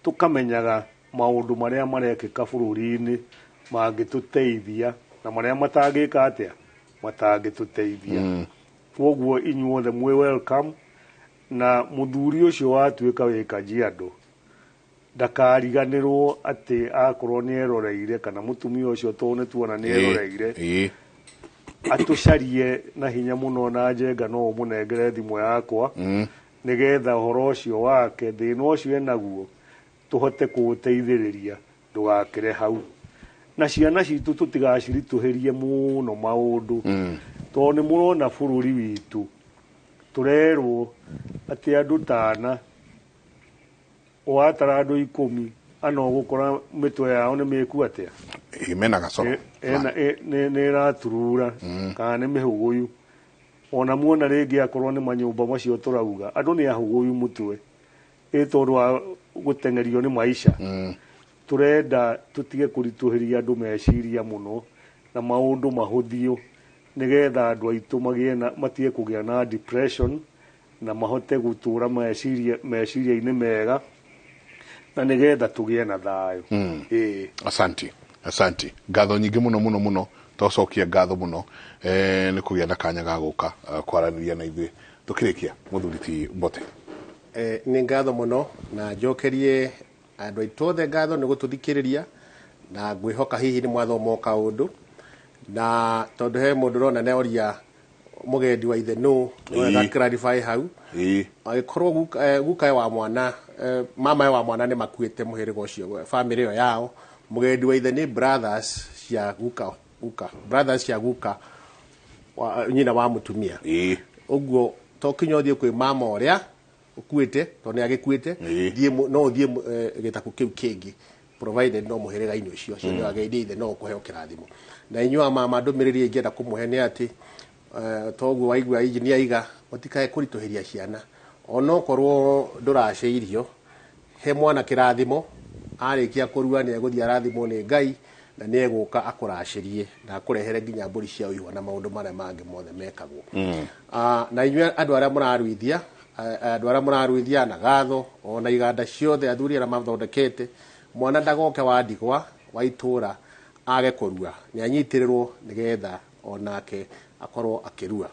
tũkamenyaga maũndũ marĩa marekĩka bũrũri-inĩ mangĩtũteithia na marĩa matangĩka atĩa, matangĩtũteithia. Kwoguo inyuothe mwĩ welcome, na mũthuri ũcio watuĩka wĩ Kajiado ndakariganĩrwo atĩ akorwo nĩ eroreire, kana mũtumia ũcio tondũ nĩ tuona nĩ eroreire, atũcarie na hinya mũno, na Njenga no ũmũnengere thimũ yakwa, nĩgetha ũhoro ũcio wake, thĩna ũcio enaguo, tũhote kũũteithĩrĩria ndũgakĩre hau. Na ciana citũ tũtigaciritũhĩrie mũno maũndũ, tondũ nĩ mũrona bũrũri witũ tũrerwo atĩ andũ tana watara andũ 10 ana ũgũkora mĩtwe yao nĩ mĩku atĩa, mena gacoro nĩ ĩraturura kana nĩ mĩhũgũyu. Ona muona rĩngĩ akorwo nĩ manyũmba macio tũrauga andũ nĩ ahũgũyu mũtwe, ĩ tondũ wa gũteng'erio nĩ maica. Tũrenda tũtige kũritũhĩria andũ meciria mũno na maũndũ mahũthio, nĩgetha andũ aitũ magĩe na, matige kũgĩa na depression na mahote gũtũra meciria-inĩ mega, na nĩgetha tũgĩe na thayũ. Asante, asante. Ngatho nyingĩ mũno mũno mũno, twacokia ngatho mũno nĩ kũgĩa na kanya ga gũka kwaranĩria na ithuĩ. Tũkĩrĩkia mũthuri ti Mbote. Nĩ ngatho mũno, na njokerie andũ aitũ othe ngatho nĩ gũtũthikĩrĩria, Na ngwĩhoka hihi nĩ mwathoma o kaũndũ, na tondũ he mũndũ ũrona nĩ oria mũgendi wa ithe nũ, nĩ wega clarify hau. Angĩkorwo gukae wa mwana, mamae wa mwana nĩ makuĩte, mũhĩrĩga ũcio, family ĩyo yao, mũgendi wa ithe nĩ brothers cia guka, brothers cia guka wa, nyina wa mũtumia. Ũguo to kinya ũthiĩ kwĩ mama ũrĩa ũkuĩte, tondũ nĩ agĩkuĩte, thiĩ no ũthiĩ gĩtaku kĩu kĩngĩ, provided no mũhĩrĩga-inĩ ũcio ũcio. Nĩ agendi ithe no ũkũheo kĩrathimo. Na inyuĩ a mama, ndũmĩrĩri ingĩenda kũmũhe nĩ atĩ toguo waigua engineer aiga, mũtikae kũritũhĩria ciana. Onokorwo ndũracĩirio, he mwana kĩrathimo. Arĩkia kũrua, nĩ egũthiĩ arathimwo nĩ Ngai, na nĩ egũka akũracĩrie na akũrehere nginya mbũri cia ũihwa na maũndũ marĩa mangĩ mothe mekagwo. Na inyuĩ andũ arĩa mũraruithia, andũ arĩa mũraruithia na gatho, ona iganda ciothe, athuri arĩa mathondekete, mwana ndagoke wa ndigwa wa itũra age kũrua. Nĩ anyitĩrĩrwo nĩgetha onake akorwo akĩrua.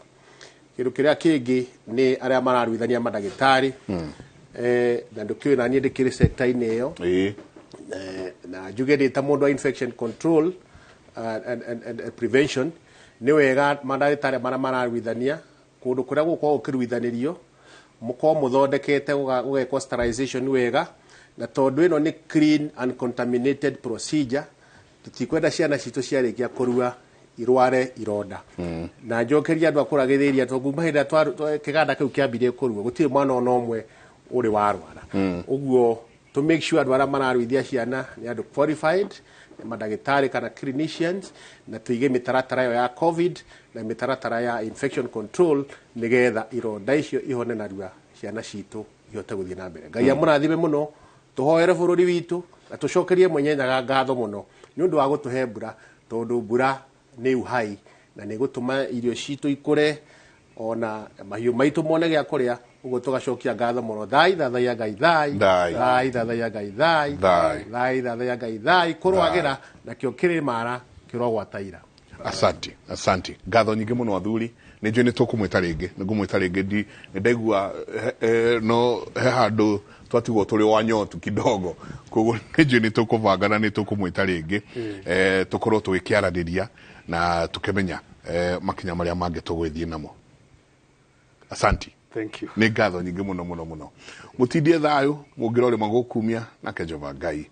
Kĩndũ kĩrĩa kĩngĩ nĩ arĩa mararuithania, mandagĩtarĩ, na ndũkĩũĩ na niĩ ndĩkĩrĩ sector-inĩ ĩyo. Na njuge ndĩ ta mũndũ wa infection control and prevention, nĩ wega mandagĩtarĩ marĩa mararuithania kũndũ kũrĩa gũkorwo gũkĩruithanĩrio mũkorwo mũthondekete, gũgekwo sterilization wega, na tondũ ĩno nĩ clean and contaminated procedure, tũtikwenda ciana citũ ciarĩkia kũrua irware ironda. Na njokeria andũ akũragĩrĩria, tondũ kuma hĩndĩ ĩrĩa kĩganda kĩu kĩambirie kũrua, gũtirĩ mwana ona ũmwe ũrĩ warwara. Ũguo to make sure andũ arĩa mararuithia ciana nĩ andũ qualified, nĩ mandagĩtarĩ kana clinicians, na tũige mĩtaratara ĩyo ya COVID na mĩtaratara ya infection control, nĩgetha ironda icio ihone narua, ciana citũ ihote gũthiĩ na mbere. Ngai amũrathime mũno. Tũhoere bũrũri witũ na tũcokerie Mwenye Nyaga ngatho mũno nĩ ũndũ wa gũtũhe mbura, tondũ mbura nĩ uhai na nĩ gũtũma irio citũ ikũre, ona mahiũ maitũ mone gĩa kũrĩa. Ũguo tũgacokia ngatho mũno. Thai thathaiya Ngai thai. Thai. Thai thathaiya Ngai thai. Thai. Thai thathaiya Ngai thai. Kũrwagĩra nakĩo kĩrĩmara kĩrogwata ira. Asante, asante, ngatho nyingĩ mũno athuri. Nĩ njũĩ nĩ tũkũmwĩta rĩngĩ, nĩ ngũmwĩta rĩngĩ. Ndi nĩ ndaigua no he handũ twatigwo tũrĩ wa nyotu kidogo, koguo nĩ njũĩ nĩ tũkũbanga na nĩ tũkũmwĩta rĩngĩ, tũkorwo tũgĩkĩaranĩria na tũkĩmenya makinya marĩa mangĩ tũgũgĩthiĩ namo. Asanti. Thank you. Nĩ ngatho nyingĩ mũno mũno mũno. Mũtindie thayũ, mũngĩrorĩ magũkumia nake Jehova Ngai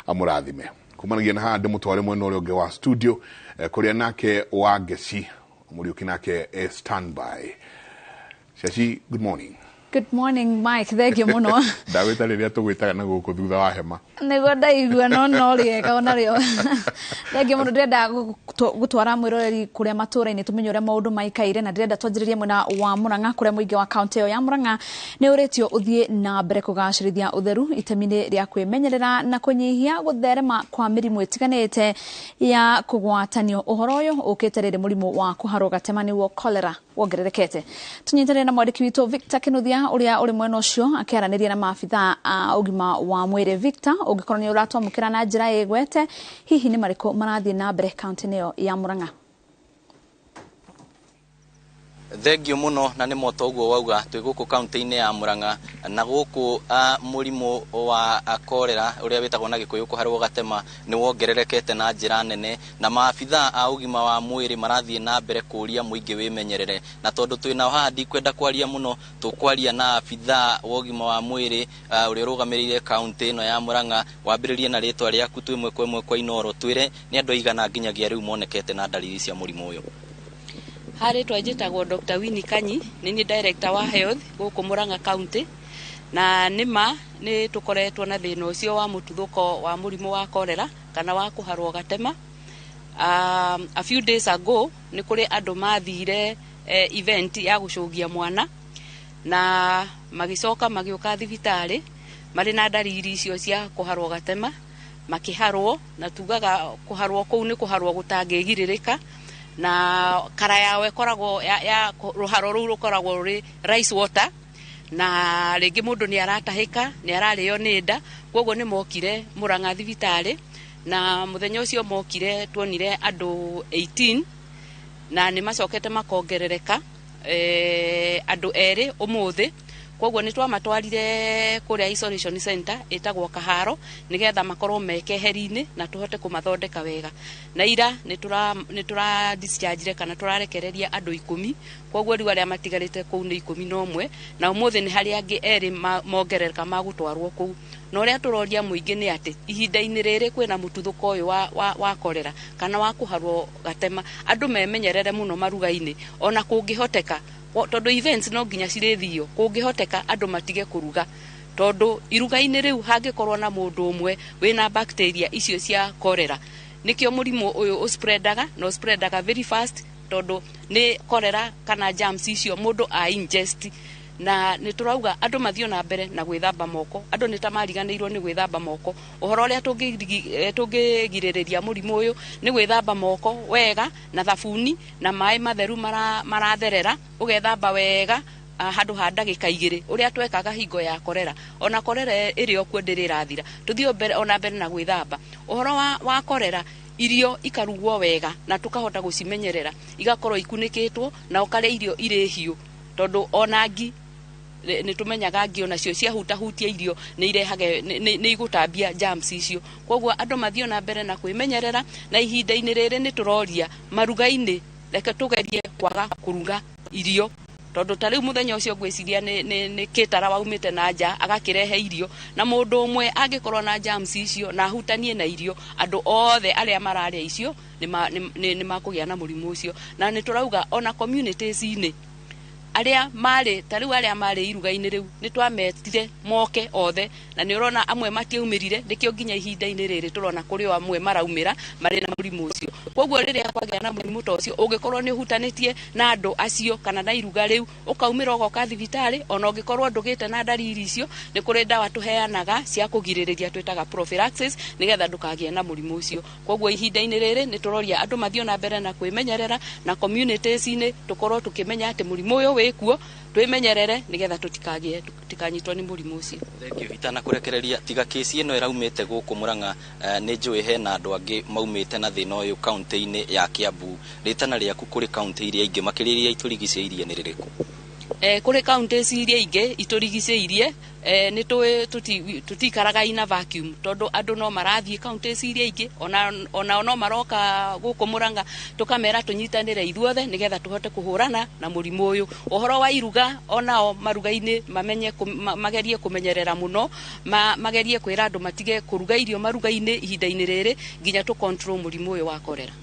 amũrathime. Kumanagia na haha, ndĩmũtware mwena ũrĩa ũngĩ wa studio, kũrĩa nake wa Ngeci Mũriũki nake standby. Shashi, good morning. Good morning, Mike. Thank you mũno. Ndagwĩta rĩrĩa tũgwĩtaga na gũkũ thutha wa hema. Nĩguo ndaigua, no rĩega onarĩo. Thank you mũno. Ndĩrenda gũtwara mwĩroreri kũrĩa matũũra-inĩ tũmenye ũrĩa maũndũ maikaire, na ndĩrenda twanjĩrĩrie mwena wa Murang'a, kũrĩa mũingĩ wa kaũntĩ ĩyo ya Murang'a nĩ ũrĩtio ũthiĩ na mbere kũgacĩrithia ũtheru itemi-inĩ rĩa kwĩmenyerera na kũnyihia gũtherema kwa mĩrimũ ĩtiganĩte ya kũgwatanio. Ũhoro ũyũ ũkĩte rĩrĩ mũrimũ wa kũharwo gatema, nĩguo cholera, wongererekete. Tũnyitanĩre na mwandĩki witũ Victor Kinuthia, ũrĩa ũrĩ mwena ũcio akĩaranĩria na maabitha a ũgima wa mwĩrĩ. Victor, ũngĩkorwo nĩ ũratwamũkĩra na njĩra ĩgwete, hihi nĩ marĩkũ marathiĩ na mbere kaũntĩ-inĩ ĩyo ya Murang'a? Thengio muno, na nĩ moto ũguo wauga, twĩ gũkũ kaunti-inĩ ya Murang'a, na gũkũ mũrimũ wa korera, ũrĩa wĩtagwo na Gĩkũyũ kũharwo gatema, nĩ wongererekete na njĩra nene, na maabitha a ũgima wa mwĩrĩ marathiĩ na mbere kũũria mũingĩ wĩmenyerere. Na tondũ twĩ nao haha, ndikwenda kwaria mũno, tũkwaria na abitha wa ũgima wa mwĩrĩ ũrĩa ũrũgamĩrĩire kaunti ĩno ya Murang'a. Wambĩrĩrie na rĩtwa rĩaku, twĩ ĩmwe kwa ĩmwe kwa Inooro, twĩre nĩ andũ aigana nginyagia rĩu monekete na ndariri cia mũrimũ ũyũ. Harĩ njĩtagwo Dr. Winnie Kanyi, nĩ niĩ director wa health gũkũ Murang'a County, na nĩma nĩ tũkoretwo na thĩna ũcio wa mũtuthũko wa mũrimũ wa cholera kana wa kũharwo gatema. A few days ago nĩ kũrĩ andũ mathire event ya gũcũgia mwana na magĩcoka magĩũka thibitarĩ marĩ na ndariri icio cia kũharwo gatema, makĩharwo, na tugaga kũharwo kũu nĩ kũharwo gũtangĩgirĩrĩka, na kara yao ĩkoragwo ya rũharo rũu rũkoragwo rũrĩ rice water, na rĩngĩ mũndũ nĩ aratahĩka, nĩ ararĩo nĩ nda. Koguo nĩ mokire Murang'a thibitarĩ, na mũthenya ũcio mokire tuonire andũ 18, na nĩ macokete makongerereka andũ erĩ ũmũthĩ. Koguo nĩ twamatwarire kũrĩa isolation center ĩtagwo Kaharo nĩgetha makorwo me keheri-inĩ na tũhote kũmathondeka wega. Na ira nĩ tũra discharge kana tũrarekereria andũ 10, koguo rĩu arĩa matigarĩte kũu nĩ 11, na ũmũthĩ nĩ harĩ angĩ 2 mongerereka magũtwarwo kũu. Na ũrĩa tũroria mũingĩ nĩ atĩ ihinda-inĩ rĩrĩ kwĩna mũtuthũko ũyũ wa korera kana wa kũharwo gatema, andũ memenyerere mũno maruga-inĩ ona kũngĩhoteka, tondũ events no nginya cirĩthio, kũngĩhoteka andũ matige kũruga, tondũ iruga-inĩ rĩu hangĩkorwo na mũndũ ũmwe wĩna bacteria icio cia korera, nĩkĩo mũrimũ ũyũ ũspreadaga na ũspreadaga very fast, tondũ nĩ korera kana germs icio mũndũ a ingest. Na nĩ tũrauga andũ mathiĩ na mbere na gwĩthamba moko, andũ nĩ ta mariganĩirwo nĩ gwĩthamba moko. Ũhoro ũrĩa tũngĩgirĩrĩria mũrimũ ũyũ nĩ gwĩthamba moko wega na thabuni na maĩ matheru maratherera, ũgethamba wega handũ ha ndagĩka 2 ũrĩa twekaga hingo ya korera. Ona korera ĩrĩ o kuo ndĩrĩ ĩrathira, tũthiĩ ona mbere na gwĩthamba. Ũhoro wa korera, irio ikarugwo wega na tũkahota gũcimenyerera, igakorwo ikunĩkĩtwo na ũkarĩa irio irĩ hiũ, tondũ ona ngi nĩ tũmenyaga ngi onacio ciahutahutia irio nĩ irehage nĩ igũtambia germs icio. Koguo andũ mathiĩ na mbere na kwĩmenyerera, na ihinda-inĩ rĩrĩ nĩ tũroria maruga-inĩ reke tũgerie kwaga kũruga irio, tondũ ta rĩu mũthenya ũcio ngwĩciria nĩ kĩtara waumĩte na nja agakĩrehe irio, na mũndũ ũmwe angĩkorwo na germs icio na ahutanie na irio, andũ othe arĩa mararĩa icio nĩ makũgĩa na mũrimũ ũcio. Na nĩ tũrauga ona communities-inĩ arĩa marĩ ta rĩu arĩa marĩ iruga-inĩ rĩu nĩ twametire moke othe, na nĩ ũrona amwe matiaumĩrire, nĩkĩo nginya ihinda-inĩ rĩrĩ tũrona kũrĩ o amwe maraumĩra marĩ na mũrimũ ũcio. Koguo rĩrĩa kwagĩa na mũrimũ ta ũcio, ũngĩkorwo nĩ ũhutanĩtie na andũ acio kana na iruga rĩu, ũkaumĩra ũgoka thibitarĩ, ona ũngĩkorwo ndũgĩte na ndariri icio, nĩ kũrĩ ndawa tũheanaga cia kũgirĩrĩria twĩtaga prophylaxis, nĩgetha ndũkagĩe na mũrimũ ũcio. Koguo ihinda-inĩ rĩrĩ nĩ tũroria andũ mathiĩ na mbere na kwĩmenyerera, na communities-inĩ tũkorwo tũkĩmenya atĩ mũrimũ ũyũ wĩ kuo, twĩmenyerere nĩgetha tũtikanyitwo nĩ mũrimũ ũcio. Thank you. Itanakurekereria tiga kesi ĩno ĩraumĩte gũkũ Murang'a, nĩ njũĩ hena andũ angĩ maumĩte na thĩna ũyũ kaunti-inĩ ya Kiambu. Rĩtana rĩaku kũrĩ kaunti iria ingĩ makĩria iria itũrigicĩirie nĩ rĩrĩkũ? Kũrĩ kaunti iria ingĩ itũrigicĩirie, nĩ tũĩ tũtikaraga ina vacuum, tondũ andũ no marathiĩ kaunti iria ingĩ, onao no maroka gũkũ Murang'a, tũkamera tũnyitanĩre ithuothe nĩgetha tũhote kũhũrana na mũrimũ ũyũ. Ũhoro wa iruga, onao maruga-inĩ mamenye magerie kũmenyerera mũno, magerie kwĩra andũ matige kũruga irio maruga-inĩ ihinda-inĩ rĩrĩ nginya tũ control mũrimũ ũyũ wa korera.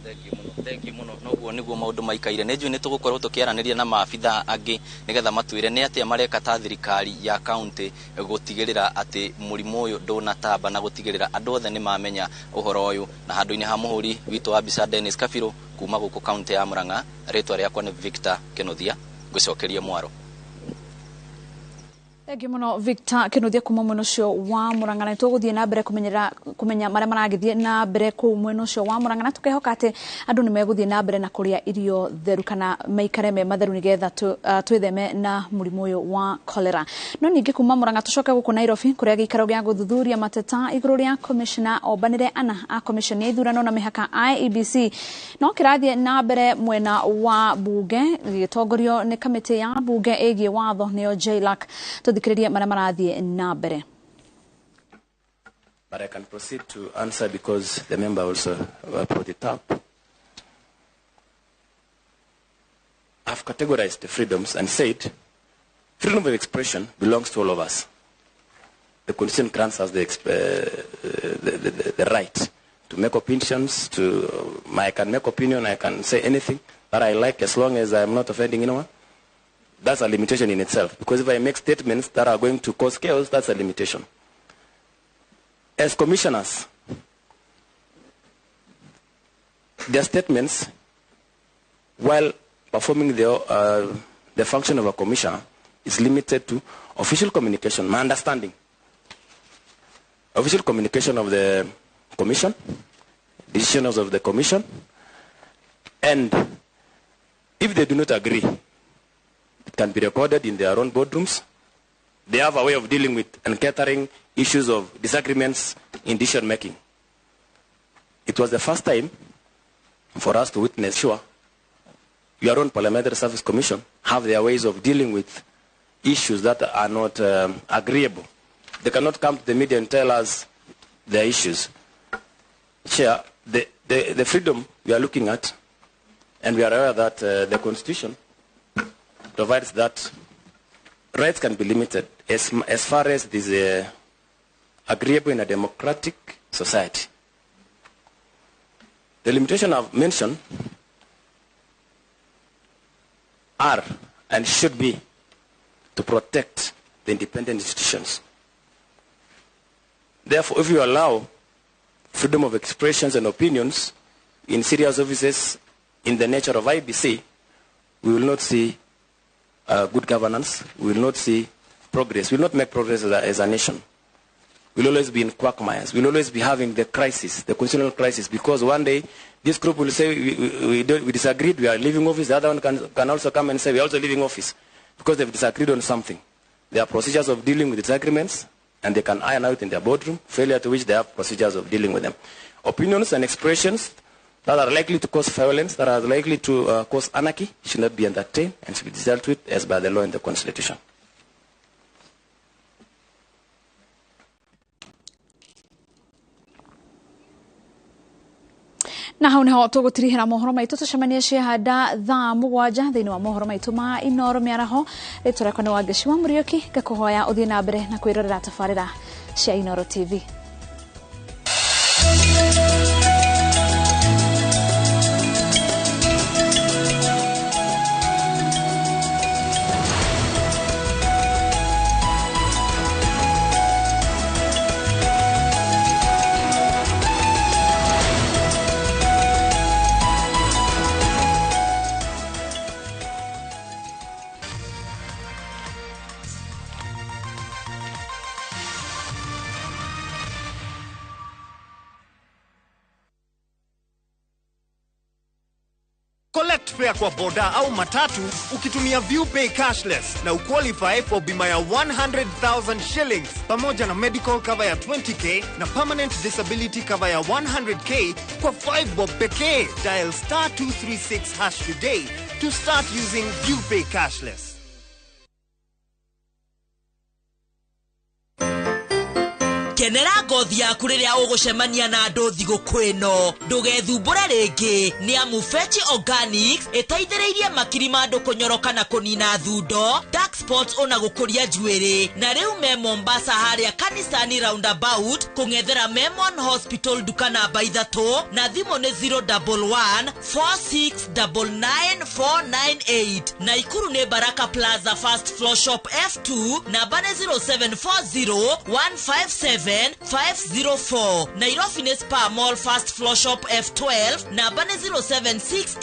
Thank you mũno. Noguo nĩguo maũndũ maikaire. Nĩ njũĩ nĩ tũgũkorwo tũkĩaranĩria na maabitha angĩ nĩgetha matwĩre nĩ atĩa mareka ta thirikari ya kaunti gũtigĩrĩra atĩ mũrimũ ũyũ ndũnatamba na gũtigĩrĩra andũ othe nĩ mamenya ũhoro ũyũ. Na handũ-inĩ ha mũhũri witũ wa mbica Dennis Kabirũ kuma gũkũ kaunti ya Murang'a, rĩtwa rĩakwa nĩ Victor Kĩnuthia, ngũcokerie mwaro. Thank you mũno Victor Kĩnuthia kuma mwena ũcio wa Murang'a. Na tũgũthiĩ na mbere kũmenya marĩa maragĩthiĩ na mbere kũu mwena ũcio wa Murang'a, na tũkehoka atĩ andũ nĩ megũthiĩ na mbere na kũrĩa irio theru kana maikare me matheru nĩgetha twĩtheme na mũrimũ ũyũ wa cholera. No ningĩ kuma Murang'a tũcoke gũkũ Nairobi kũrĩa gĩikaro gĩa gũthuthuria mateta igũrũ rĩa commissioner ombanĩre ana a commission ya ithurano na mĩhaka IEBC no kĩrathiĩ na mbere mwena wa bunge gĩgĩtongorio nĩ kamĩtĩ ya bunge ĩgiĩ watho nĩyo JLAC. Tũthikĩrĩrie marĩa marathiĩ na mbere. But I can proceed to answer because the member also brought it up. I've categorized the freedoms and said freedom of expression belongs to all of us. The Constitution grants us the right to make opinions. I can make opinion, I can say anything that I like as long as I am not offending anyone. That's a limitation in itself, because if I make statements that are going to cause chaos, that's a limitation. As commissioners, their statements, while performing the function of a commissioner, is limited to official communication, my understanding. Official communication of the commission, decisions of the commission, and if they do not agree, it can be recorded in their own boardrooms. They have a way of dealing with and catering issues of disagreements in decision making. It was the first time for us to witness, sure, your own Parliamentary Service Commission have their ways of dealing with issues that are not agreeable. They cannot come to the media and tell us their issues. Chair, the freedom we are looking at, and we are aware that the Constitution provides that rights can be limited as far as it is agreeable in a democratic society. The limitation I've mentioned are and should be to protect the independent institutions. Therefore, if you allow freedom of expressions and opinions in serious offices in the nature of IBC, we will not see good governance, we will not see progress, we will not make progress as a nation. We'll always be in quagmires. We'll always be having the crisis, the constitutional crisis, because one day this group will say, we disagreed, we are leaving office. The other one can also come and say, we are also leaving office, because they've disagreed on something. There are procedures of dealing with disagreements, and they can iron out in their boardroom, failure to which they have procedures of dealing with them. Opinions and expressions that are likely to cause violence, that are likely to cause anarchy, should not be entertained and should be dealt with as by the law and the Constitution. Na hau niho tũgũtirihĩra mohoro maitũ tũcemanie ciahanda thaa 7 thĩinĩ wa mohoro maitũ ma Inooro mĩaraho. Rĩtwa rĩakwa nĩ Wangeci wa Mũriũki, ngakũhoya ũthiĩ na mbere na kwĩrorera tabarĩra cia Inooro TV. Collect fare kwa boda au matatu ukitumia ViewPay cashless na uqualify for bima ya 100,000 shillings pamoja na medical cover ya 20k na permanent disability cover ya 100k kwa 5 bob pekee. Dial star 236 hash today to start using ViewPay cashless. Kenera ngothi yaku rĩrĩa ũgũcemania na andũ thigũkũ ĩno, ndũgethumbũre rĩngĩ nĩ amu Fechi Organics ĩteithĩrĩirie makiri ma andũ kũnyoroka na kũnina thundo, dark spots ona gũkũria njuĩrĩ. Na rĩu me Mombasa harĩa Kanisani roundabout kũng'ethera Memon Hospital nduka namba 3 na thimũ nĩ 011 4699 498. Naikuru nĩ Baraka Plaza first floor shop F2 namba nĩ 0740 157 504. Nairobi ni Spa Mall first floor shop F12 namba ni 0768